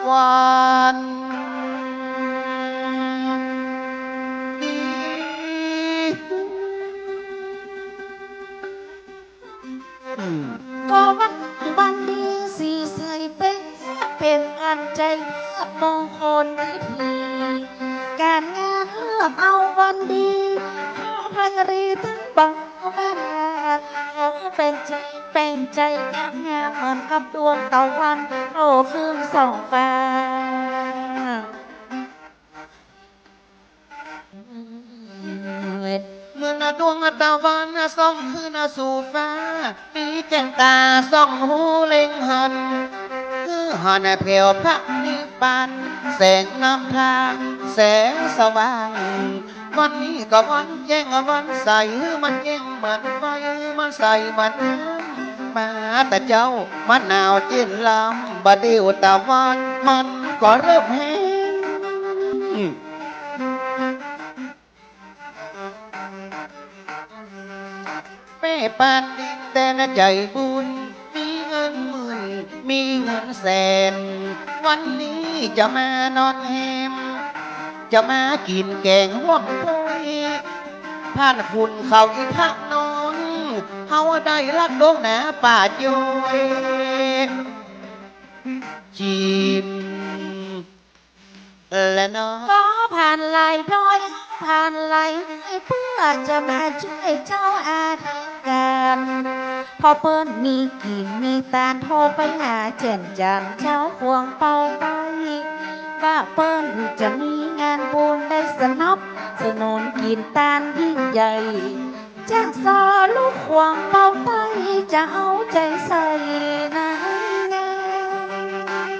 วันดี อืม ก็วัน วันดีสีใสเป๋น เป๋นอันใจ๋มงคลพิธี ก๋านงานเฮือกเอาวันดี ขอให้รีตึงบัง เป๋นใจ๋ เป๋นใจ๋งามงามเหมือนกับดวงตะวันเข้าคืนส่องฟ้า เหมือนดวงตะวันส่องคืนสู่ฟ้า มีแก้วต๋าส่องฮูเล็งหัน คือหันแผวพระนิพพาน แสงนำทาง แสงสว่าง วันนี้ก็วันแจ้งวันใส มันแจ้งเหมือนไฟ มันใสเหมือนน้ำ มาแต่เจ๊า มันหนาวเจ๊นลำ บ่าเดี่ยวตะวันมันก็เริ่มแห้ง อืม ปานดินแดนใจ๋บุญ มีเงินหมื่น มีเงินแสน วันนี้จะมานอนแฮม จะมากิ๋นแก๋งฮ่วมถ้วย ผ่านขุนเขาอีพระนนท์ เฮาได้ฮักดวงหนาป่าจ้อย จิม และเนาะ ก็ผ่านหลายดอย ผ่านหลายไฮ่ เปื้อจะมาจ้วยเจ้าอธิการ เพราะเปิ้นมีกิ๋นมีตาน โทรไปหาแจ่มจันทร์เจ้าขวงเปาใต้ ว่าเปิ้นจะมีงานบุญได้สนับสนุนกิ๋นตานยิ่งใหญ่ จ้างซอลูกขวงเปาใต้จะเอาใจ๋ใส่ในงาน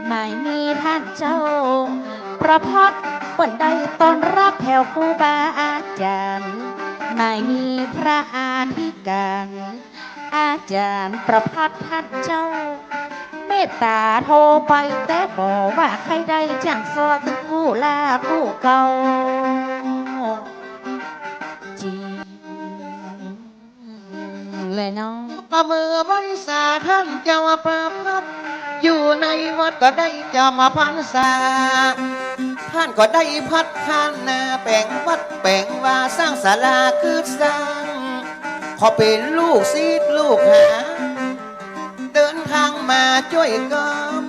หมายมีท่านเจ้าประภัต เปิ้นได้ต้อนฮับแถวครูบาอาจ๋ารย์ หมายมีพระอธิการ อาจ๋ารย์ประภัตท่านเจ้า เมตต๋าโทรไปแต๊บ่ ว่าใค่ได้จ้างซอตึงกู้หล้ากู้เก่า จิม และเนาะ ก็เมื่อวันเสาร์ท่านเจ้าประภัตอยู่ในวัดก็ได้จำพรรษา ท่านก็ได้พัฒนาแป๋งวัดแป๋งวา สร้างศาลาคือสร้าง ขอเป๋นลูกศิษย์ลูกหา เดินตางมาจ้วยกัม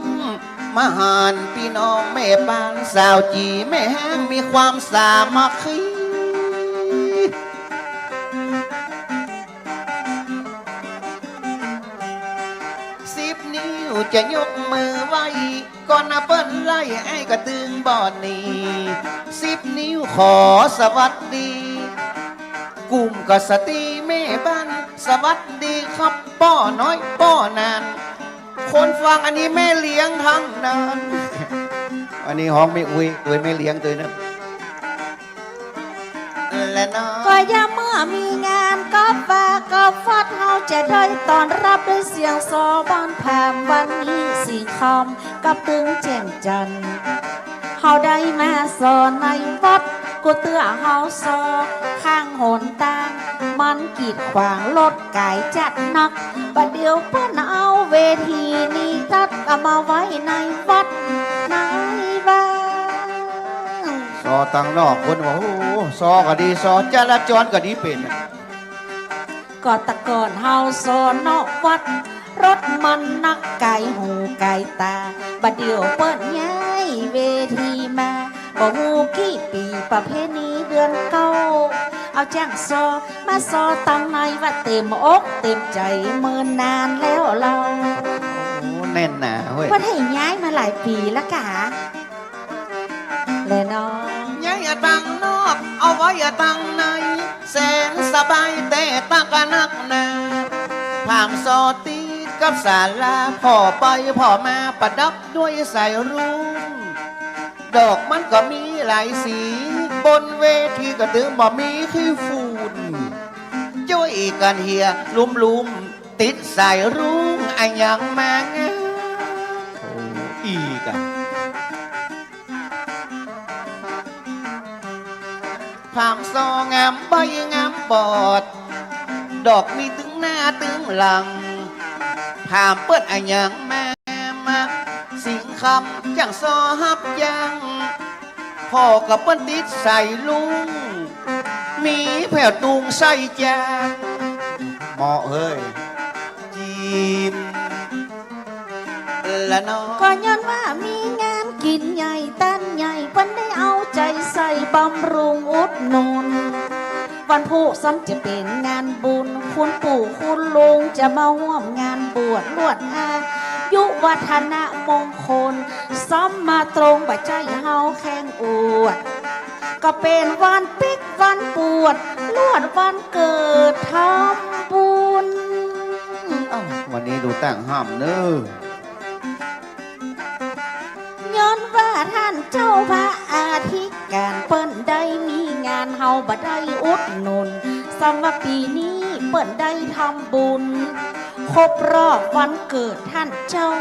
มาหันปี้น้องแม่ปาน สาวจี๋แม่ฮ้าง มีความสามัคคี สิบนิ้วจะยกมือไหว้ ก่อนนะเปิ้นไล่ ไอ้ก็ตึงบ่หนี สิบนิ้วขอสวัสดี กุ่มกษัตรีย์แม่บ้าน สวัสดีครับป้อน้อยป้อหนาน คนฟังอันนี้แม่เลี้ยงตังนั้น อันนี้ฮ้องแม่อุ๊ย ตวยแม่เลี้ยงตวยนะ และเนาะ ก็ยามเมื่อมีงานกาแฟกาฟัด เฮาจะได้ต้อนฮับด้วยเสียงซอบ้านพราหมณ์ วันนี้สิงห์คำกับตึงแจ่มจันทร์ เฮาได้มาซอในวัด กูเตื้อเฮาซอข้างหนตาง มันกีดขวางรถก๋ายจัดนัก บ่าเดี่ยวเปิ้นเอาเวทีนี้ตัดเอามาไว้ในวัดในวา ซอตังนอกคนว่า โอ้ ซอก็ดี ซอจราจรก็ดีเป๋น ก็แต่ก่อนเฮาซอนอกวัด รถมันนักก๋ายหูก๋ายต๋า บ่าเดี่ยวเปิ้นย้ายเวทีมา บ่ฮู้กี่ปี๋ ประเพณีเดือนเก้า เอาจ้างซอมาซอตังในวัด เต๋มอกเต๋มใจ๋เมินนานแล้วเฮา โอ้ แน่นหนาเว้ย เปิ้นให้ย้ายมาหลายปี๋แล้วกา และเนาะ ย้ายอะตังนอก เอาไว้อะตังใน แสนสบายแต่ตักอะนักหนา พราหมณ์ซอติดกับศาลา ผ่อไปผ่อมาประดับด้วยสายรุ้ง ดอกมันก็มีหลายสี บนเวทีก็ตึงบ่มีขี้ฝุ่น จ้วยกั๋นเหียลุมๆ ติดสายรุ้งอะหยังมางาม โอ้ อีกอะ พราหมณ์ซองามใบ้งามบอด ดอกมีตึงหน้าตึงหลัง พราหมณ์เปิ้นอะหยังมา มา สิงห์คำจ้างซอฮับยัง ผ่อก็เปิ้นติดสายรุ้ง มีแผ่วตุงไส้จาง เหมาะเฮ้ย จิม ละเนาะ ก็ย้อนว่ามีงานกิ๋นใหญ่ตานใหญ่ เปิ้นได้เอาใจ๋ใส่บำรุงอุดหนุน วันพูกซ้ำจะเป๋นงานบุญ คุณปู่คุณลุงจะมาฮ่วมงานบวช ลวดอายุวัฒนมงคล ซ้ำมาตรงบ่ใจ้เฮาแข่งอวด ก็เป๋นวันปิ๊กวันบวช ลวดวันเกิดทำบุญ อ้าว วันนี้ดูตั้งห้ามเน้อ ย้อนว่าท่านเจ้าพระอธิการเปิ้นได้มีงาน เฮาบ่ได้อุดหนุน ซ้ำว่าปี๋นี้เปิ้นได้ทำบุญ ครบรอบวันเกิดท่านเจ้า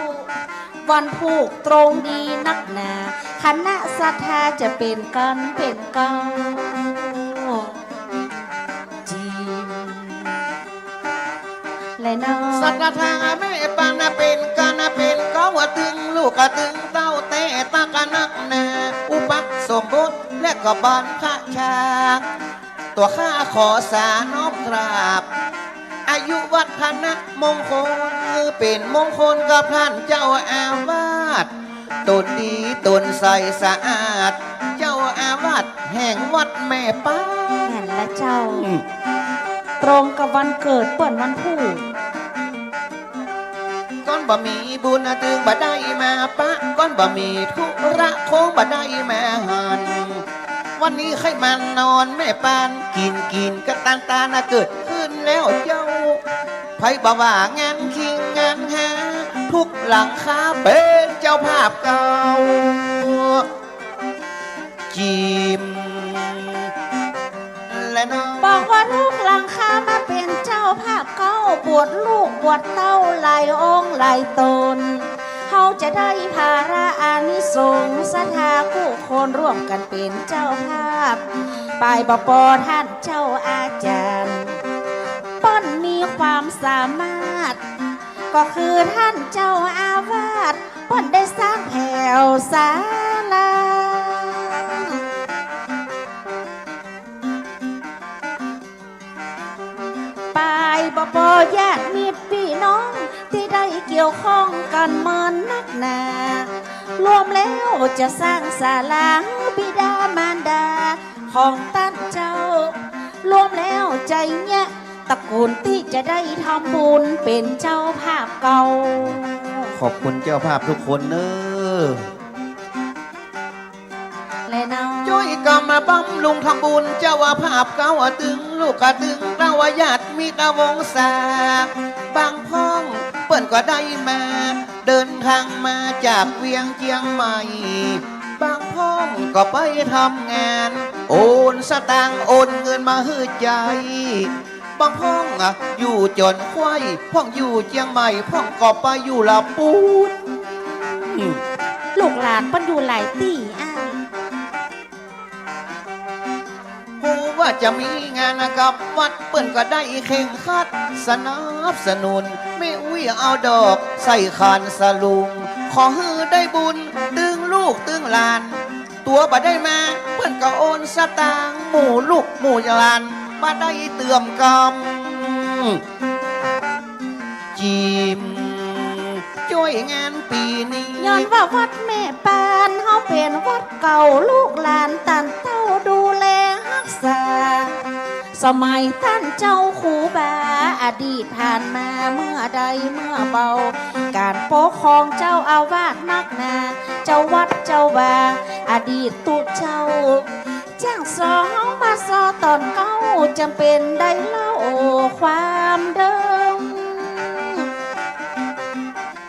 วันพูกตรงดีนักหนา คณะศรัทธาจะเป๋นกั๋นเป๋นเกล้า จิม แลเนาะ ศรัทธาแม่ปานเป๋นกั๋นเป๋นเกล้า ตึงลูกตึงเต้าแต๊ตักนักหนา อุปสมบทและก็บรรพชา ตั๋วข้าขอสาน้อมกราบ อายุวัฒนะมงคล เป๋นมงคลกับต้านเจ้าอาวาส ต๋นดีต๋นใสสะอาด เจ้าอาวาสแห่งวัดแม่ปาน นั่นละเจ้า อืม ตรงกับวันเกิดเปิ้นวันพูก ก้อนบ่มีบุญตึงบ่ได้มาปะ ก้อนบ่มีธุระคงบ่ได้มาหัน วันนี้ใค่มานอนแม่ปาน กิ๋นกิ๋นกะตานตานเกิดขึ้นแล้วเจ้า ใผบ่ว่างานคิงงานหา ทุกหลังคาเป๋นเจ้าภาพเก่า จิม แลเนาะ บอกว่าทุกหลังคามาเป๋นเจ้าภาพเก่า บวชลูกบวชเต้าหลายองค์หลายต๋น เฮาจะได้ผาละอานิสงส์ ศรัทธากู้คนร่วมกั๋นเป๋นเจ้าภาพ ปายบ่ปอต้านเจ้าอาจ๋ารย์ เปิ้นมีความสามารถ ก็คือต้านเจ้าอาวาส เปิ้นได้สร้างแถวศาลา ปายบ่ปอญาติมิตรปี้น้อง ตี้ได้เกี่ยวข้องกั๋นเมินนักหนา รวมแล้วจะสร้างศาลาหื้อบิดามารดาของต้านเจ้า รวมแล้วใจ๋เยียะ ตระกูลตี้จะได้ทำบุญเป๋นเจ้าภาพเก่า ขอบคุณเจ้าภาพทุกคนเน้อ แลเนาะ จ้อยกั๋นมาบำรุงทำบุญเจ้าภาพเก่า ตึงลูกตึงเต้าญาติมิตรวงศา บางพ่องเปิ้นก็ได้มา เดินทางมาจากเวียงเจียงใหม่ บางพ่องก็ไปทำงาน โอนสตางค์โอนเงินมาหื้อใจ๊ บางพ่องอะอยู่จวนคว้าย พ่องอยู่เจียงใหม่ พ่องก็ไปอยู่ละปูน ลูกหลานเปิ้นอยู่หลายตี้อ้าย ฮู้ว่าจะมีงานกับวัด เปิ้นก็ได้เคร่งครัดสนับสนุน แม่อุ๊ยเอาดอกใส่ขันสลุง ขอหื้อได้บุญตึงลูกตึงหลาน ตั๋วบ่ได้มา เปิ้นก็โอนสตางค์ หมู่ลูกหมู่หลานมาได้เติมกำ จิม จ้อยงานปี๋นี้ ย้อนว่าวัดแม่ปานเฮาเป๋นวัดเก่า ลูกหลานต้านเต้าดูแลฮักษา สมัยต้านเจ้าครูบาอดีตผ่านมาเมื่อใดเมื่อเบา ก๋านปกครองเจ้าอาวาสนักหนา เจ้าวัดเจ้าวาอดีตตุ๊เจ้า จ้างซอเฮามาซอต๋อนเก๊า จ๋ำเป๋นได้เล่าความเดิม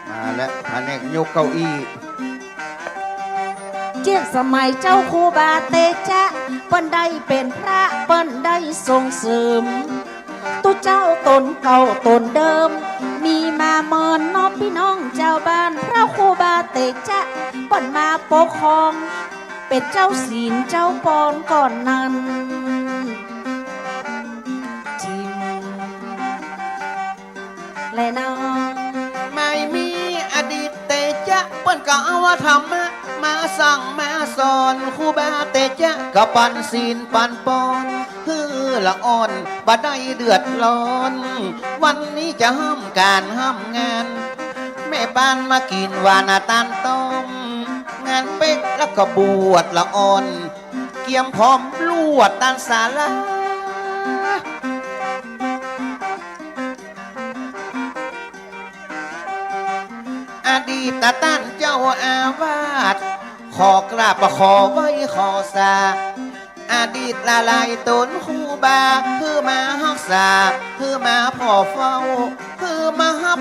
มาแล้ว ผนกยกเก้าอี้ เจียะสมัยเจ้าครูบาเตจ๊ะ เปิ้นได้เป๋นพระ เปิ้นได้ส่งเสริม ตุ๊เจ้าต๋นเก่าต๋นเดิม มีมาเมินเนาะปี้น้องจาวบ้าน พระครูบาเตจ๊ะ เปิ้นมาปกครอง เป๋นเจ้าศีลเจ้าปอนก่อนนั้น จิม แลเนาะ ไม่มีอดีตเตจ๊ะ เปิ้นก็เอาธรรมะมาสั่งมาสอน ครูบาเตจ๊ะก็ปันศีลปันปอน หื้อละอ่อนบ่ได้เดือดร้อน วันนี้จะห้ำก๋านห้ำงาน แม่ปานมากิ๋นหวานตานต้ม งานเป๊กแล้วก็บวชละอ่อน เกียมพร้อมลวดตานศาลา อดีตต้านเจ้าอาวาส ขอกราบขอไหว้ขอสา อดีตหลายๆต๋นครูบา หื้อมาฮักษา หื้อมาผ่อเฝ้า หื้อมาฮับ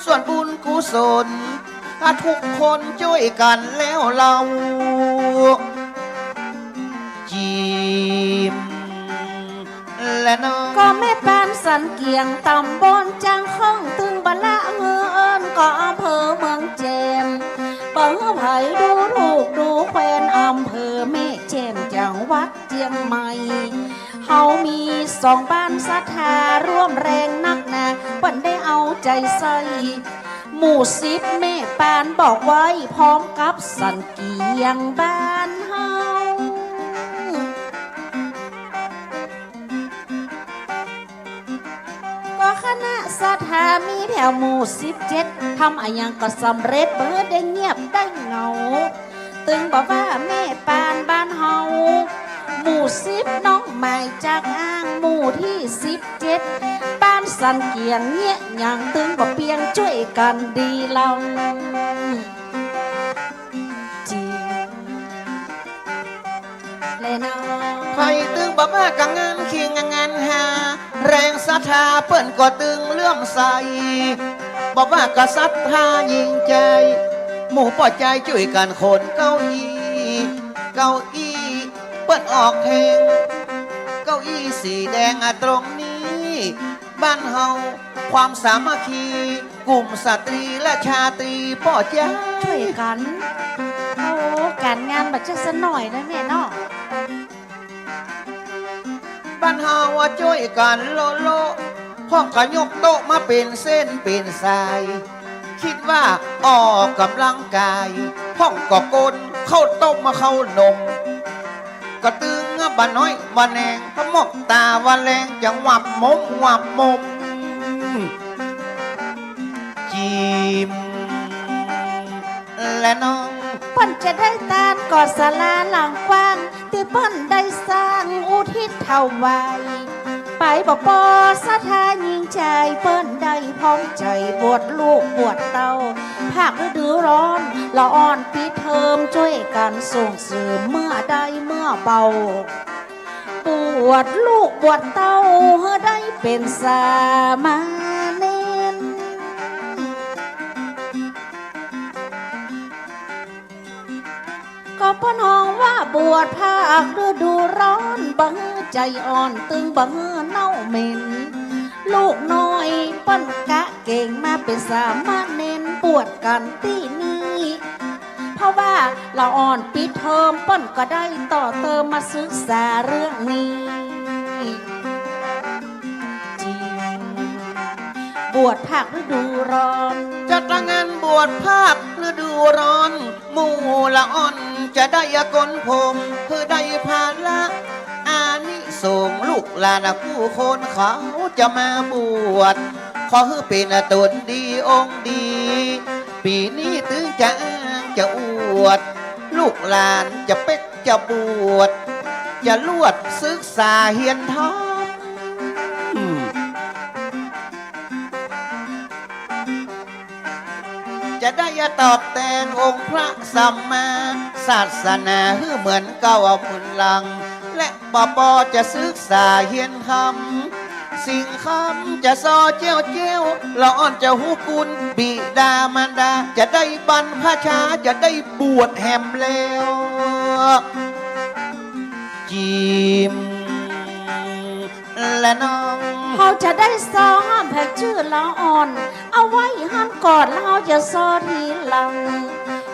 ส่วนบุญกุศล ถ้าทุกคนจ้วยกั๋นแล้วเล่า จิม และน้อง ก็แม่ปานสันเกียง ต๋ำบลจางเคิง ตึงบ่ละหื้อเอิ้นก็อำเภอเมืองแจ่ม เป๋อใผดูถูกดูแควนอำเภอแม่แจ่มจังหวัดเจียงใหม่ เฮามีสองบ้านศรัทธาร่วมแรงนักหนา เปิ้นได้เอาใจ๋ใส่ หมู่สิบแม่ปานบอกไว้ พร้อมกับสันเกียงบ้านเฮา ก็คณะศรัทธามีแถวหมู่สิบเจ็ด ทำอะหยังก็สำเร็จ บ่ได้เงียบได้เหงา ตึงบอกว่าแม่ปานบ้านเฮา หมู่สิบน้องหมายจากอ้าง หมู่ตี้สิบเจ็ด บ้านสันเกียงเยียะหยัง ตึงบ่เปียงจ้วยกั๋นดีลำ จริงแลเนาะ ใผตึงบ่ว่าก้างานคิงงานหา แรงศรัทธาเปิ้นก็ตึงเลื่อมใส บ่ว่าก้าศรัทธายิ่งใจ๋ หมู่ป้อใจ๋จ้วยกั๋นขนเก้าอี้ เก้าอี้เปิ้นออกแฮง เก้าอี้สีแดงอะตรงนี้ บ้านเฮาความสามัคคี กลุ่มสตรีและชาตรีป้อใจ๋ จ้วยกั๋น โอ้ ก๋านงานบ่ใจ้ซะหน้อยนะแม่เนาะ บ้านเฮาว่าจ้วยกั๋นโละๆ พ่องก็ยกโต๊ะมาเป๋นเส้นเป๋นสาย กึ๊ดว่าออกก๋ำลังกาย พ่องก็กนข้าวต้มมาข้าวนม ก็ตึงบ่าน้อยบ่าแนง ก็มองต๋าว่าแลงจะวับมบวับมบ จิม และน้อง เปิ้นจะได้ตานก่อศาลาหลังกว้าง ตี้เปิ้นได้สร้างอุทิศถวาย ไปบ่ปอศรัทธายิ่งใจ๋ เปิ้นได้พร้อมใจ๋บวชลูกบวชเต้า ภาคฤดูร้อน ละอ่อนปิดเทอม จ้วยกั๋นส่งเสริมเมื่อได้เมื่อเบา บวชลูกบวชเต้า หื้อได้เป๋นสามเณร ก็เปิ้นฮ้องว่าบวชภาคฤดูร้อน บ่หื้อใจ๋อ่อน ตึงบ่หื้อเน่าเหม็น ลูกน้อยเปิ้นกะเก๋งมาเป๋นสามเณรบวชกั๋นตี้นี่ เพราะว่าละอ่อนปิดเทอม เปิ้นก็ได้ต่อเติมมาศึกษาเรื่องนี้ จิม บวชภาคฤดูร้อน จัดงานบวชภาคฤดูร้อน หมู่ละอ่อนจะได้กนผม คือได้ภาระ อานิสงส์ลูกหลานกู้คนเขาจะมาบวช ขอหื้อเป๋นต๋นดีองค์ดี ปี๋นี้ตึงจะอ้างจะอวด ลูกหลานจะเป๊กจะบวช จะลวดศึกษาเฮียนธรรม จะได้ตอบแตนองค์พระสัมมาศาสนา หื้อเหมือนเก่าเอาบุญหลัง และปอปอจะศึกษาเฮียนธรรม สิ่งคำจะซอเจ้าเจ้า ละอ่อนจะฮู้คุณบิดามารดา จะได้บรรพชา จะได้บวชแหมแล้ว จิม และน้อง เฮาจะได้ซอห้ามแผกจื้อละอ่อน เอาไว้หั้นก่อน แล้วเฮาจะซอทีหลัง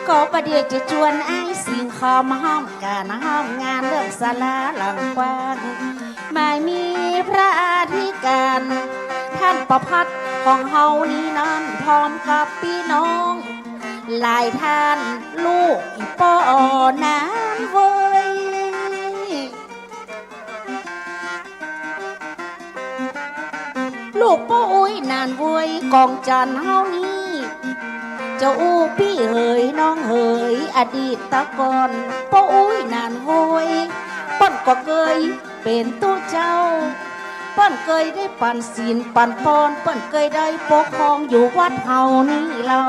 ก็ประเดี๋ยวจะจวนอ้ายสิงห์คำห้ามก๋านห้ามงานเรื่องศาลาหลังกว้าง หมายมีพระอธิการ ท่านประภัตของเฮานี้นั้น พร้อมกับปี้น้องหลายท่าน ลูกป้อนานเว้ย ลูกป้ออุ๊ยนานเว้ย กองจันทน์เฮานี้ จะอู้ปี้เหยน้องเหย อดีตตะก่อน ป้ออุ๊ยนานเว้ย เปิ้นก็เกยเป๋นตุ๊เจ้า เปิ้นเกยได้ปั๋นศีลปั๋นปอน เปิ้นเกยได้ปกครองอยู่วัดเฮานี้เล่า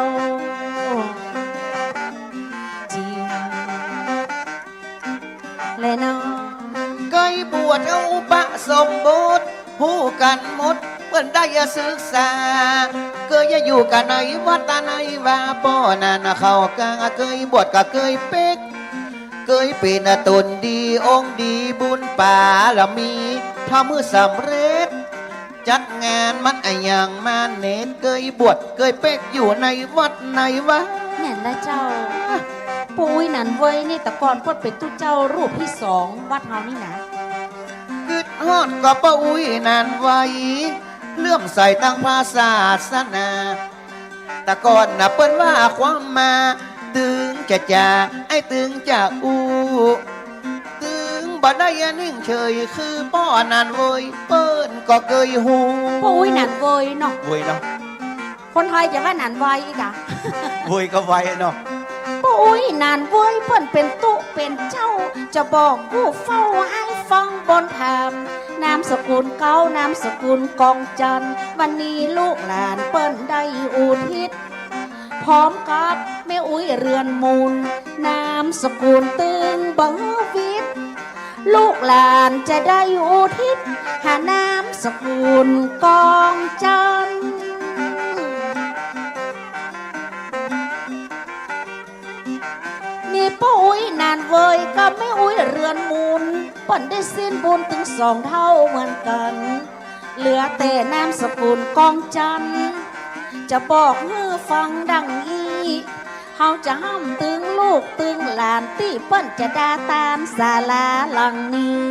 จิม และน้อง เกยบวชเอาอุปสมบท ฮู้กั๋นหมด เปิ้นได้ศึกษา เกยอยู่กั๋นในวัดในวา ป้อนั้นเขากะเกยบวชกะเกยเป๊ก เกยเป๋นต๋นดีองค์ดีบุญปารมี ถ้าเมื่อสำเร็จ จัดงานมันอะหยังมาเน็ด เกยบวชเกยเป๊กอยู่ในวัดในวา แม่นละเจ้า ป้ออุ๊ยหนานเวยนี่แต่ก่อนเปิ้นเป๋นตุ๊เจ้ารูปตี้สองวัดเฮานี่นะ กึ๊ดฮอดก็ป้ออุ๊ยหนานเวย เลื่อมใสตางพระศาสนา แต่ก่อนน่ะเปิ้นว่าความมา ตึงจะจ๋า ไอ้ตึงจะอู้ ตึงบ่ได้อะนิ่งเฉย คือป้อหนานเวย เปิ้นก็เกยฮู้ ป้ออุ๊ยหนานเวยเนาะ เวยเนาะ คนไทยจะว่าหนานเวยอีกอะ เวยก็เวยเนาะ ป้ออุ๊ยหนานเวย เปิ้นเป๋นตุ๊เป๋นเจ้า จะบอกกู้เฝ้าไอ้ฟังบนธรรม นามสกุลเก๊า นามสกุลกองจันทน์ วันนี้ลูกหลานเปิ้นได้อุทิศ พร้อมกับแม่อุ๊ยเรือนมูล นามสกุลตึงบ่วิทย์ ลูกหลานจะได้อุทิศ หานามสกุลกองจันทน์ นี่ป้ออุ๊ยหนานเวยกับแม่อุ๊ยเรือนมูล เปิ้นได้สิ้นบุญตึงสองเฒ่าเหมือนกั๋น เหลือแต่นามสกุลกองจันทน์ จะบอกหื้อฟังดังอี้ เฮาจะห้ำตึงลูกตึงหลานตี้เปิ้นจะดาตานศาลาหลังนี้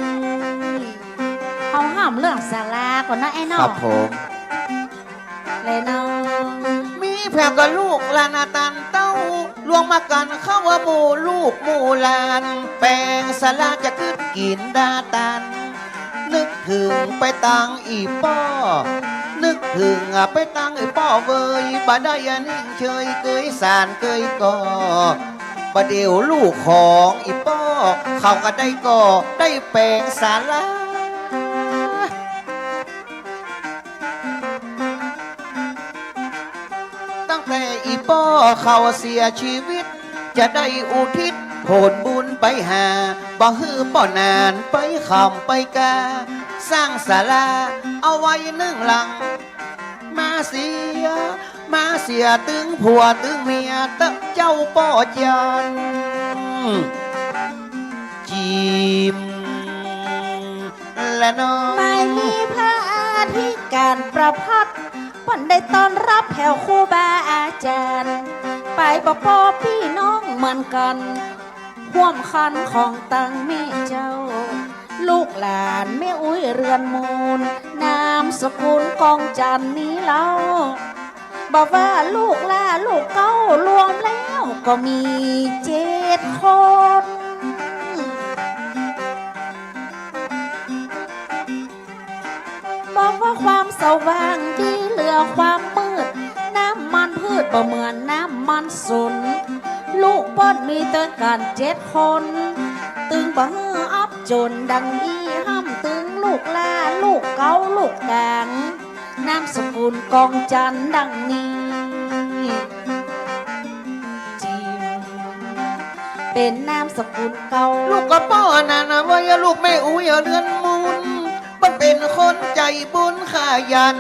เฮาห้ำเรื่องศาลาก่อนนะไอ้เนาะ ครับผม แลเนาะ มีแผวก็ลูกหลานอาตานเต้า ลวงมากั๋นเข้าว่าหมู่ลูกหมู่หลาน แป๋งศาลาจะกึ๊ดกิ๋นดาตาน นึกเถิงไปตังอี่ป้อ นึกเถิงอะไปตังอี่ป้อเวย บ่ได้อะนิ่งเฉย เกยสานเกยก่อ บ่าเดี่ยวลูกของอี่ป้อ เขาก็ได้ก่อ ได้แป๋งศาลา ตั้งแต่อี่ป้อเขาเสียชีวิต จะได้อุทิศผลบุญไปหา บ่หื้อป้อหนานไปค่ำไปกา สร้างศาลาเอาไว้หนึ่งหลัง มาเสีย มาเสียตึงผัวตึงเมียเต๊อะเจ้าป้อจันทน์ จิ๋ม และน้อง ไม่มีพระอธิการประพัฒน์ เปิ้นได้ต้อนฮับแผวครูบาอาจ๋ารย์ ไปบ่ป้อปี้น้องเหมือนกั๋น ฮ่วมคันของตังแม่เจ้า ลูกหลานแม่อุ๊ยเรือนมูล นามสกุลกองจันทน์นี้เล่า บ่ว่าลูกหล้าลูกเก๊ารวมแล้วก็มีเจ็ดคน บอกว่าความสว่างดีเหลือความมืด น้ำมันพืชบ่เหมือนน้ำมันสน ลูกเปิ้นมีตวยกั๋นเจ็ดคน ตึงบ่หื้ออับจนดังอี้ ห้ำตึงลูกหล้าลูกเก๊าลูกก๋าง นามสกุลกองจันทน์ดังนี้ จิ๋ม เป๋นนามสกุลเก๊า ลูกก็ป้อนั้นนะเว้ย ลูกแม่อุ๊ยเรือนมูล มันเป๋นคนใจ๋บุญขยัน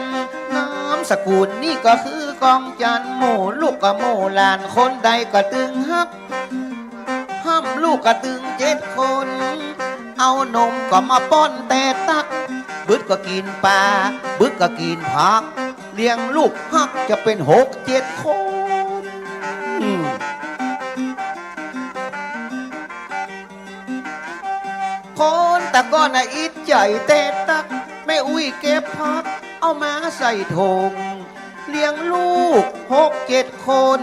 นามสกุลนี้ก็คือกองจันทน์ หมู่ลูกกับหมู่หลานคนใดก็ตึงฮัก ห้ำลูกก็ตึงเจ็ดคน เอานมก็มาป้อนแต่ตัก บึดก็กิ๋นป๋า บึดก็กิ๋นผัก เลี้ยงลูกฮักจะเป๋นหกเจ็ดคน คนแต่ก่อนน่ะอิดใจ๋แต่ตัก แม่อุ๊ยเก็บผักเอามาใส่ถง เลี้ยงลูกหกเจ็ดคน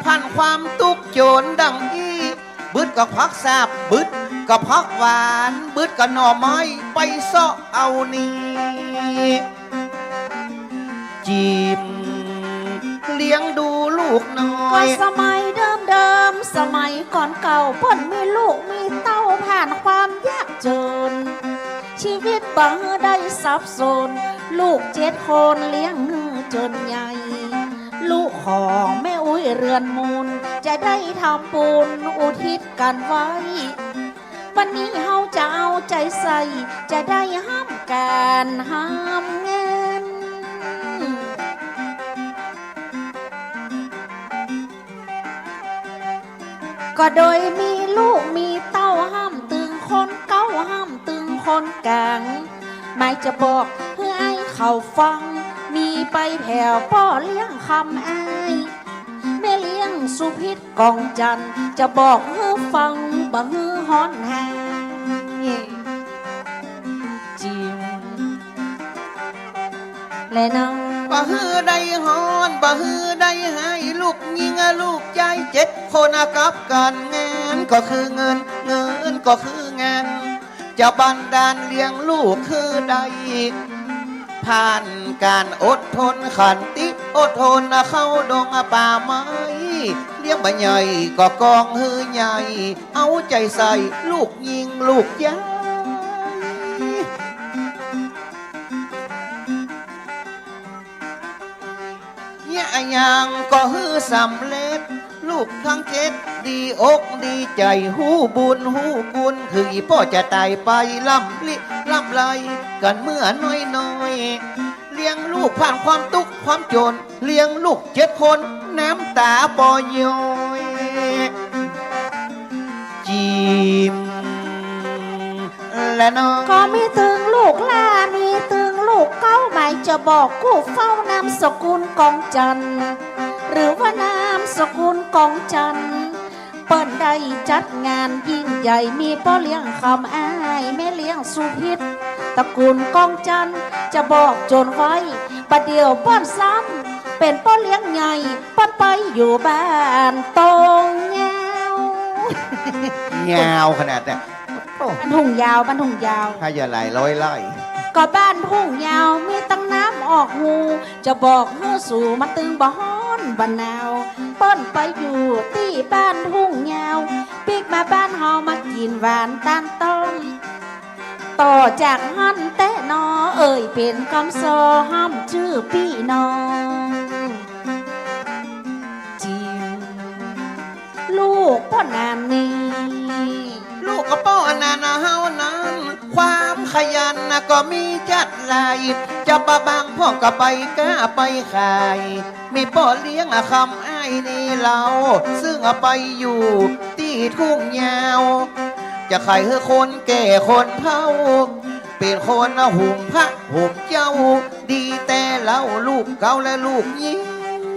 ผ่านความตุ๊กจนดังอี้ บึดก็ผักสาบ บึดก็ผักหวาน บึดก็หน่อไม้ ไปเซาะเอานี้ จิ๋ม เลี้ยงดูลูกน้อย ก็สมัยเดิมๆ สมัยก่อนเก่า เปิ้นมีลูกมีเต้า ผ่านความยากจน ชีวิตบ่ได้สับสน ลูกเจ็ดคนเลี้ยงหื้อจนใหญ่ ลูกของแม่อุ๊ยเรือนมูล จะได้ทำบุญอุทิศกั๋นไว้ วันนี้เฮาจะเอาใจ๋ใส่ จะได้ห้ำก๋านห้ำงาน ก็โดยมีลูกมีเต้า ห้ำตึงคนเก๊า ห้ำตึงคนก๋าง หมายจะบอกหื้ออ้ายเขาฟัง มีไปแผวป้อเลี้ยงคำอ้าย แม่เลี้ยง สุพิษกองจันทน์ จะบอกหื้อฟังบ่หื้อฮ้อนไห้ จิ๋ม แลน้อง บ่หื้อได้ฮ้อน บ่หื้อได้ไห้ ลูกญิงอะลูกจาย เจ็ดคนอะกับกั๋น งานก็คือเงิน เงินก็คืองาน จะบันดาลเลี้ยงลูกหื้อได้ ผ่านก๋านอดทนขันติ อดทนเข้าดงป่าไม้ เลี้ยงบ่ใหญ่ก็กองหื้อใหญ่ เอาใจ๋ใส่ลูกญิงลูกจาย เยียะอะหยังก็หื้อสำเร็จ ลูกตังเจ็ดดีอกดีใจ๋ ฮู้บุญฮู้คุณ คืออี่ป้อจะต๋ายไป ล้ำลิล้ำไรกั๋นเมื่อน้อยๆ เลี้ยงลูกผ่านความตุ๊กข์ความจ๋น เลี้ยงลูกเจ็ดคน น้ำต๋าปอย้อย จิ๋ม แลน้อง ก็มีตึงลูกหล้า มีตึงลูกเก๊า หมายจะบอกกู้เฝ้านามสกุลกองจันทน์ หรือว่านามสกุลกองจันทน์ เปิ้นได้จัดงานยิ่งใหญ่ มีป้อเลี้ยงคำอ้าย แม่เลี้ยงสุพิษ ตระกูลกองจันทน์ จะบอกจ๋นไว้ บ่าเดี่ยวเปิ้นซ้ำเป๋นป้อเลี้ยงใหญ่ เปิ้นไปอยู่บ้านตงยาว ยาวขนาดเนี้ย โอ้ บ้านทุ่งยาว บ้านทุ่งยาว ถ้าจะหลายร้อยไร่ ก็บ้านทุ่งยาว มีตังน้ำออกฮู จะบอกหื้อสูมันตึงบ่ฮ้อนบ่หนาว เปิ้นไปอยู่ตี้บ้านทุ่งยาว ปิ๊กมาบ้านเฮามากิ๋นหวานตาลต้ม ต่อจากหั้นแต๊นอ เอ่ยเป๋นกำซอห้ำจื้อปี้น้อง จิ๋ม ลูกป้อหนานนี่ ลูกก็ป้อหนานเฮานั้น ความขยันน่ะก็มีจัดหลาย จะบ่บางพ่องก็ไปก๊าไปขาย มีป้อเลี้ยงอะคำอ้ายนี่เล่า ซึ่งอะไปอยู่ตี้ทุ่งยาว จะขายหื้อคนแก่คนเฒ่า เป๋นคนอะหุมพระหุมเจ้า ดีแต๊เล่าลูกเก๊าและลูกญิง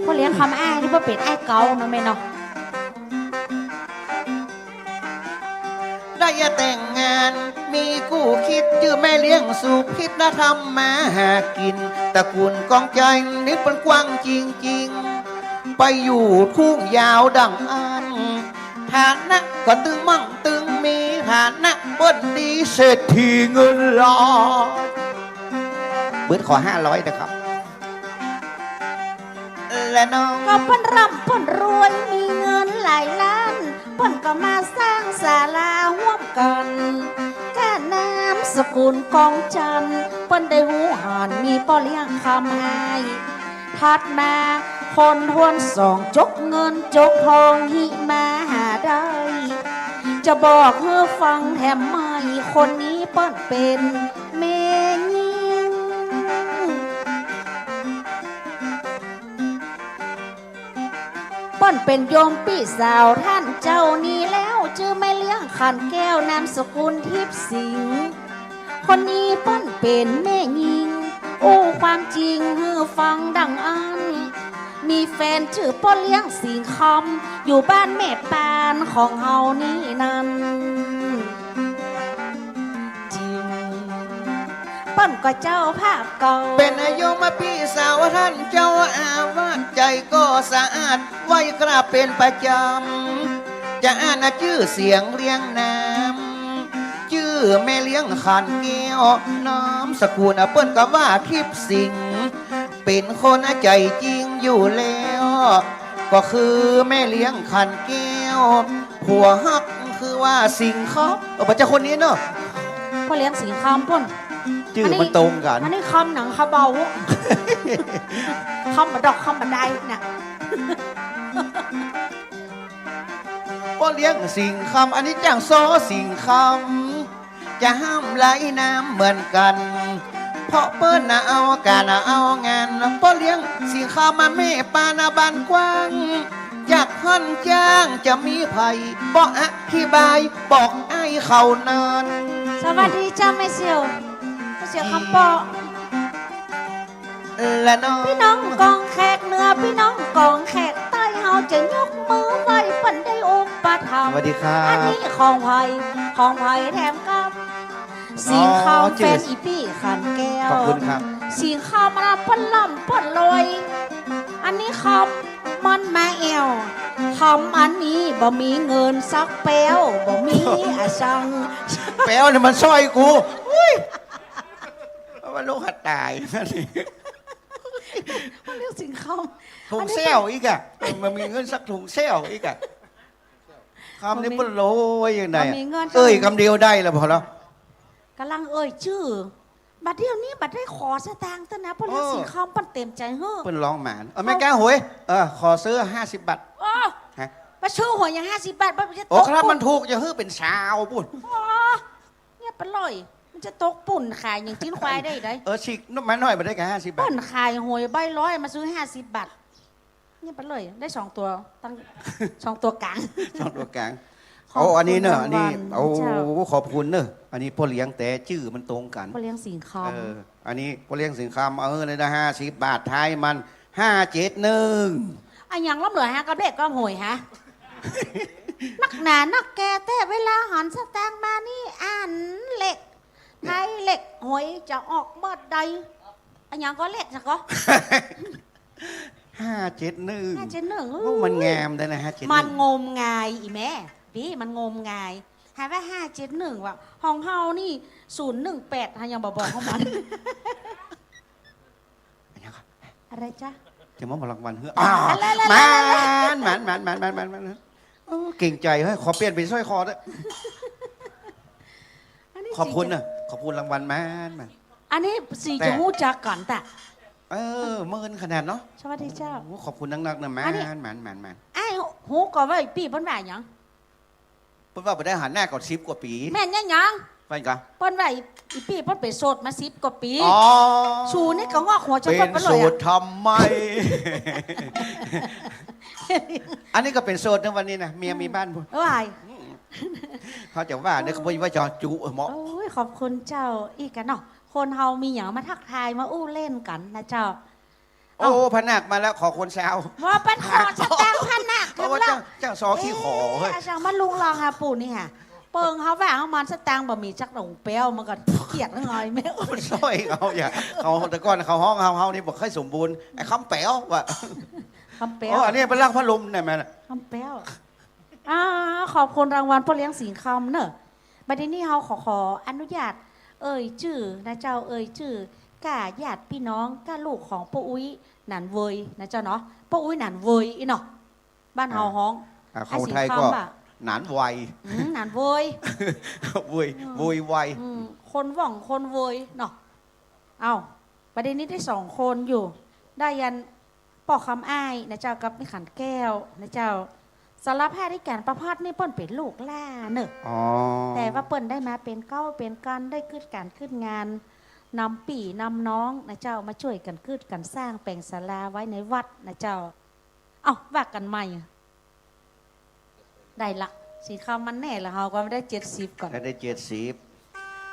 ป้อเลี้ยงคำอ้ายนี่ป้อเป๋นอ้ายเก๊าเนาะแม่เนาะ ได้แต่งงาน มีกู้คิดจื้อแม่เลี้ยงสุพิษนะ ทำมาหากิ๋น ตระกูลกองจันทน์นี่เปิ้นกว้างจริงๆ ไปอยู่ทุ่งยาวดังอั้น ฐานะก็ตึงมั่งตึงมี ฐานะเปิ้นดี เศรษฐีเงินล้าน เบิดขอห้าร้อยนะครับ และน้อง ก็เปิ้นร่ำเปิ้นรวย มีเงินหลายล้าน เปิ้นก็มาสร้างศาลาฮ่วมกั๋น ก้านามสกุลกองจันทน์ เปิ้นได้ฮู้หัน มีป้อเลี้ยงคำอ้าย ถัดมาคนทวนสอง จกเงินจกทองหิมาหาได้ จะบอกหื้อฟังแถมใหม่ คนนี้เปิ้นเป๋นแม่ญิง เปิ้นเป๋นโยมปี้สาวต้านเจ้านี้แล้ว จื้อแม่เลี้ยงขันแก้ว นามสกุลทิพย์สิงห์ คนนี้เปิ้นเป๋นแม่ญิง อู้ความจริงหื้อฟังดังอั้น มีแฟนจื้อป้อเลี้ยงสิงห์คำ อยู่บ้านแม่ปานของเฮานี่นั้น จิ๋ม เปิ้นก็เจ้าภาพเก่า เป๋นโยมปี้สาวต้านเจ้าอาวาส ใจ๋ก็สะอาด ไหว้กราบเป๋นประจ๋ำ จะอ้างจื้อเสียงเรียงนาม จื้อแม่เลี้ยงขันแก้ว นามสกุลเปิ้นก็ว่าทิพย์สิงห์ เป๋นคนใจ๋จริงอยู่แล้ว ก็คือแม่เลี้ยงขันแก้ว ผัวฮักคือว่าสิงห์คำ เออ บ่ใจ้คนนี้เนาะ ป้อเลี้ยงสิงห์คำปุ้น จื้อมันตรงกั๋น อันนี้ อันนี้คำหนังคาเบา คำบ่ดอกคำบ่ได้น่ะ ป้อเลี้ยงสิงห์คำ อันนี้จ้างซอสิงห์คำ จะห้ามไร้นามเหมือนกั๋น เพราะเปิ้นน่ะเอาก๋านเอางาน ป้อเลี้ยงสิงห์คำมาแม่ปานน่ะบ้านกว้าง อยากหั้นจ้างจะมีใผ บ่อธิบายบอกอ้ายเขานั้น สวัสดีเจ้าแม่เสี่ยว แม่เสี่ยวคำเปาะ และน้อง ปี้น้องกองแขกเหนือ ปี้น้องกองแขกใต้เฮา เฮาจะยกมือไหว้เปิ้นได้อุปถัมภ์ สวัสดีครับ อันนี้ของใผ ของใผแถมกำ สิงห์คำ อ๋อ แฟนอี่ปี้ขันแก้ว ขอบคุณครับ สิงห์คำมาเปิ้นร่ำเปิ้นรวย อันนี้คำมันมาแอ่ว คำอันนี้บ่มีเงินสักแป๊ว บ่มีอะซัง แป๊วเนี่ยมันสร้อยกู อุ้ย เอามาลงหัดต๋าย เรียกสิงห์คำ ถุงแส้วอีกอะ มันมีเงินสักถุงแส้วอีกอะ คำนี้เปิ้นรวยยังไงอะ บ่มีเงิน เอ่ยกำเดียวได้แล้วพอแล้ว ก่ำลังเอ่ยจื้อ บัดเดี๋ยวนี้บ่ได้ขอสตางค์เตื้อนะ ป้อเลี้ยงสิงห์คำเปิ้นเต็มใจ๋หื้อ เปิ้นร้องหมาน เออ แม่ก๊าหวย เออ ขอซื้อห้าสิบบาท โอ้ ฮะ บ่ซื้อหวยอย่างห้าสิบบาท บ่จะตก โอ้ ครับ ปุ้น มันถูกจะหื้อเป๋นซาวปุ้น โอ้ เงียบไปเลย มันจะตกปุ้นขายอย่างจิ๊นควายได้ได เออ ฉีกมาหน่อยบ่ได้กะห้าสิบบาท เปิ้นขายหวยใบร้อยมาซื้อห้าสิบบาท เงียบไปเลย ได้สองตั๋ว ตั้ง สองตั๋วก๋าง สองตั๋วก๋าง ขอบคุณ เอาอันนี้เนอะ รางวัล อันนี้ เอา เจ้า ขอบคุณเนอะ อันนี้ป้อเลี้ยงแต่จื้อมันตรงกั๋น ป้อเลี้ยงสิงห์คำ เออ อันนี้ป้อเลี้ยงสิงห์คำ เออ เลยนะ ห้าสิบบาท ทายมัน ห้าเจ็ดหนึ่ง อะหยังล้ำเหลือฮะ กับเลขกับหวยฮะ นักหนานักแก่แต๊ เวลาหันสตางค์มานี่ อันเลข ทายเลขหวยจะออกเมื่อใด อะหยังก็เลขซะก็ ห้าเจ็ดหนึ่ง ห้าเจ็ดหนึ่ง โอ้ มันงามได้นะ ห้าเจ็ดหนึ่ง มันงมงายอี่แม่ ปี้ มันงมงาย หาว่าห้าเจ็ดหนึ่งว่ะ ของเฮานี่ ศูนย์หนึ่งแปด หายังบ่บอกของมัน อะไรจ๊ะ จะมอบรางวัลหื้อ อ้าว อะไรๆๆๆ หมาน หมาน หมาน โอ้ เกรงใจ๋ เฮ้ย ขอเปลี่ยนเป๋นสร้อยคอเต๊อะ อันนี้ ขอบคุณนะ ขอบคุณรางวัลหมาน หมาน อันนี้สิจะฮู้จักกั๋นตะ เออ เมินขนาดเนาะ สวัสดีเจ้า โอ้ ขอบคุณนักๆ นะ หมาน อันนี้ หมาน หมาน หมาน อ้ายฮู้ก่อว่าอี่ปี้เปิ้นว่าหยัง เปิ้นว่าบ่ได้หันหน้ากั๋นสิบกว่าปี๋ แม่นยังหยัง เปิ้นกะ เปิ้นว่าอี่ปี้เปิ้นเป๋นโสดมาสิบกว่าปี๋ อ๋อ สูนี่ก็งอกหัวจะ เป๋น เปิ้นเลย โสด อะ ทำไม อันนี้ก็เป๋นโสดนะวันนี้นะ เมียมีบ้านพุ้น เอ้ย เขาจะว่าเนี่ย เขาบอกว่าจอจุเหมาะ โอ้ย ขอบคุณเจ้า อี้กั๋นเนาะ คนเฮามีหยังมาทักทายมาอู้เล่นกั๋นนะเจ้า โอ้ เอ้า พนักมาแล้ว ขอคนซาว ว่าเปิ้นขอสตางค์พนัก เพราะว่า แล้ว จ้าง จ้างซอขี้ขอ เอ้ย เฮ้ย อาจารย์มาลุงลองหาปู่นี่ฮะ เปิงเขาว่าเขามันสตางค์บ่มีจักหลงแป๊ว มันก็เกียจหน่อยแม่ คนซอยเขาอย่า เขาแต่ก่อนเขาฮ้องเฮา เฮานี่บ่ค่อยสมบูรณ์ ไอ้คำแป๊วว่ะ คำแป๊ว โอ้ อันนี้เปิ้นลากผ้าห่มเนี่ยแม่น่ะ คำแป๊ว อ่า ขอบคุณรางวัลป้อเลี้ยงสิงห์คำเนอะ บัดนี้เฮาขอ ขออนุญาตเอ่ยจื้อนะเจ้า เอ่ยจื้อก้าญาติปี้น้อง ก้าลูกของป้ออุ๊ยหนานเวยนะเจ้าเนาะ ป้ออุ๊ยหนานเวยอี้เนาะ บ้านเฮาฮ้อง อ่า ของไทยก็ ไอ้สิงห์คำอะ หนานไวย อืม หนานเวย เวย อืม เวยไว อืม คนว่องคนเวยเนาะ เอ้า บัดนี้ได้สองคนอยู่ ได้ยันป้อคำอ้ายนะเจ้า กับแม่ขันแก้วนะเจ้า สารภาพตี้ก๋านประพาสนี่เปิ้นเป๋นลูกหล้าเนอะ อ๋อ แต่ว่าเปิ้นได้มาเป๋นเก๊าเป๋นกัน ได้กึ๊ดก๋านกึ๊ดงาน นำปี้นำน้องนะเจ้า มาจ้วยกั๋นกึ๊ดกั๋นสร้างแป๋งศาลาไว้ในวัดนะเจ้า เอ้า ว่ากั๋นใหม่ ได้ละ สิงห์คำมันแน่ละ เฮาก็ได้เจ็ดสิบก่อน ได้เจ็ดสิบ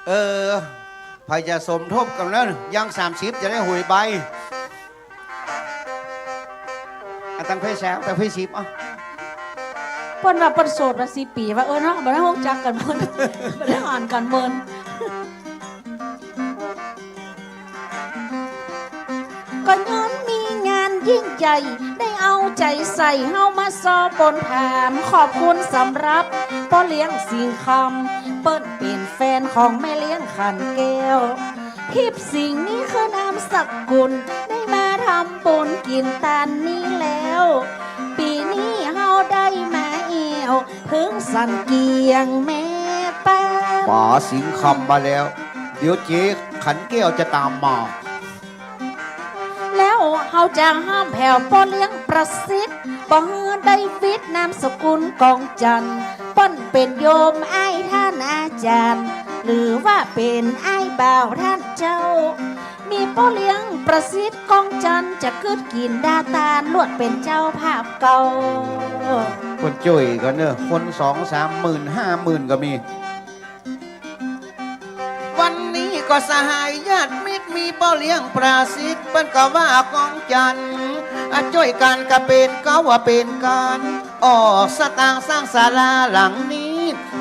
เออ ใผจะสมทบกั๋นแล้ว ยังสามสิบ จะได้หวยใบ อ่ะ ตังเพ่แสน ตังเพ่สิบ อ่ะ เปิ้นว่าเปิ้นโสดมาสี่ปี๋ ว่า เออเนาะ บ่ได้ฮู้จักกั๋นเปิ้น บ่ได้หันกั๋นเปิ้น ก็ย้อนมีงานยิ่งใหญ่ ได้เอาใจ๋ใส่เฮามาซอปนถาม ขอบคุณสำหรับป้อเลี้ยงสิงห์คำ เปิ้นเป๋นแฟนของแม่เลี้ยงขันแก้ว ทิพย์สิงห์นี่คือนามสกุล ได้มาทำบุญกิ๋นตานนี้แล้ว ปี๋นี้เฮาได้มาแอ่ว เถิงสันเกียงแม่ป้า ป๋าสิงห์คำมาแล้ว เดี๋ยวเจ๊ขันแก้วจะต๋ามมา แล้วเฮาจะห้ามแผ่วป้อเลี้ยงประสิทธิ์ บ่หื้อได้วิทย์นามสกุลกองจันทน์ เปิ้นเป๋นโยมอ้ายท่านอาจ๋ารย์ หรือว่าเป๋นอ้ายบ่าวท่านเจ้า มีป้อเลี้ยงประสิทธิ์กองจันทน์ จะกึ๊ดกิ๋นดาตาน ลวดเป๋นเจ้าภาพเก่า คนจ้วยกั๋นเนอะ คนสองสามหมื่น ห้าหมื่นก็มี วันนี้ก็สหายญาติมิตร มีป้อเลี้ยงประสิทธิ์ เปิ้นก็ว่ากองจันทน์ อะ จ้วยกั๋นก็เป๋นเก๊าว่าเป๋นกั๋น ออกสตางค์สร้างศาลาหลังนี้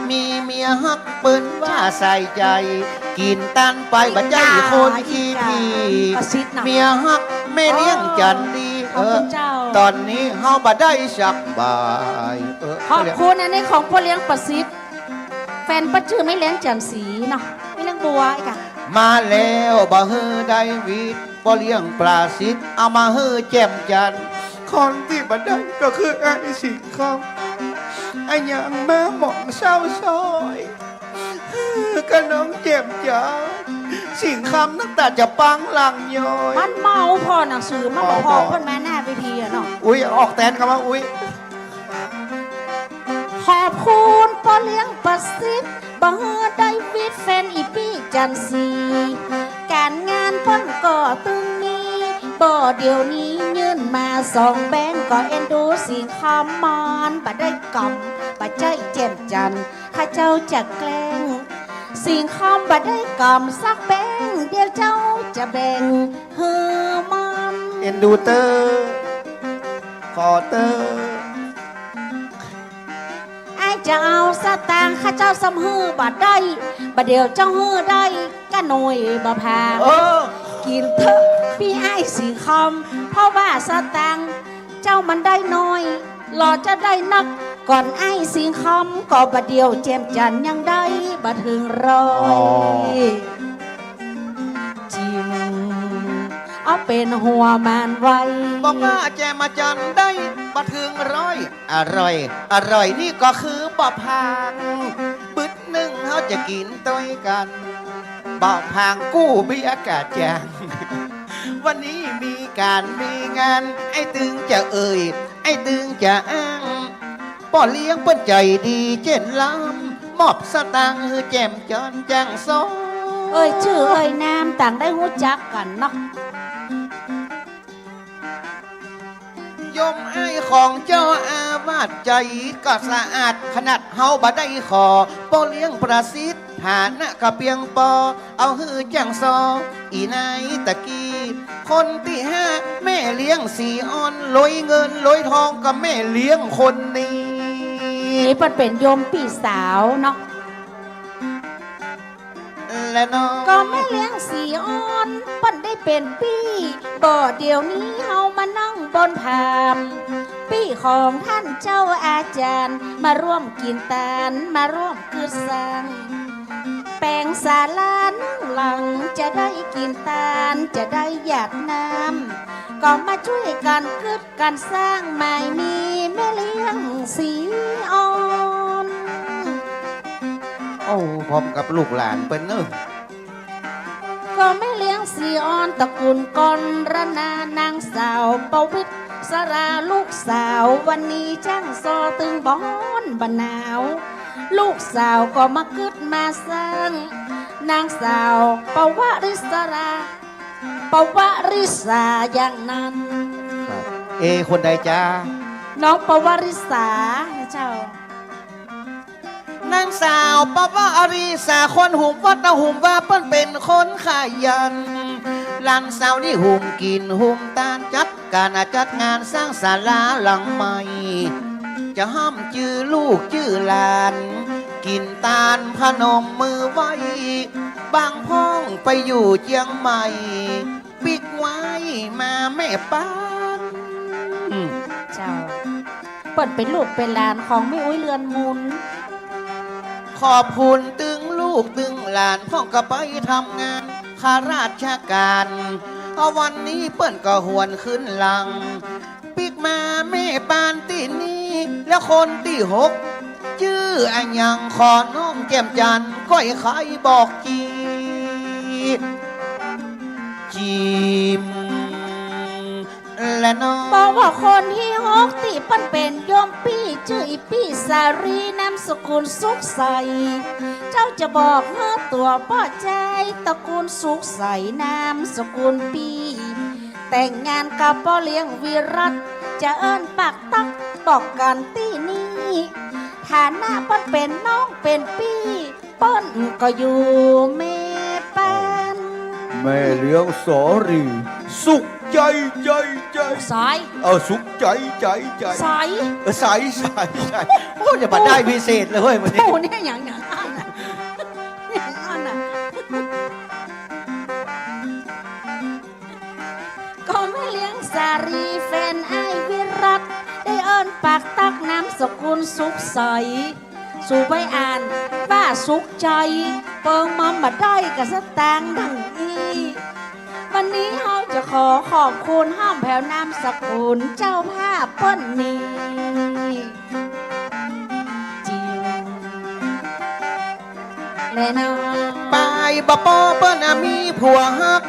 มีเมียฮักเปิ้นว่าใส่ใจ๋ กิ๋นตันไปบ่ใจ้คนขี้ถี่ ประสิทธิ์นะ เมียฮักแม่เลี้ยงจันทร์ดี เออ ขอบคุณเจ้า ต๋อนนี้เฮาบ่ได้สักบาท เออ ขอบคุณ อันนี้ของป้อเลี้ยงประสิทธิ์ แฟนป้อจื้อแม่เลี้ยงจันทร์ศรีเนาะ แม่เลี้ยงบัวอีกอะ มาแล้วบ่หื้อได้วิทย์ ป้อเลี้ยงประสิทธิ์ เอามาหื้อแจ่มจันทร์ คนตี้บ่ได้ก็คืออ้ายสิงห์คำ อะหยังมาหมองเศร้าซ้อย ก็น้องแจ่มจันทร์ สิงห์คำน้ำต๋าจะปังหลั่งย้อย มันเมาผ่อหนังสือ มันบ่ผ่อ บ่ผ่อ เปิ้นมาหน้าเวทีอะเนาะ อุ๊ย ออกแตนกำว่าอุ๊ย ขอบคุณป้อเลี้ยงประสิทธิ์ บ่หื้อได้วิทย์แฟนอี่ปี้จันทร์ศรี ก๋านงานเปิ้นก็ตึงมี บ่เดี่ยวนี้ยื่นมาสองแบงก์ ก็เอ็นดูสิงห์คำ มันบ่ได้กำ บ่ใจ้แจ่มจันทร์ ข้าเจ้าจะแกล้ง สิงห์คำบ่ได้กำสักแบงก์ เดี๋ยวเจ้าจะแบ่งหื้อมัน เอ็นดูเต๊อะ ขอเต๊อะ อ้ายจะเอาสตางค์ข้าเจ้าซ้ำหื้อบ่ได้ บ่าเดี่ยวเจ้าหื้อได้ก็หน่อยบ่ผ่าน เออ กิ๋นเต๊อะปี้อ้ายสิงห์คำ เพราะว่าสตางค์เจ้ามันได้น้อย รอเจ้าได้นักก่อนอ้ายสิงห์คำ ก็บ่าเดี่ยวแจ่มจันทร์ยังได้บ่เถิงร้อย อ๋อ จิ๋ม เอาเป๋นหัวหมานไว้ บอกว่าแจ่มจันทร์ได้บ่เถิงร้อย อร่อย อร่อยนี่ก็คือบ่ผ่าง บึดนึ่งเฮาจะกิ๋นตวยกั๋น บ่ผ่างกู้เบียร์กาจ๋าง วันนี้มีก๋านมีงาน อ้ายตึงจะเอ่ย อ้ายตึงจะอ้าง ป้อเลี้ยงเปิ้นใจ๋ดีเจ้นล้ำ มอบสตางค์หื้อแจ่มจันทร์จ้างซอ เอ่ยจื้อเอ่ยนามต่างได้ฮู้จักกั๋นเนาะ โยมอ้ายของเจ้าอาวาสใจ๋ก็สะอาดขนาด เฮาบ่ได้ขอ ป้อเลี้ยงประสิทธิ์ ฐานะก็เปียงปอ เอาหื้อจ้างซอ อี่นายตะกี้ คนตี้ห้า แม่เลี้ยงสีอ่อน รวยเงินรวยทองก็แม่เลี้ยงคนนี้ นี่เปิ้นเป๋นโยมปี้สาวเนาะ และน้อง ก็แม่เลี้ยงสีอ่อน เปิ้นได้เป๋นปี้ บ่าเดี่ยวนี้เฮามานั่งบนผาม ปี้ของต้านเจ้าอาจ๋ารย์ มาร่วมกิ๋นตาน มาร่วมกึ๊ดสร้าง แป๋งศาลานึ่งหลัง จะได้กิ๋นตาน จะได้หยาดน้ำ ก็มาจ้วยกั๋นกึ๊ดกั๋นสร้าง หมายมีแม่เลี้ยงสีอ่อน โอ้ พร้อมกับลูกหลานเปิ้นเนาะ ก็แม่เลี้ยงสีอ่อน ตระกูลกรณา นางสาวปวิตรสรา ลูกสาววันนี้จ้างซอ ตึงบ่ฮ้อนบ่หนาว ลูกสาวก็มากึ๊ดมาสร้าง นางสาวปวริศรา ปวริษาอย่างนั้น ครับ เอ คนใดจ๊ะ น้องปวริษานะเจ้า นางสาวปวริษา คนหุมวัดนะหุมว่าเปิ้นเป๋นคนขยัน หลานสาวนี่หุมกิ๋นหุมตาน จัดก๋านจัดงานสร้างศาลาหลังใหม่ จะห้ามจื้อลูกจื้อหลาน กิ๋นตานพนมมือไหว้ บางพ่องไปอยู่เจียงใหม่ ปิ๊กไว้มาแม่ปาน เจ้า เปิ้นเป๋นลูกเป๋นหลานของแม่อุ๊ยเรือนมูล ขอบคุณตึงลูกตึงหลานพ่องก็ไปทำงานข้าราชก๋าน เอาวันนี้เปิ้นก็หวนขึ้นหลัง ปิ๊กมาแม่ปานตี้นี่ แล้วคนตี้หก จื้ออะหยังขอน้องแจ่มจันทร์ก้อยใค่บอกจี๋ จิ๋ม และน้อง บอกว่าคนตี้หกตี้เปิ้นเป๋นโยมปี้ จื้ออี่ปี้สาลี นามสกุลสุขใส เจ้าจะบอกหื้อตั๋วป้อจาย ตระกูลสุขใส นามสกุลปี้ แต่งงานกับป้อเลี้ยงวิรัติ จะเอิ้นปากตั๊กบอกกั๋นตี้นี่ ฐานะเปิ้นเป๋นน้องเป๋นปี้ เปิ้นก็อยู่แม่ปาน แม่เลี้ยงสาลี สุข ใจ๋ ใจ๋ ใจ๋ ใส เออ สุขใจ๋ ใจ๋ ใจ๋ ใส เออ ใส ใส ใส โอ้ เดี๋ยวมาได้พิเศษเลยเว้ยวันนี้ โอ้ เนี่ย อย่าง อย่างอั้นน่ะ อย่างอั้นน่ะ ก็แม่เลี้ยงสาลีแฟนอ้ายวิรัติ ได้เอิ้นปากตักนามสกุลสุขใส สูไปอ่านว่าสุขใจ๋ เปิงมันบ่ได้กะสตางค์ดังอี้ วันนี้เฮาจะขอขอบคุณห้องแผวนามสกุลเจ้าภาพเปิ้นนี้ จริง แลเนาะ ปายบ่ป้อเปิ้นน่ะมีผัวฮัก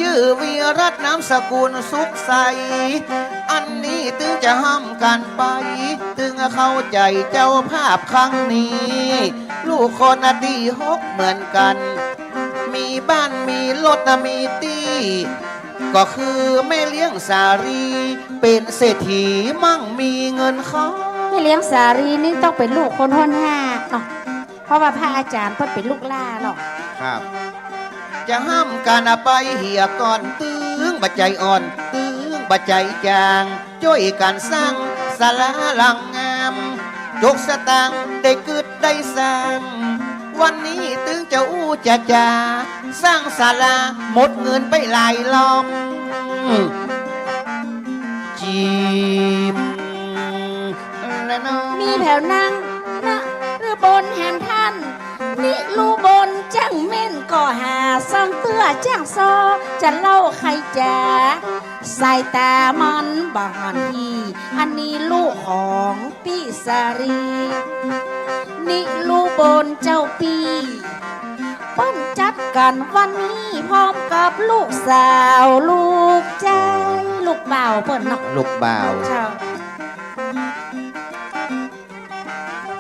จื้อวิรัตินามสกุลสุขใส อันนี้ตึงจะห้ามกั๋นไป ตึงเข้าใจ๋เจ้าภาพครั้งนี้ ลูกคนน่ะตี้หกเหมือนกั๋น มีบ้านมีรถน่ะมีตี้ ก็คือแม่เลี้ยงสาลี เป๋นเศรษฐีมั่งมีเงินคอ แม่เลี้ยงสาลีนี่ต้องเป๋นลูกคนฮอดห้าเนาะ เพราะว่าพระอาจ๋ารย์เปิ้นเป๋นลูกหล้าเนาะ ครับ จะห้ามกั๋นเอาไปเหียก่อน ตึงบ่ใจ๋อ่อน ตึงบ่ใจ๋จาง จ้วยกั๋นสร้างศาลาหลังงาม จกสตางค์ได้กึ๊ดได้สร้าง วันนี้ตึงจะอู้จะจ๋า สร้างศาลาหมดเงินไปหลายล้อม จิม และเนาะ มีแผวนางนฤบลแหมท่าน นิรุบลจ้างเม่นก็หา ซ่องเตื้อจ้างซอ จะเล่าใค่จ๋า สายต๋ามันบ่หันที อันนี้ลูกของปี้สาลี นิรุบลเจ้าปี้ เปิ้นจัดกั๋นวันนี้พร้อมกับลูกสาวลูกใจ๋ ลูกบ่าวเปิ้นเนาะ ลูกบ่าว เจ้า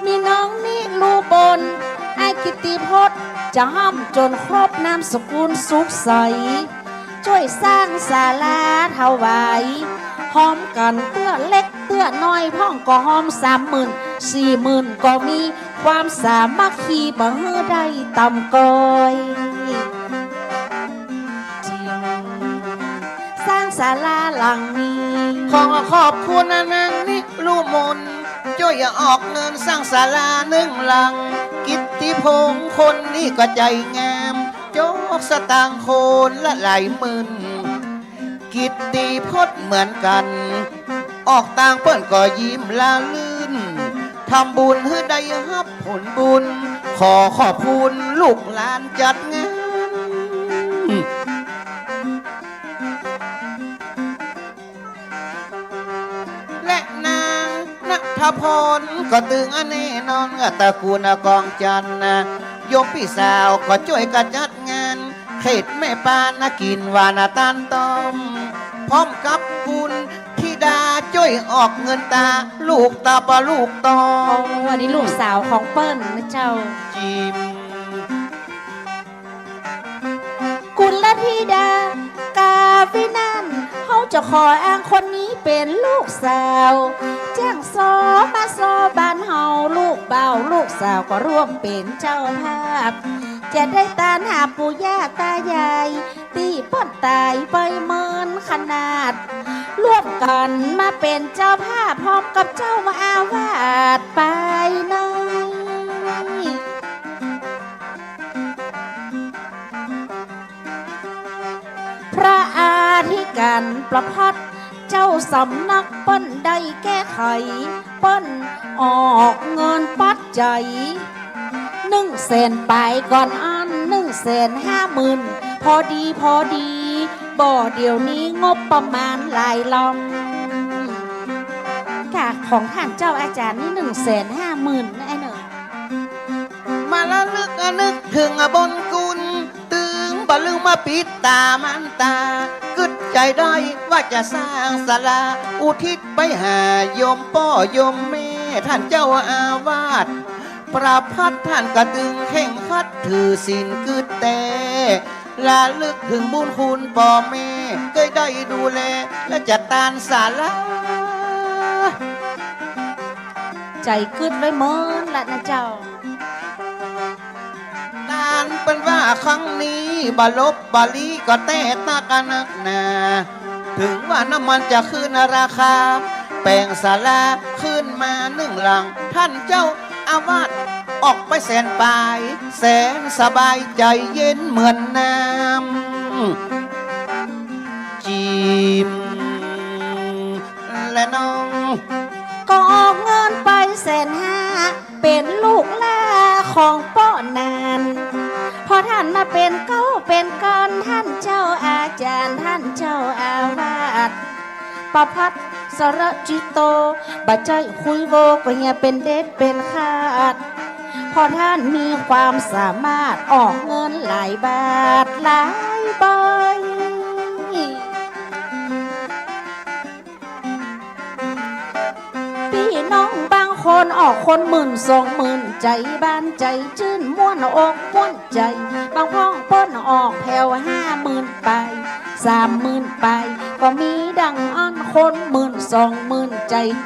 มีน้องนิรุบล อ้ายกิตติพจน์ จะห้ามจ๋นครบนามสกุลสุขใส จ้วยสร้างศาลาถวาย ฮอมกั๋นเตื้อเล็กเตื้อน้อยพ่องก็ฮอมสามหมื่น สี่หมื่นก็มี ความสามัคคีบ่หื้อได้ต่ำก้อย จิม สร้างศาลาหลังนี้ ขอขอบคุณนางนิรุบล จ้วยออกเงินสร้างศาลานึ่งหลัง กิตติพงษ์คนนี้ก็ใจ๋งาม จกสตางค์คนละหลายหมื่น กิตติพจน์เหมือนกั๋น ออกตางค์เปิ้นก็ยิ้มละลื่น ทำบุญหื้อได้ฮับผลบุญ ขอขอบคุณลูกหลานจัดงาน และนางณัฐพรก็ตึงอันแน่นอน ตระกูลกองจันทน์นะ โยมปี้สาวก็จ้วยกั๋นจัดงาน เขตแม่ปานนะ กิ๋นหวานนะตานต้ม พร้อมกับคุณธิดาจ้วยออกเงินตา ลูกตาปะลูกตอง โอ้ อันนี้ลูกสาวของเปิ้นนะเจ้า จิม กุลธิดากาวินันท์ เฮาจะขออ้างคนนี้เป๋นลูกสาว จ้างซอมาซอบ้านเฮา ลูกบ่าวลูกสาวก็ร่วมเป๋นเจ้าภาพ จะได้ตานหาปู่ย่าตายาย ตี้เปิ้นต๋ายไปเมินขนาด ร่วมกั๋นมาเป๋นเจ้าภาพพร้อมกับเจ้าอาวาสไปใน พระอธิก๋านต์ประภัตเจ้าสำนักเปิ้นได้แก้ไข เปิ้นออกเงินปัจจัย นึ่งแสนป๋ายก่อนอั้น นึ่งแสนห้าหมื่น พอดี พอดี บ่เดี๋ยวนี้งบประมาณหลายล้อม ค่ะ ของท่านเจ้าอาจ๋ารย์นี่ นึ่งแสนห้าหมื่น นะไอ้เนาะ มาระลึกนึกเถิงบุญคุณ ตึงบ่ลืมมาปิดต๋าม่านต๋า กึ๊ดใจ๋ได้ว่าจะสร้างศาลา อุทิศไปหาโยมป้อโยมแม่ ท่านเจ้าอาวาส ประภัตท่านก็ตึงเคร่งครัดถือศีลกึ๊ดแต๊ ระลึกเถิงบุญคุณป้อแม่ เกยได้ดูแล และจัดตานศาลา ใจ๋กึ๊ดไว้เมินละนะเจ้า ตานเปิ้นว่าครั้งนี้ บ่หลบบ่ลี้ก็แต๊ตั๊กนักหนา เถิงว่าน้ำมันจะขึ้นราคา แป๋งศาลาขึ้นมานึ่งหลัง ท่านเจ้าอาวาสออกไปแสนป๋าย แสนสบายใจ๋เย็นเหมือนน้ำ จีม และน้อง ก็ออกเงินไปแสนห้า เป๋นลูกหล้าของป้อนัน เพราะท่านน่ะเป๋นเก๊าเป๋นก้อน ท่านเจ้าอาจ๋ารย์ ท่านเจ้าอาวาส ประภัสสรจิตโต บ่ใจ้คุยโวก็เหียเป๋นเด็ดเป๋นขาด เพราะท่านมีความสามารถออกเงินหลายบาทหลายใบ ปี้น้องบางคนออกคนหมื่นสองหมื่น ใจ๋บานใจ๋จื้น ม่วนอกม่วนใจ๋ บางพ่องเปิ้นออกแผวห้าหมื่นป๋าย สามหมื่นป๋าย ก็มีดังอั้น คนหมื่นสองหมื่น ใจ๋